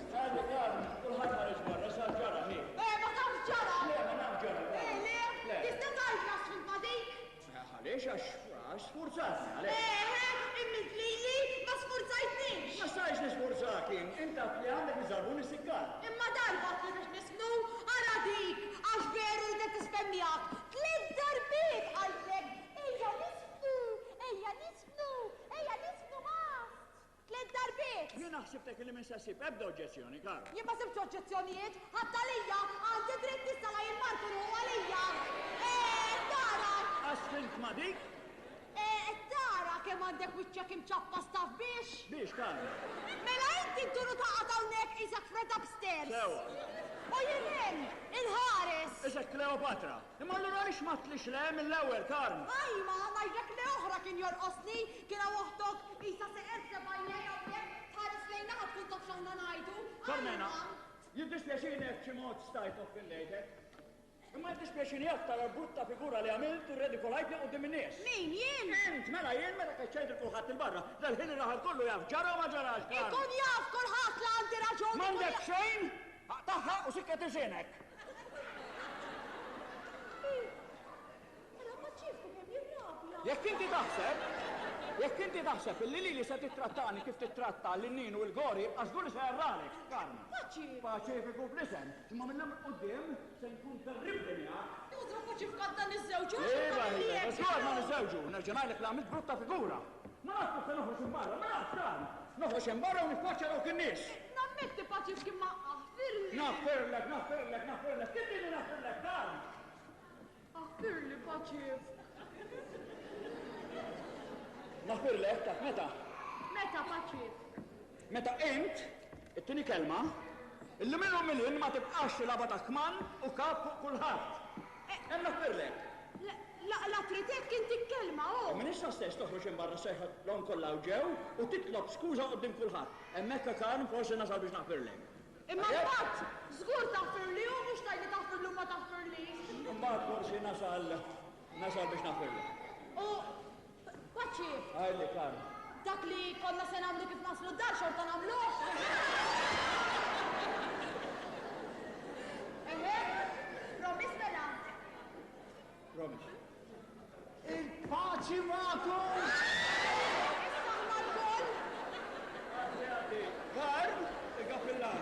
Kulħadd ħareġ barra, sa ġara hi. Eh, ma tafx ġara! Le, ma nafx ġara. Eh, le, Le. tista' tgħidna x'fint ma' dik? Għaliex għax għax sfurzatni, għaliex. Eh, immilt lili ma sfurzajtnix! Ma stajtx nisfurzak jien, int għedt li għandek iżarbun is-sikkar. Imma darba għedt li biex nisfnu, ara dik, għax veru ridet tisfen miegħek. Tliet darbiet qaltlek, ejja nisfnu, ejja nisfnu, ejja nisfnu mast. Tliet darbiet! Jiena ħsibtek li minn se ssib ebda oġġezzjoni, Karl. Jien ma sibtx oġġezzjonijiet, ħadd għalija, għandi dritt nista' la jien martu u hu għalija. Eh, tara! Għax sfint ma' dik? Eh, tara kemm għandek wiċċek imċappas taf biex? Biex, Karl? Mela inti ddur u taqgħod hawnhekk qisek Fred upstairs. Sewwa. U jien hemm, inħares. Qisek Kleopatra. Imma allura għaliex m'għedtlix le mill-ewwel, Karl? Ajma, ngħidlek le oħra kien jorqosni, kien hawn oħtok qisha seqer b'sebgħajnejn hawnhekk tħares lejna ħa tkun taf x'aħna ngħidu. Karmena, Ajma. jiddispjaċini jekk b'xi mod stajt offendejtek. Imma jiddispjaċini aktar għall-brutta figura li għamilt u rredikolajtni quddiem in-nies. Min, jien? Int, mela jien meta keċċejt lil kulħadd 'il barra. Dal-ħin ir-raħal kollu jaf ġara u ma ġarax, Karm. Ikun jaf kulħadd li għandi raġun. ikun M'għandek jaf. xejn? Aqtagħha u sikket ilsienek. Ara paċifku kemm jirrabja. Jekk inti taħseb, jekk inti taħseb illi lili se tittrattani kif tittratta lil Ninu u l-Gori, ibqa' żgur li se jarralek, Karm. Paċi. Paċifiku fl-isem, imma mil-lum 'il quddiem se nkun terribbli miegħek. Jużra paċifku għadna niżżewġu, għax Iva, iktar iva, li żgur għadna niżżewġu, nerġa' ngħidlek li għamilt brutta figura. Ma nafx kif se noħroġ minn barra, ma nafx, Karm. Noħroġ hemm barra u niffaċċja dawk in-nies. Nammetti paċifku imma aħfirli. Naħfirlek, naħfirlek, naħfirlek. Kif tridni naħfirlek, Karm? Aħfirli paċif. Naħfirlek taf meta? Meta paċif? Meta int, ittini kelma, illi minnhom minn hinn ma tibqax tilgħabha ta' kmand u kap fuq kulħadd. Hemm naħfirlek. La, la trid hekk inti kelma, oh. U minn issa stess toħroġ minn barra sejħa l kollha u ġew u titlob skuża quddiem kulħadd. Hemmhekk Karm forsi nasal biex naħfirlek. Imma mbagħad żgur taħfirli u mhux tgħidli taħfirli u ma taħfirlix. Imbagħad forsi nasal nasal biex naħfirlek. U paċif, Għidli Karm. dak li konna se nagħmlu kif naslu d-dar xorta nagħmluh. Eħe, promise mela. Promise. Il-paċi magħkom! Issa aħna lkoll. Grazzi għaddi. Karm, il-kappillan.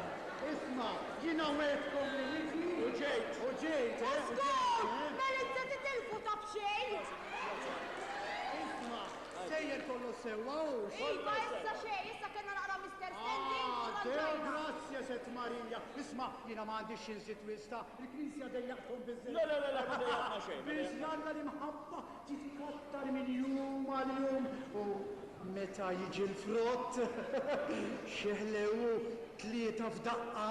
Isma, jiena wegħedtkom li niġi. U ġejt. U ġejt, eh? U Żgur, ġejt, eh? mela inti titilfu ta' b'xejn. Isma, sejjer kollu sewwa hux. Iva, issa xejn, issa kellna naqra misunderstanding. Ah, Deo grazie, Set Marija. Isma, jiena ma għandix xi twista. Il-Knisja dejjaqtom biżżejjed. Le, le, le, le, ma dejjaqna xejn, ma Biex dejjaqna. jalla l-imħabba titkattar minn jum għal jum. U meta jiġi l-frott, xeħlew tlieta f'daqqa.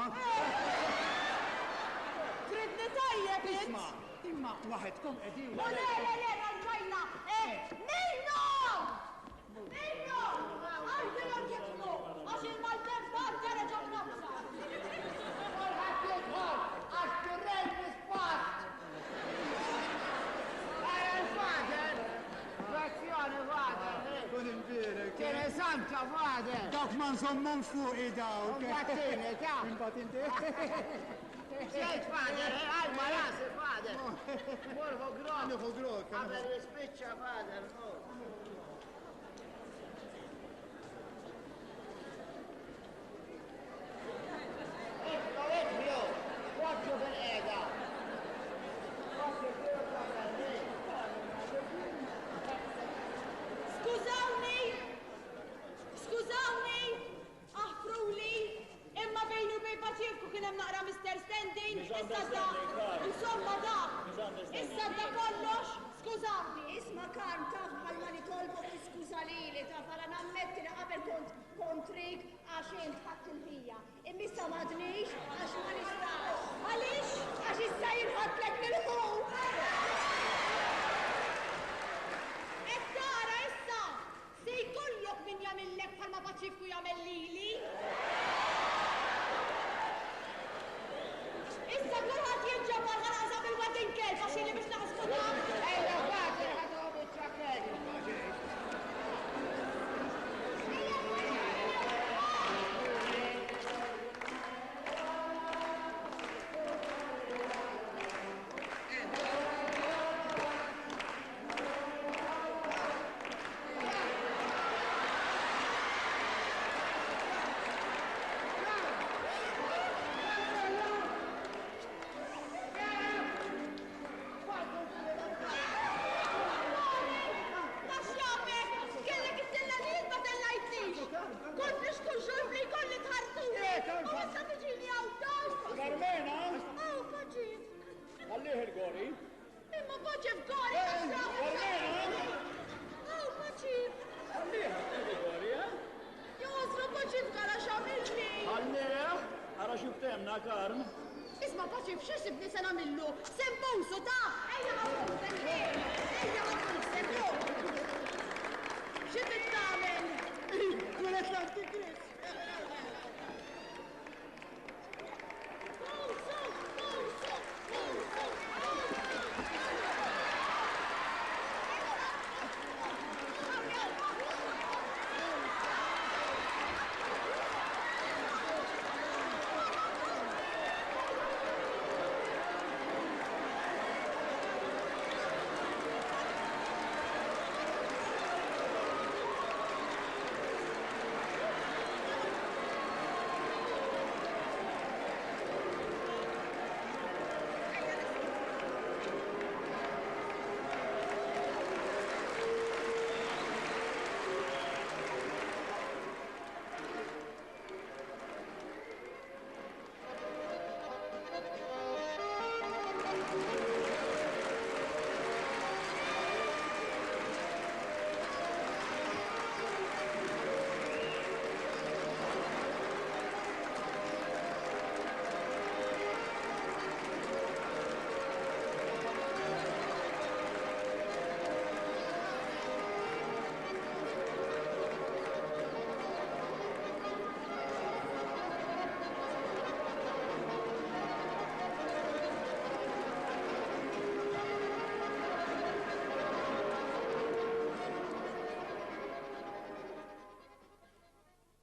Tridni tajjeb int. Isma, imma waħedkom qegħdin. U le, le, le, ranġajna. Eh, Nino! Nino! Għajdilhom jidħlu, għax il-maltemp għadda reġa' mnaqqsa. Kulħadd jidħol għax the rain is past. Ara l-father. Grazzjoni, father. Kun imbierek. Tieni santa, father. Dawk ma nżommhom fuqi dawk. Imbagħad ta' Imbagħad inti. Xejt, father, għalma rasi, father. Morħu grok. Nieħu grok. Qabel jispiċċa, father. mur. Idħlu, idħlu. Poġġu bil-qiegħda. Poġġu bil-qiegħda. Skużawni, Isma' Karm taf bħalma nitolbok tiskuża lili taf ara nammetti li qabel kont kontrik għax int ħadt il-ħija. Imma issa m'għadnix għax ma nistax. Għaliex? Għax issa jien ħadtlek lil ħuk! Qed tara issa? Se jkollok min jagħmillek bħalma Paċifku jagħmel lili! Issa kulħadd jinġabar ħa naqsam il-wedding cake għax ili biex naħsbu taf! Ejja Paċi ħa tgħum iċ-ċakkett! Ta' x'jafek! Kellek ittella' li jien ma tellajtlix! Kont nixku xorb li jkolli tħartuni! U issa tiġini hawn tgħid! Carmena! Aw, Paċif! Ħallih il-gori. Imma Paċif gori ta' x'jafek! Carmena! Aw, Paċif! Ħallih il-gori, eh? Josra Paċif gara x'għamilli! Ħallih! Ara x'iftemna, Karm. Isma' Paċif x'ħsibni se nagħmillu? Se nbusu ta'! Ejja ħa nbusek, ejja ħa nbusek, hu!